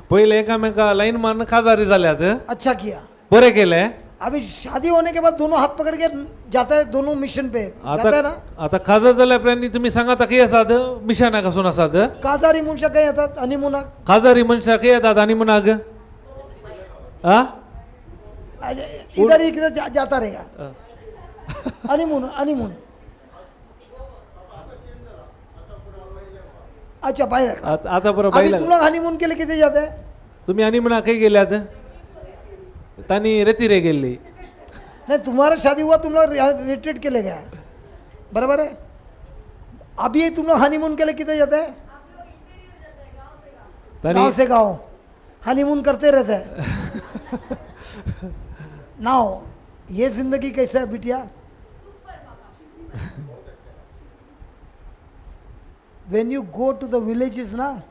पहिले एकामेका लाईन मारून काजारी जाल्यात. अच्छा किया. बरें केलें. अभी शादी होने के बाद दोनों हाथ पकड़ के जाता है, दोनों मिशन पे जाता है आता ना? आता काजार जाल्या उपरांत तुम्ही सांगाता खंय आसात, मिशनाक आसून आसात. काजारी मुनशा कहीं येतात हनीमूनाक? काजारी मनशां खंय येतात आनी मुनाक आ? इधर ही किधर जाता रहेगा हनीमून. हनीमून, अच्छा, बाहर. आता आता बरोबर. अभी बायला तुम लोग हनीमून के लिए किधर जाते हैं? तुम्ही आनी म्हणा खंय गेल्यात? तांणी रेतीरे गेल्ली. नहीं, तुम्हारा शादी हुआ, तुम लोग रिट्रीट के लिए गया, बराबर है. अभी तुम लोग हनीमून के लिए किधर जाते हैं? गांव तांणी से गांव हनीमून करते रहते हैं. Now ये जिंदगी कैसा है बिटिया? When you go to the villages ना,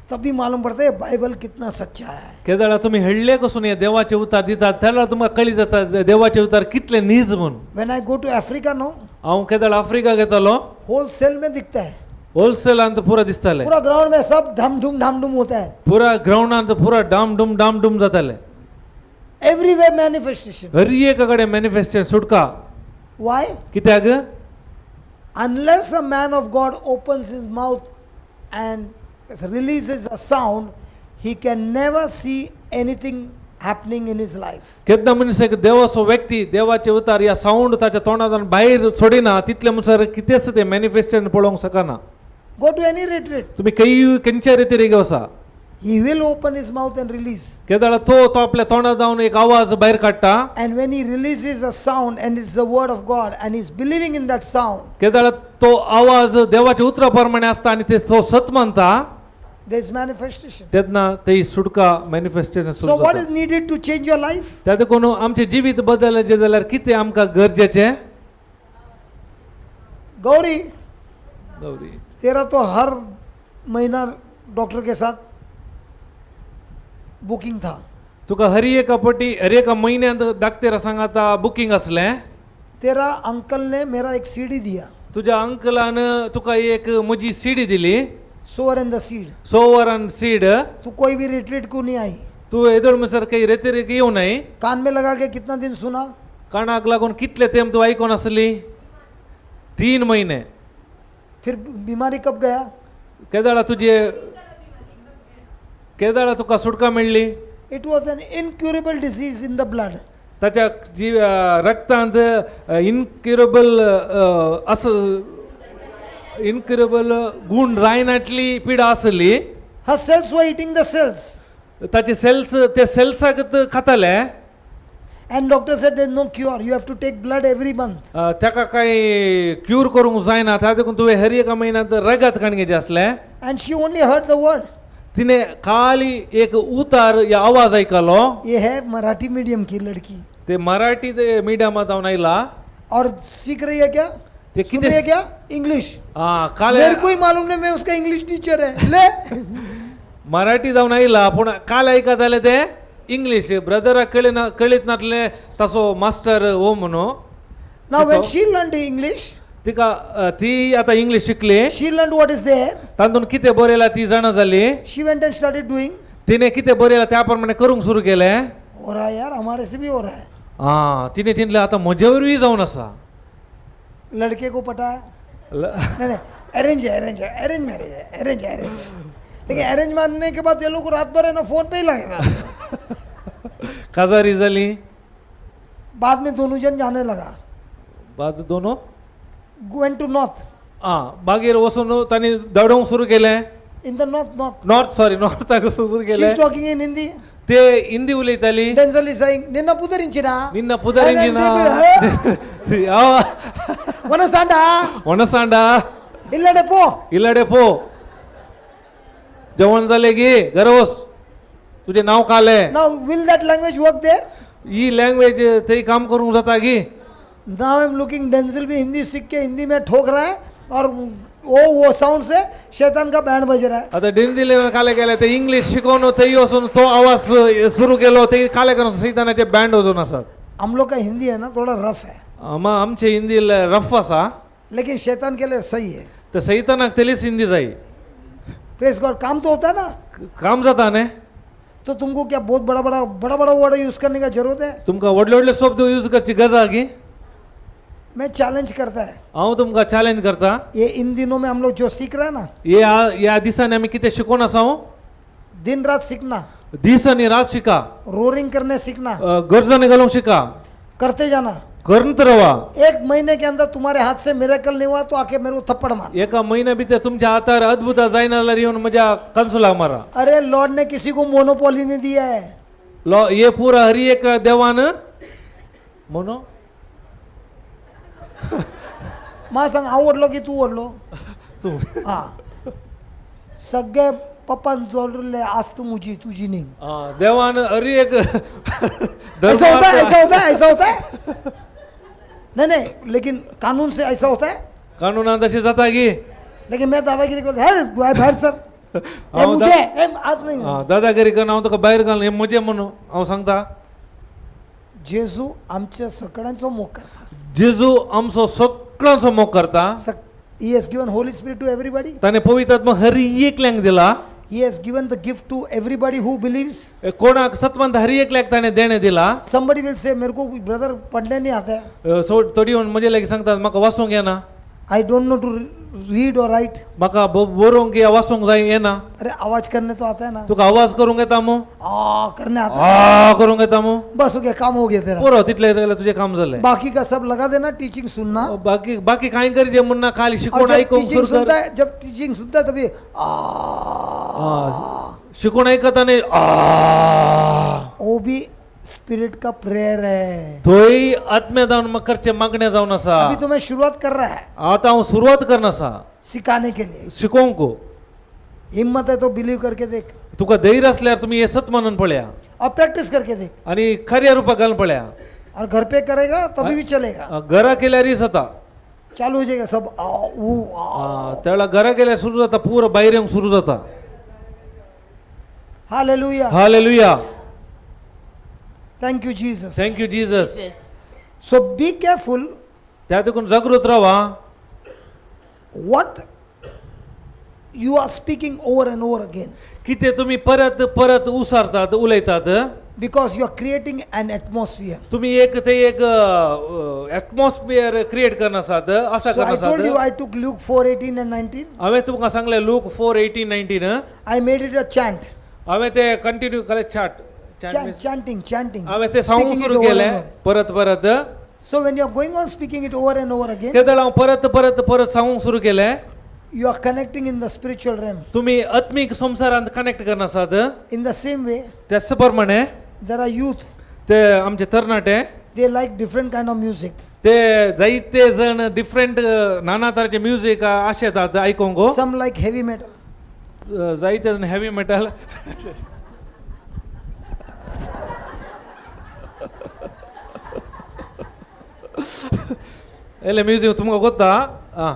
तभी मालूम पड़ता है बाइबल कितना सच्चा है. केदळा तुम्ही हेडले कसून हे देवाचे उतार दितात तेन्ना तुमकां कळी जाता देवाचे उतार कितले नीज म्हूण. When I go to Africa, no, हांव केदळ आफ्रिका घेतालो, होलसेल में दिखता है. होलसेलांत पुरा दिसताले. पूरा ग्राउंड में सब धम धूम धाम धूम होता है. पुरा ग्रावंडांत पुरा डाम डूम डाम डूम जाताले. Everywhere manifestation. हर एका कडेन मॅनिफेस्टेशन, सुटका. वाय? कित्याक? Unless a man of God opens his mouth and releases a sound, he can never see anything happening in his life. केन्ना मनीस एक देवाचो व्यक्ती देवाचे उतार या सावंड ताच्या तोंडांतल्यान भायर सोडिना तितले म्हणसर कितेंच ते मॅनिफेस्टेशन पळोवंक शकना. Go to any retreat. तुमी खंय खंयच्या रितीर वसा, He will open his mouth and release. केदळा तो तो आपल्या तोंडात जावन एक आवाज भायर काडटा. And when he releases a sound and it's the word of God and he's believing in that sound, केदळा तो आवाज देवाच्या उतरा प्रमाणे आसता आनी ते तो सत मानता, there's manifestation. तेन्ना ते सुटका मॅनिफेस्टेशन So, सुरू what जाता. is needed to change your life? त्या देखून आमचें जिवीत बदलचें जाल्यार कितें आमकां गरजेचें? गौरी, गौरी, तेरा तो हर महीना डॉक्टर के साथ बुकिंग था. तुका हर एका पटी हर एका म्हयन्यांत दाक्तेरा सांगाता बुकींग आसलें. तेरा अंकल ने मेरा एक सीडी दिया. तुज्या अंकलान तुका एक म्हजी सीडी दिली. Sower and the seed. Sower and seed. तू कोई भी रिट्रीट को नहीं आई. तूं येदोळ म्हणसर काही रेतिरेक येवं नाय. कान में लगा के कितना दिन सुना? कानाक लागून कितले तेंप तूं आयकोन आसली? 3 म्हयने. फिर बीमारी कब गया? केदाळा तुजे केदाळा तुका सुटका मेळ्ळी? It was an incurable disease in the blood. ताच्या जी रक्तांत इनक्युरेबल अस इनक्युरेबल गूण जायनातली पिडा आसली. Her cells were eating the cells. ताचे सेल्स ते सेल्साक खाताले. And doctor said there's no cure. You have to take blood every month. ताका कांय क्यूर करूंक जायना, त्या देखून तुवें हर एका म्हयन्यांत रगत काडून घेवचें आसलें. And she only heard the word. तिणे खाली एक उतार या आवाज आयकलो. ये है मराठी मीडियम की लड़की ते मराठी ते मिडियमांत जावन आयला. और सीख रही है क्या? ते सुन कितें रही है क्या? इंग्लिश. आं, काल मेरे को ही मालूम नहीं, मैं उसका इंग्लिश टीचर है ले. मराठी जावन आयला पूण काल आयकत जाल्यार ते इंग्लीश ब्रदराक कळना कळीत नासलें तसो मास्टर हो म्हणून. Now when she learned English, तिका ती आतां इंग्लीश शिकली. she learned what is there. तातूंत कितें बरयलां ती जाणा जाली. She went and started doing. तिणें कितें बरयलां त्या प्रमाणे करूंक सुरू केलें. हो रहा है यार, हमारे से भी हो रहा है. आं, तिणें चिंतलें आतां म्हजे वरवीं जावन आसा. लड़के को पटाया. नहीं नहीं, अरेंज है, अरेंज है, अरेंज मैरिज है, अरेंज है, अरेंज. लेकिन अरेंज मानने के बाद ये लोग रात भर है ना फोन पे ही लगे रहा. काजारी जाली. बाद में दोनों जन जाने लगा. बाजू दोनो वेंट टू नॉर्थ. आं, मागीर वचून तांणी दडोवंक सुरू केलें. In the north, north. North, sorry, नॉर्थाक वचूंक सुरू she केलें. Is talking in Hindi. ते हिंदी उलयताली. Denzel is saying निन्न पुदरिंचिना. निन्न पुदरिंचिना. वनसांडा. वणसांडा. इल्लडे पो. इलाडे पो, जेवण जालें की घरा वच, तुजें नांव कालें. Now will that language work there? He language थंय काम करूंक जाता की? Now I am looking, Denzil भी हिंदी सीख के हिंदी में ठोक रहा है और वो साउंड से शैतान का बैंड बज रहा है. आतां डेंजिलेन काले केलें ते इंग्लीश शिकोवन थंय वचून तो आवाज सुरू केलो, थंय काले करून सैतानाचे बँड वचून आसात. हम लोग का हिंदी है ना थोड़ा रफ है. आमचे हिंदी रफ आसा. लेकिन शैतान के लिए सही है. तर सैतानाक तेलीच हिंदी जाय. प्रेस गॉड, काम तो होता है ना. काम जाता न्ही. तो तुमको क्या बहुत बड़ा बड़ा बड़ा बड़ा वर्ड यूज करने का जरूरत है? तुमकां व्हडले व्हडले शब्द यूज करची गरज आहा की? मैं चैलेंज करता है. हांव तुमकां चॅलेंज करता. ये इन दिनों में हम लोग जो सीख रहे हैं ना, ह्या ह्या दिसांनी आमी कितें शिकोवन आसा, दिन रात सीखना. दीस आनी रात शिका. रोरिंग करने सीखना. गरजांनी घालूंक शिका. करते जाना. करत रावा. एक महीने के अंदर तुम्हारे हाथ से मिरेकल नहीं हुआ तो आके मेरे को थप्पड़ मार. एका म्हयन्या भितर तुमच्या हातार अद्भुत जायना जाल्यार येवन म्हज्या कन्सुलाक मारा. अरे लॉर्ड ने किसी को मोनोपोली नहीं दिया है. लो हे पुरा हरी एक देवान म्हणून. माँ सांग, हांव ओडलो की तूं ओडलो? तूं. हा, सगळे पप्पान जोडले आज तू मुजी तुजी न्ही. आं, देवान हरी एक ऐसा होता है, ऐसा होता है, ऐसा होता है. नहीं नहीं, लेकिन कानून से ऐसा होता है. कानुनान तशें जाता की? लेकिन मैं दादागिरी करता है बाहेर सर, ए हांव मुझे ए आज नहीं. आं, दादागिरी करून हांव तुका भायर घालून हें म्हजें म्हणून हांव सांगता. जेजू आमच्या सगळ्यांचो मोग करता. जेजू आमचो सगळ्यांचो मोग करता. He has given Holy Spirit to everybody. ताणें पवित्र आत्मा हर एकल्यांक दिला. He has given the gift to everybody who believes. कोणाक सतमंत हर एकल्याक ताणें देणें दिला. Somebody will say, मेरे को ब्रदर पढ़ने नहीं आता है. सो थोडी येवन म्हजे लागीं सांगतात म्हाका वाचूंक येना. I don't know to read Aur right. म्हाका बरोवंक या वाचूंक जाय येना. अरे आवाज करने तो आता है ना? तुका आवाज करूंक येता मू? आ करने आता है. आ करूंक येता मू? बस हो गया, काम हो गया तेरा. पुरो तितलें जाल्यार तुजें काम जालें. बाकी का सब लगा देना, टीचिंग सुनना. बाकी बाकी कांय करचें म्हूण ना, खाली और शिकोवन जब आयकूंक टीचिंग सुरू कर. सुनता है, जब टीचिंग सुनता है तभी आ. आ, शिकोवन आयकता न्ही आ. वो भी स्पिरिट का प्रेयर है. थंय आत्म्या जावन करचें मागणें जावन आसा. अभी तो मैं शुरुआत कर रहा है. आतां हांव सुरवात करना आसा. सिखाने के लिए. शिकोवंक. हिम्मत है तो बिलीव करके देख. तुका धैर्य आसल्यार तुमी हें सत मानून पळया. और प्रैक्टिस करके देख. आनी खऱ्या रुपाक घालून पळया. और घर पे करेगा तभी भी चलेगा. घरा केल्यारय जाता. चालू हो जाएगा सब आ ऊ आ. त्या वेळार घरा केल्यार सुरू जाता, पुरो भायर येवंक सुरू जाता. Hallelujah. Hallelujah. Thank you Jesus. Thank you Jesus. Jesus. So be careful त्या देखून जागृत रावा. What you are speaking over and over again, कितें तुमी परत परत उसारतात उलयतात. Because you are creating an atmosphere. तुमी एक ते एक एटमॉस्फियर क्रिएट करना आसात आसा So करना I told you आसात. I took Luke 4:18 and 19. हांवें तुमकां सांगलें look 4:18-19. I made it a chant. हांवें ते कंटिन्यू केलें चाट. Chant, chanting, chanting. हांवें ते सांगूंक Speaking it सुरू over केलें and over. परत परत. So when you are going on speaking it over and over again, तेदळ हांव परत परत परत सांगूंक सुरू केलें. You are connecting in the spiritual realm. तुमी आत्मीक संवसारांत कनेक्ट करना आसात. In the same way, त्याच प्रमाणे there are youth. ते आमचे तरणाटे they like different kind of music. ते जायते जण डिफरंट नाना तराचे music आशेतात आयकोंक. Some like heavy metal. जायते जण हेवी मेटल. एले म्युजीक तुमकां गोत्ता आं.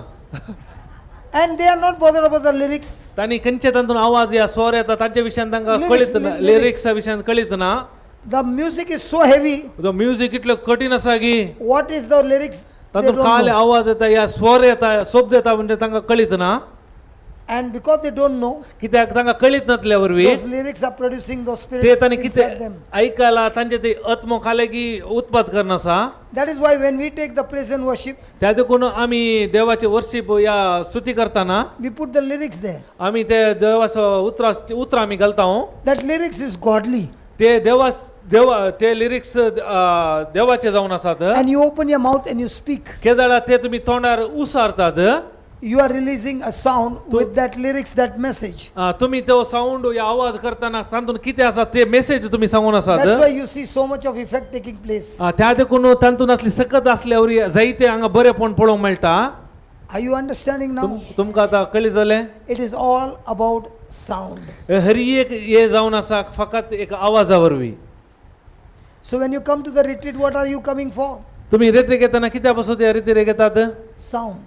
And they are not bothered about the lyrics. तांणी खंयचे तातूंत आवाज या स्वर येता तांच्या विशयान तांकां Lyrics, कळीत ना. lyrics. लिरिक्सा विशयान कळीत ना. The music is so heavy. तो म्युजीक इतलो कठीण आसा की What is the lyrics? They तातूंत don't काल know. आवाज येता या स्वर येता शब्द येता म्हणजे तांकां कळीत ना. And because they don't know, कित्याक तांकां कळीत नासल्या वरवीं those lyrics are producing those ते spirits तांणी inside कितें them. आयकला तांचे ते आत्मो खाले की उत्पाद करना आसा. That is why when we take the praise and worship, त्या देखून आमी देवाचे वर्शीप या स्तुती करतना we put the lyrics there. आमी ते देवाचो उतरां उतरां आमी घालता. That lyrics is godly. ते देवा देवा ते लिरिक्स देवाचे जावन आसात. And you open your mouth and you speak. केदळा ते तुमी तोंडार उसारतात. You are releasing a sound with that lyrics, that message. तुमी तो सावंड या आवाज करतना तातूंत कितें आसा ते मेसेज तुमी सांगून आसात. That's why you see so much of effect taking place. त्या देखून तातूंत असली सकत आसल्या वरी जायते हांगा बरेपण पळोवंक मेळटा. Are you understanding now? तुमकां आतां कळी जालें? It is all about sound. Hari एक हे जावन आसा फकत एक आवाजा वरवीं. So when you come to the retreat, what are you coming for? तुमी रेत्रेक येतना कित्या पासून ते रेत्रेक येतात? Sound.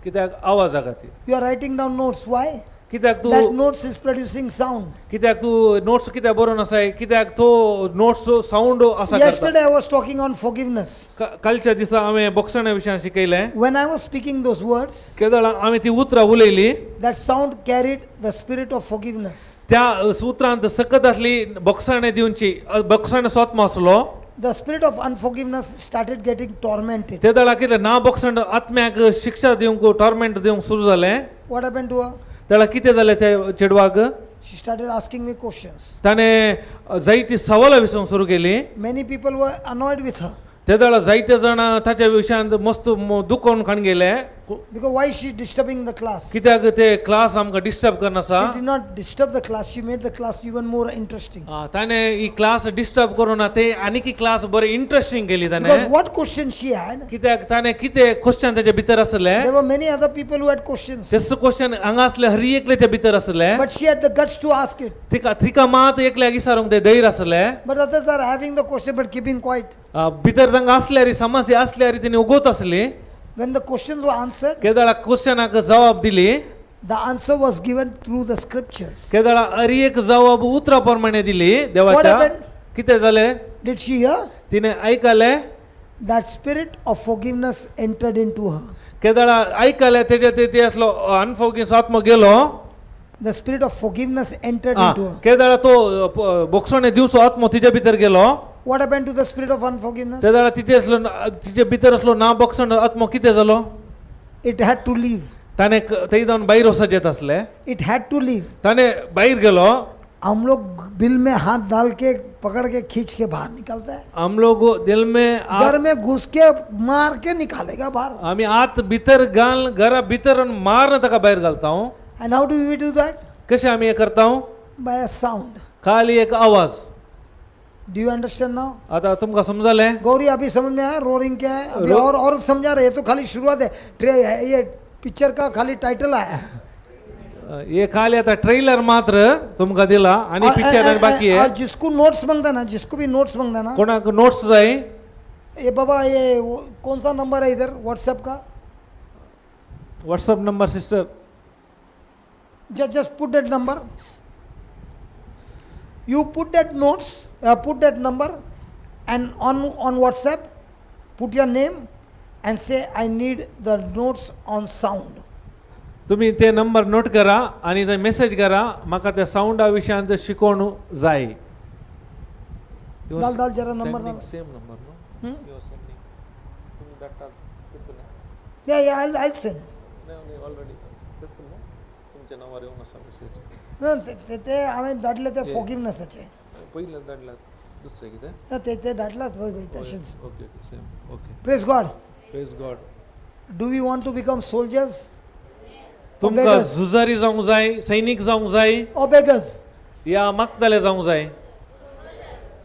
कित्याक आवाजा खातीर. You are writing down notes. Why? कित्याक That तूं notes is producing sound. कित्याक तूं नोट्स कित्याक बरोवन आसाय? कित्याक तो नोट्स सावंड आसा करता. Yesterday I was talking on forgiveness. कालच्या दिसा हांवें बोक्साण्या विशयान शिकयलें. When I was speaking those words, केदळा हांवें ती उतरां उलयली, that sound carried the spirit of forgiveness. त्या उतरांत सकत आसली बोक्साणें दिवची बोक्साणें सोत्म आसलो. The spirit of unforgiveness started getting tormented. ते दळा कितें ना बोक्साण आत्म्याक शिक्षा दिवंक टॉर्मेंट दिवंक सुरू जालें. What happened to her? तेळा कितें जालें त्या चेडवाक? She started asking me questions. ताणें जायती सवालां विसरूंक सुरू केली. Many people were annoyed with her ते दळा जायते जाणां ताच्या विशयांत मस्त दुखोवन खाण गेले. because why is she disturbing the class? कित्याक ते क्लास आमकां डिस्टर्ब करना आसा. She did not disturb the class, she made the class even more interesting. ताणें ही क्लास डिस्टर्ब करूं ना ते आनीक क्लास बरें इंट्रस्टींग केली Because ताणें. what question she had, कित्याक ताणें कितें क्वेश्चन ताच्या भितर आसलें. there were many other people who had questions. तेच क्वेश्चन हांगा आसले हरी एकल्याच्या भितर आसलें. But she had the guts to ask it. तिका तिका मात एकल्याक विचारूंक ते धैर्य आसलें. But others are having the question but keeping quiet. भितर तांकां आसल्यार समस्या आसल्यार तिणी उगवत आसली. When the questions were answered, केदळा क्वेश्चनाक जबाब दिली, the answer was given through the scriptures. केदळा Hari एक जबाब उतरा प्रमाणे दिली देवाच्या. What happened? कितें जालें? Did she hear? तिणें आयकलें. That spirit of forgiveness entered into her. केदळा आयकलें तेजे ते ते असलो अनफोगिस आत्मो गेलो. The spirit of forgiveness entered into her. केदळा तो बोगसणे दिवचो आत्मो तिच्या भितर गेलो. What happened to the spirit of unforgiveness? तेदळा तिचे असलो तिचे भितर असलो ना बोगसण आत्मो कितें जालो? It had to leave. ताणें थंय जावन भायर वचत येत आसलें. It had to leave. ताणें भायर गेलो. हम लोग बिल में हाथ डाल के पकड़ के खींच के बाहर निकलता है. हम लोग दिल में घर में घुस के मार के निकालेगा बाहर. आमी आत भितर घाल घरा भितर मारन ताका भायर घालता. And how do we do that? कशें आमी हें करता? By a sound. खाली एक आवाज. Do you understand now? आतां तुमकां समजलें? गौरी अभी समझ में आया रोरिंग क्या है? अभी और समझा रहे, ये तो खाली शुरुआत है. ये पिक्चर का खाली टाइटल आया है. हे खाली आतां ट्रेलर मात्र तुमकां दिला आनी पिक्चर आनी बाकी और आहे. जिसको नोट्स मांगता ना, जिसको भी नोट्स मांगता ना, कोणाक नोट्स जाय? ये बाबा ये कौन सा नंबर है इधर व्हाट्सएप का? WhatsApp number sister. Just put that number. You put that notes, put that number, and on WhatsApp, put your name, and say I need the notes on sound. तुम्ही ते नंबर नोट करा आणि ते message करा म्हाका त्या सावंडा विशयांत शिकोवन जाय. डाल डाल जरा नंबर डाल. सेम नंबर न्हू? Hmm? You are sending. तुम्ही धाडटात तितून. Yeah, I'll send. नाही ऑलरेडी तेच न्हू तुमच्या नावार येवन आसा मेसेज. ना, ते ते- ते हांवें धाडले ते फॉरगिवनेसाचे. पयलें धाडला दुसरें कितें? ना, ते ते धाडलात वय वय तशेंच. Okay okay same okay. Praise God. Praise God. Do we want to become soldiers तुमकां beggars? झुजारी जावंक जाय, सैनीक जावंक जाय or beggars? या मागतले जावंक जाय?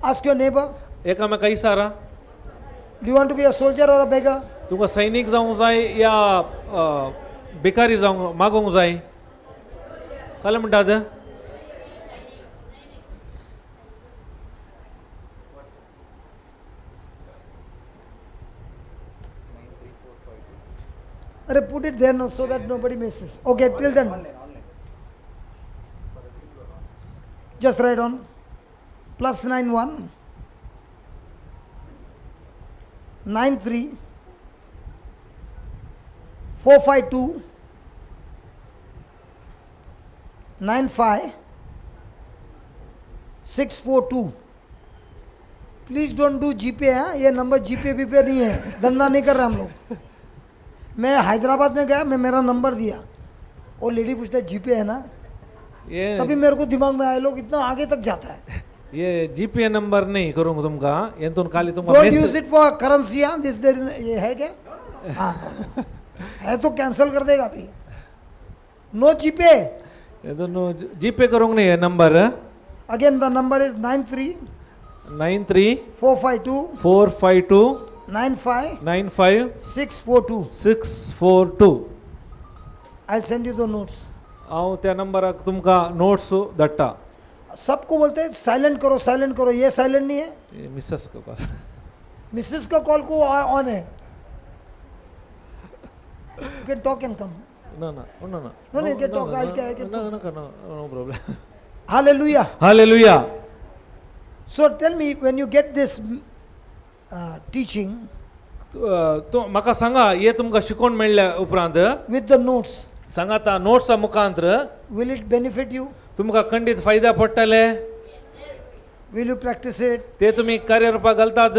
Ask your neighbor. एकामेका इसारा. Do you want to be a soldier or a beggar? तुका सैनीक जावंक जाय या भिकारी जावंक मागोवंक जाय? कळ्ळें म्हणटात? अरे, put it there no, so that nobody misses. Okay, till then. Just write on +91 93 452 95 642. Please don't do GPay. हाँ, ये नंबर जीपे वीपे नहीं है, धंधा नहीं कर रहे हम लोग. मैं हैदराबाद में गया, मैं मेरा नंबर दिया, वो लेडी पूछता है जीपे है ना? ये तभी मेरे को दिमाग में आया, लोग इतना आगे तक जाता है. ये जीपे नंबर नहीं करूंक तुमकां, हेतून खाली तुमकां don't use message. It for currency. हाँ, this there, ये है क्या? हाँ, है तो कैंसिल कर देगा अभी. No GPay. हेतून जीपे करूंक न्ही हे number. Again, the number is 93 93 452 452 95 95 642. 642. I send you the notes. हांव त्या नंबराक तुमकां नोट्स धाडटा. सबको बोलते हैं साइलेंट करो, साइलेंट करो. ये साइलेंट नहीं है. Missed call. मिसेस का कॉल को ऑन है. You can talk and come. ना ना ना ना. No, no, you can talk. I can ना ना, no problem. Hallelujah. Hallelujah. So tell me, when you get this teaching तूं म्हाका सांगा, हे तुमकां शिकोवन मेळ्ळ्या उपरांत with the notes, सांगाता नोट्सा मुखांत, will it benefit you? तुमकां खंडीत फायदा पडटले? Will you practice it? ते तुमी कार्यरुपाक घालतात?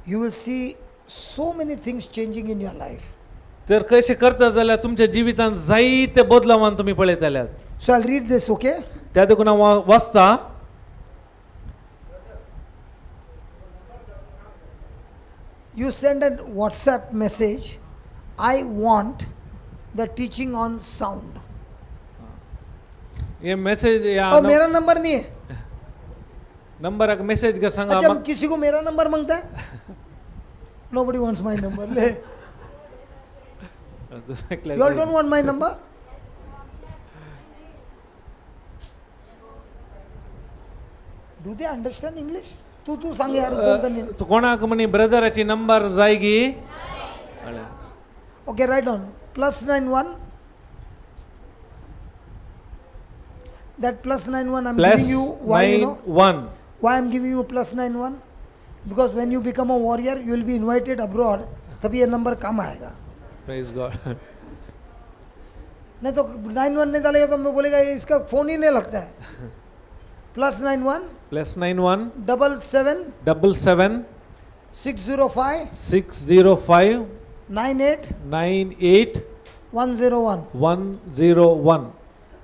You will see so many things changing in your life. तर कशें करता जाल्यार तुमच्या जिवितांत जायते बदलावान तुमी पळयतल्यात. So I'll read this, okay? त्या देखून हांव वाचता. You send a WhatsApp message, I want the teaching on sound. हे मेसेज ह्या और मेरा नंबर नहीं है. नंबराक मेसेज कर, सांगा. अच्छा, किसी को मेरा नंबर मांगता है? Nobody wants my number. Le. You all don't want my number? Do they understand English? तू तू सांग यार, कोण नाही. तूं कोणाक म्हणी ब्रदराची नंबर जाय गी? Okay, write on +91. That +91 I'm plus giving you, why you nine know? One. Why I'm giving you +91? Because when you become a warrior, you will be invited abroad. तभी ये नंबर काम आएगा. प्रेज गॉड. नहीं तो 91 नहीं डालेगा तो मैं बोलेगा ये इसका फोन ही नहीं लगता है. +91 +91 77 77 605 605 98 98 101. 101.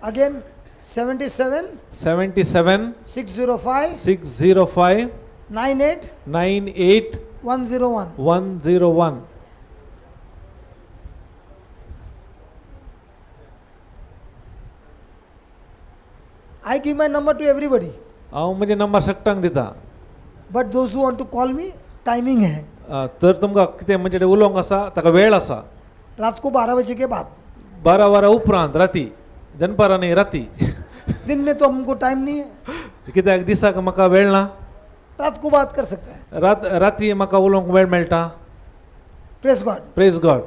Again, 77 77 605 605 98 98 101. 101. I give my number to everybody, हांव म्हजे नंबर सगळ्यांक दिता. But those who want to call me, timing है. तर तुमकां कितें म्हणजे उलोवंक आसा ताका वेळ आसा. रात को 12 बजे के बाद. 12 वरां उपरांत, राती, दनपारां न्ही, राती. दिन में तो हमको टाइम नहीं है. कित्याक दिसाक म्हाका वेळ ना. रात को बात कर सकते हैं. रात राती म्हाका उलोवंक वेळ मेळटा. Praise God. Praise God.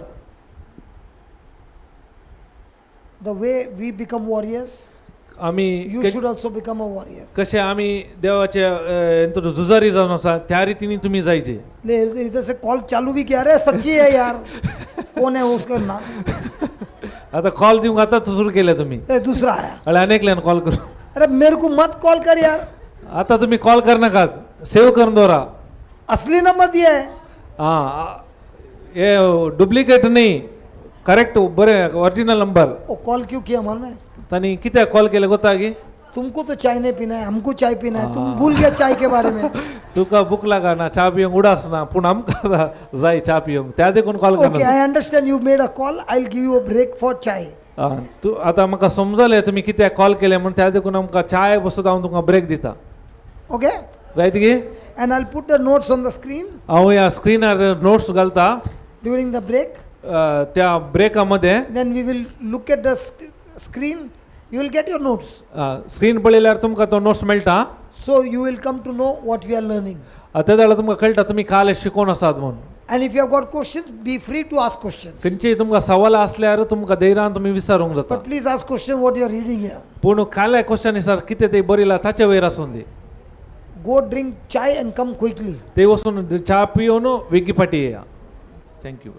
The way we become warriors, आमी you should also become a warrior. कशे आमी देवाचे हेतून झुजारी जावन आसा, त्या रितीन तुमी जायचे. ले, इधर से कॉल चालू भी किया. अरे, सच्ची है यार, कौन है उसका ना? आतां कॉल दिवंक आतांच सुरू केले तुमी. ए, दूसरा आया. आनी एकल्यान कॉल करू. अरे, मेरे को मत कॉल कर यार. आतां तुमी कॉल करनाकात, सेव करून दवरा. असली नंबर दिया है. आं, हे डुप्लिकेट न्ही, करेक्ट बरें ओरिजिनल नंबर. वो कॉल क्यों किया मालूम है? तांणी कित्याक कॉल केले गोता गी? तुमको तो चाय नहीं पीना है, हमको चाय पीना है. तुम भूल गया चाय के बारे में. तुका भूक लागना, च्या पिवंक उडास ना, पूण आमकां जाय च्या पिवंक, त्या देखून कॉल ओके, करना. I understand you made a call. I will give you a break for chai. आं, तूं आतां म्हाका समजलें तुमी कित्याक कॉल केले म्हूण, त्या देखून आमकां चाय बसत हांव तुमकां ब्रेक दिता. Okay? जायत गे? And I'll put the notes on the screen हांव ह्या स्क्रिनार नोट्स घालता during the break. त्या ब्रेका मध्ये. Then we will look at the screen. You will get your notes. Screen पळयल्यार तुमकां तो नोट्स मेळटा. So you will come to know what we are learning. त्या जाल्यार तुमकां कळटा तुमी काल शिकोवन आसात म्हूण. And if you have got questions, be free to ask questions. खंयचीय तुमकां सवाल आसल्यार तुमकां धैर्यान तुमी विचारूंक जाता. But please ask question what you are reading here. पूण काल्या क्वेश्चन सर कितें ते बरयला ताचे वयर आसून दी. Go drink chai and come quickly. ते वचून च्या पिवन वेगीं फाटी येया. Thank you.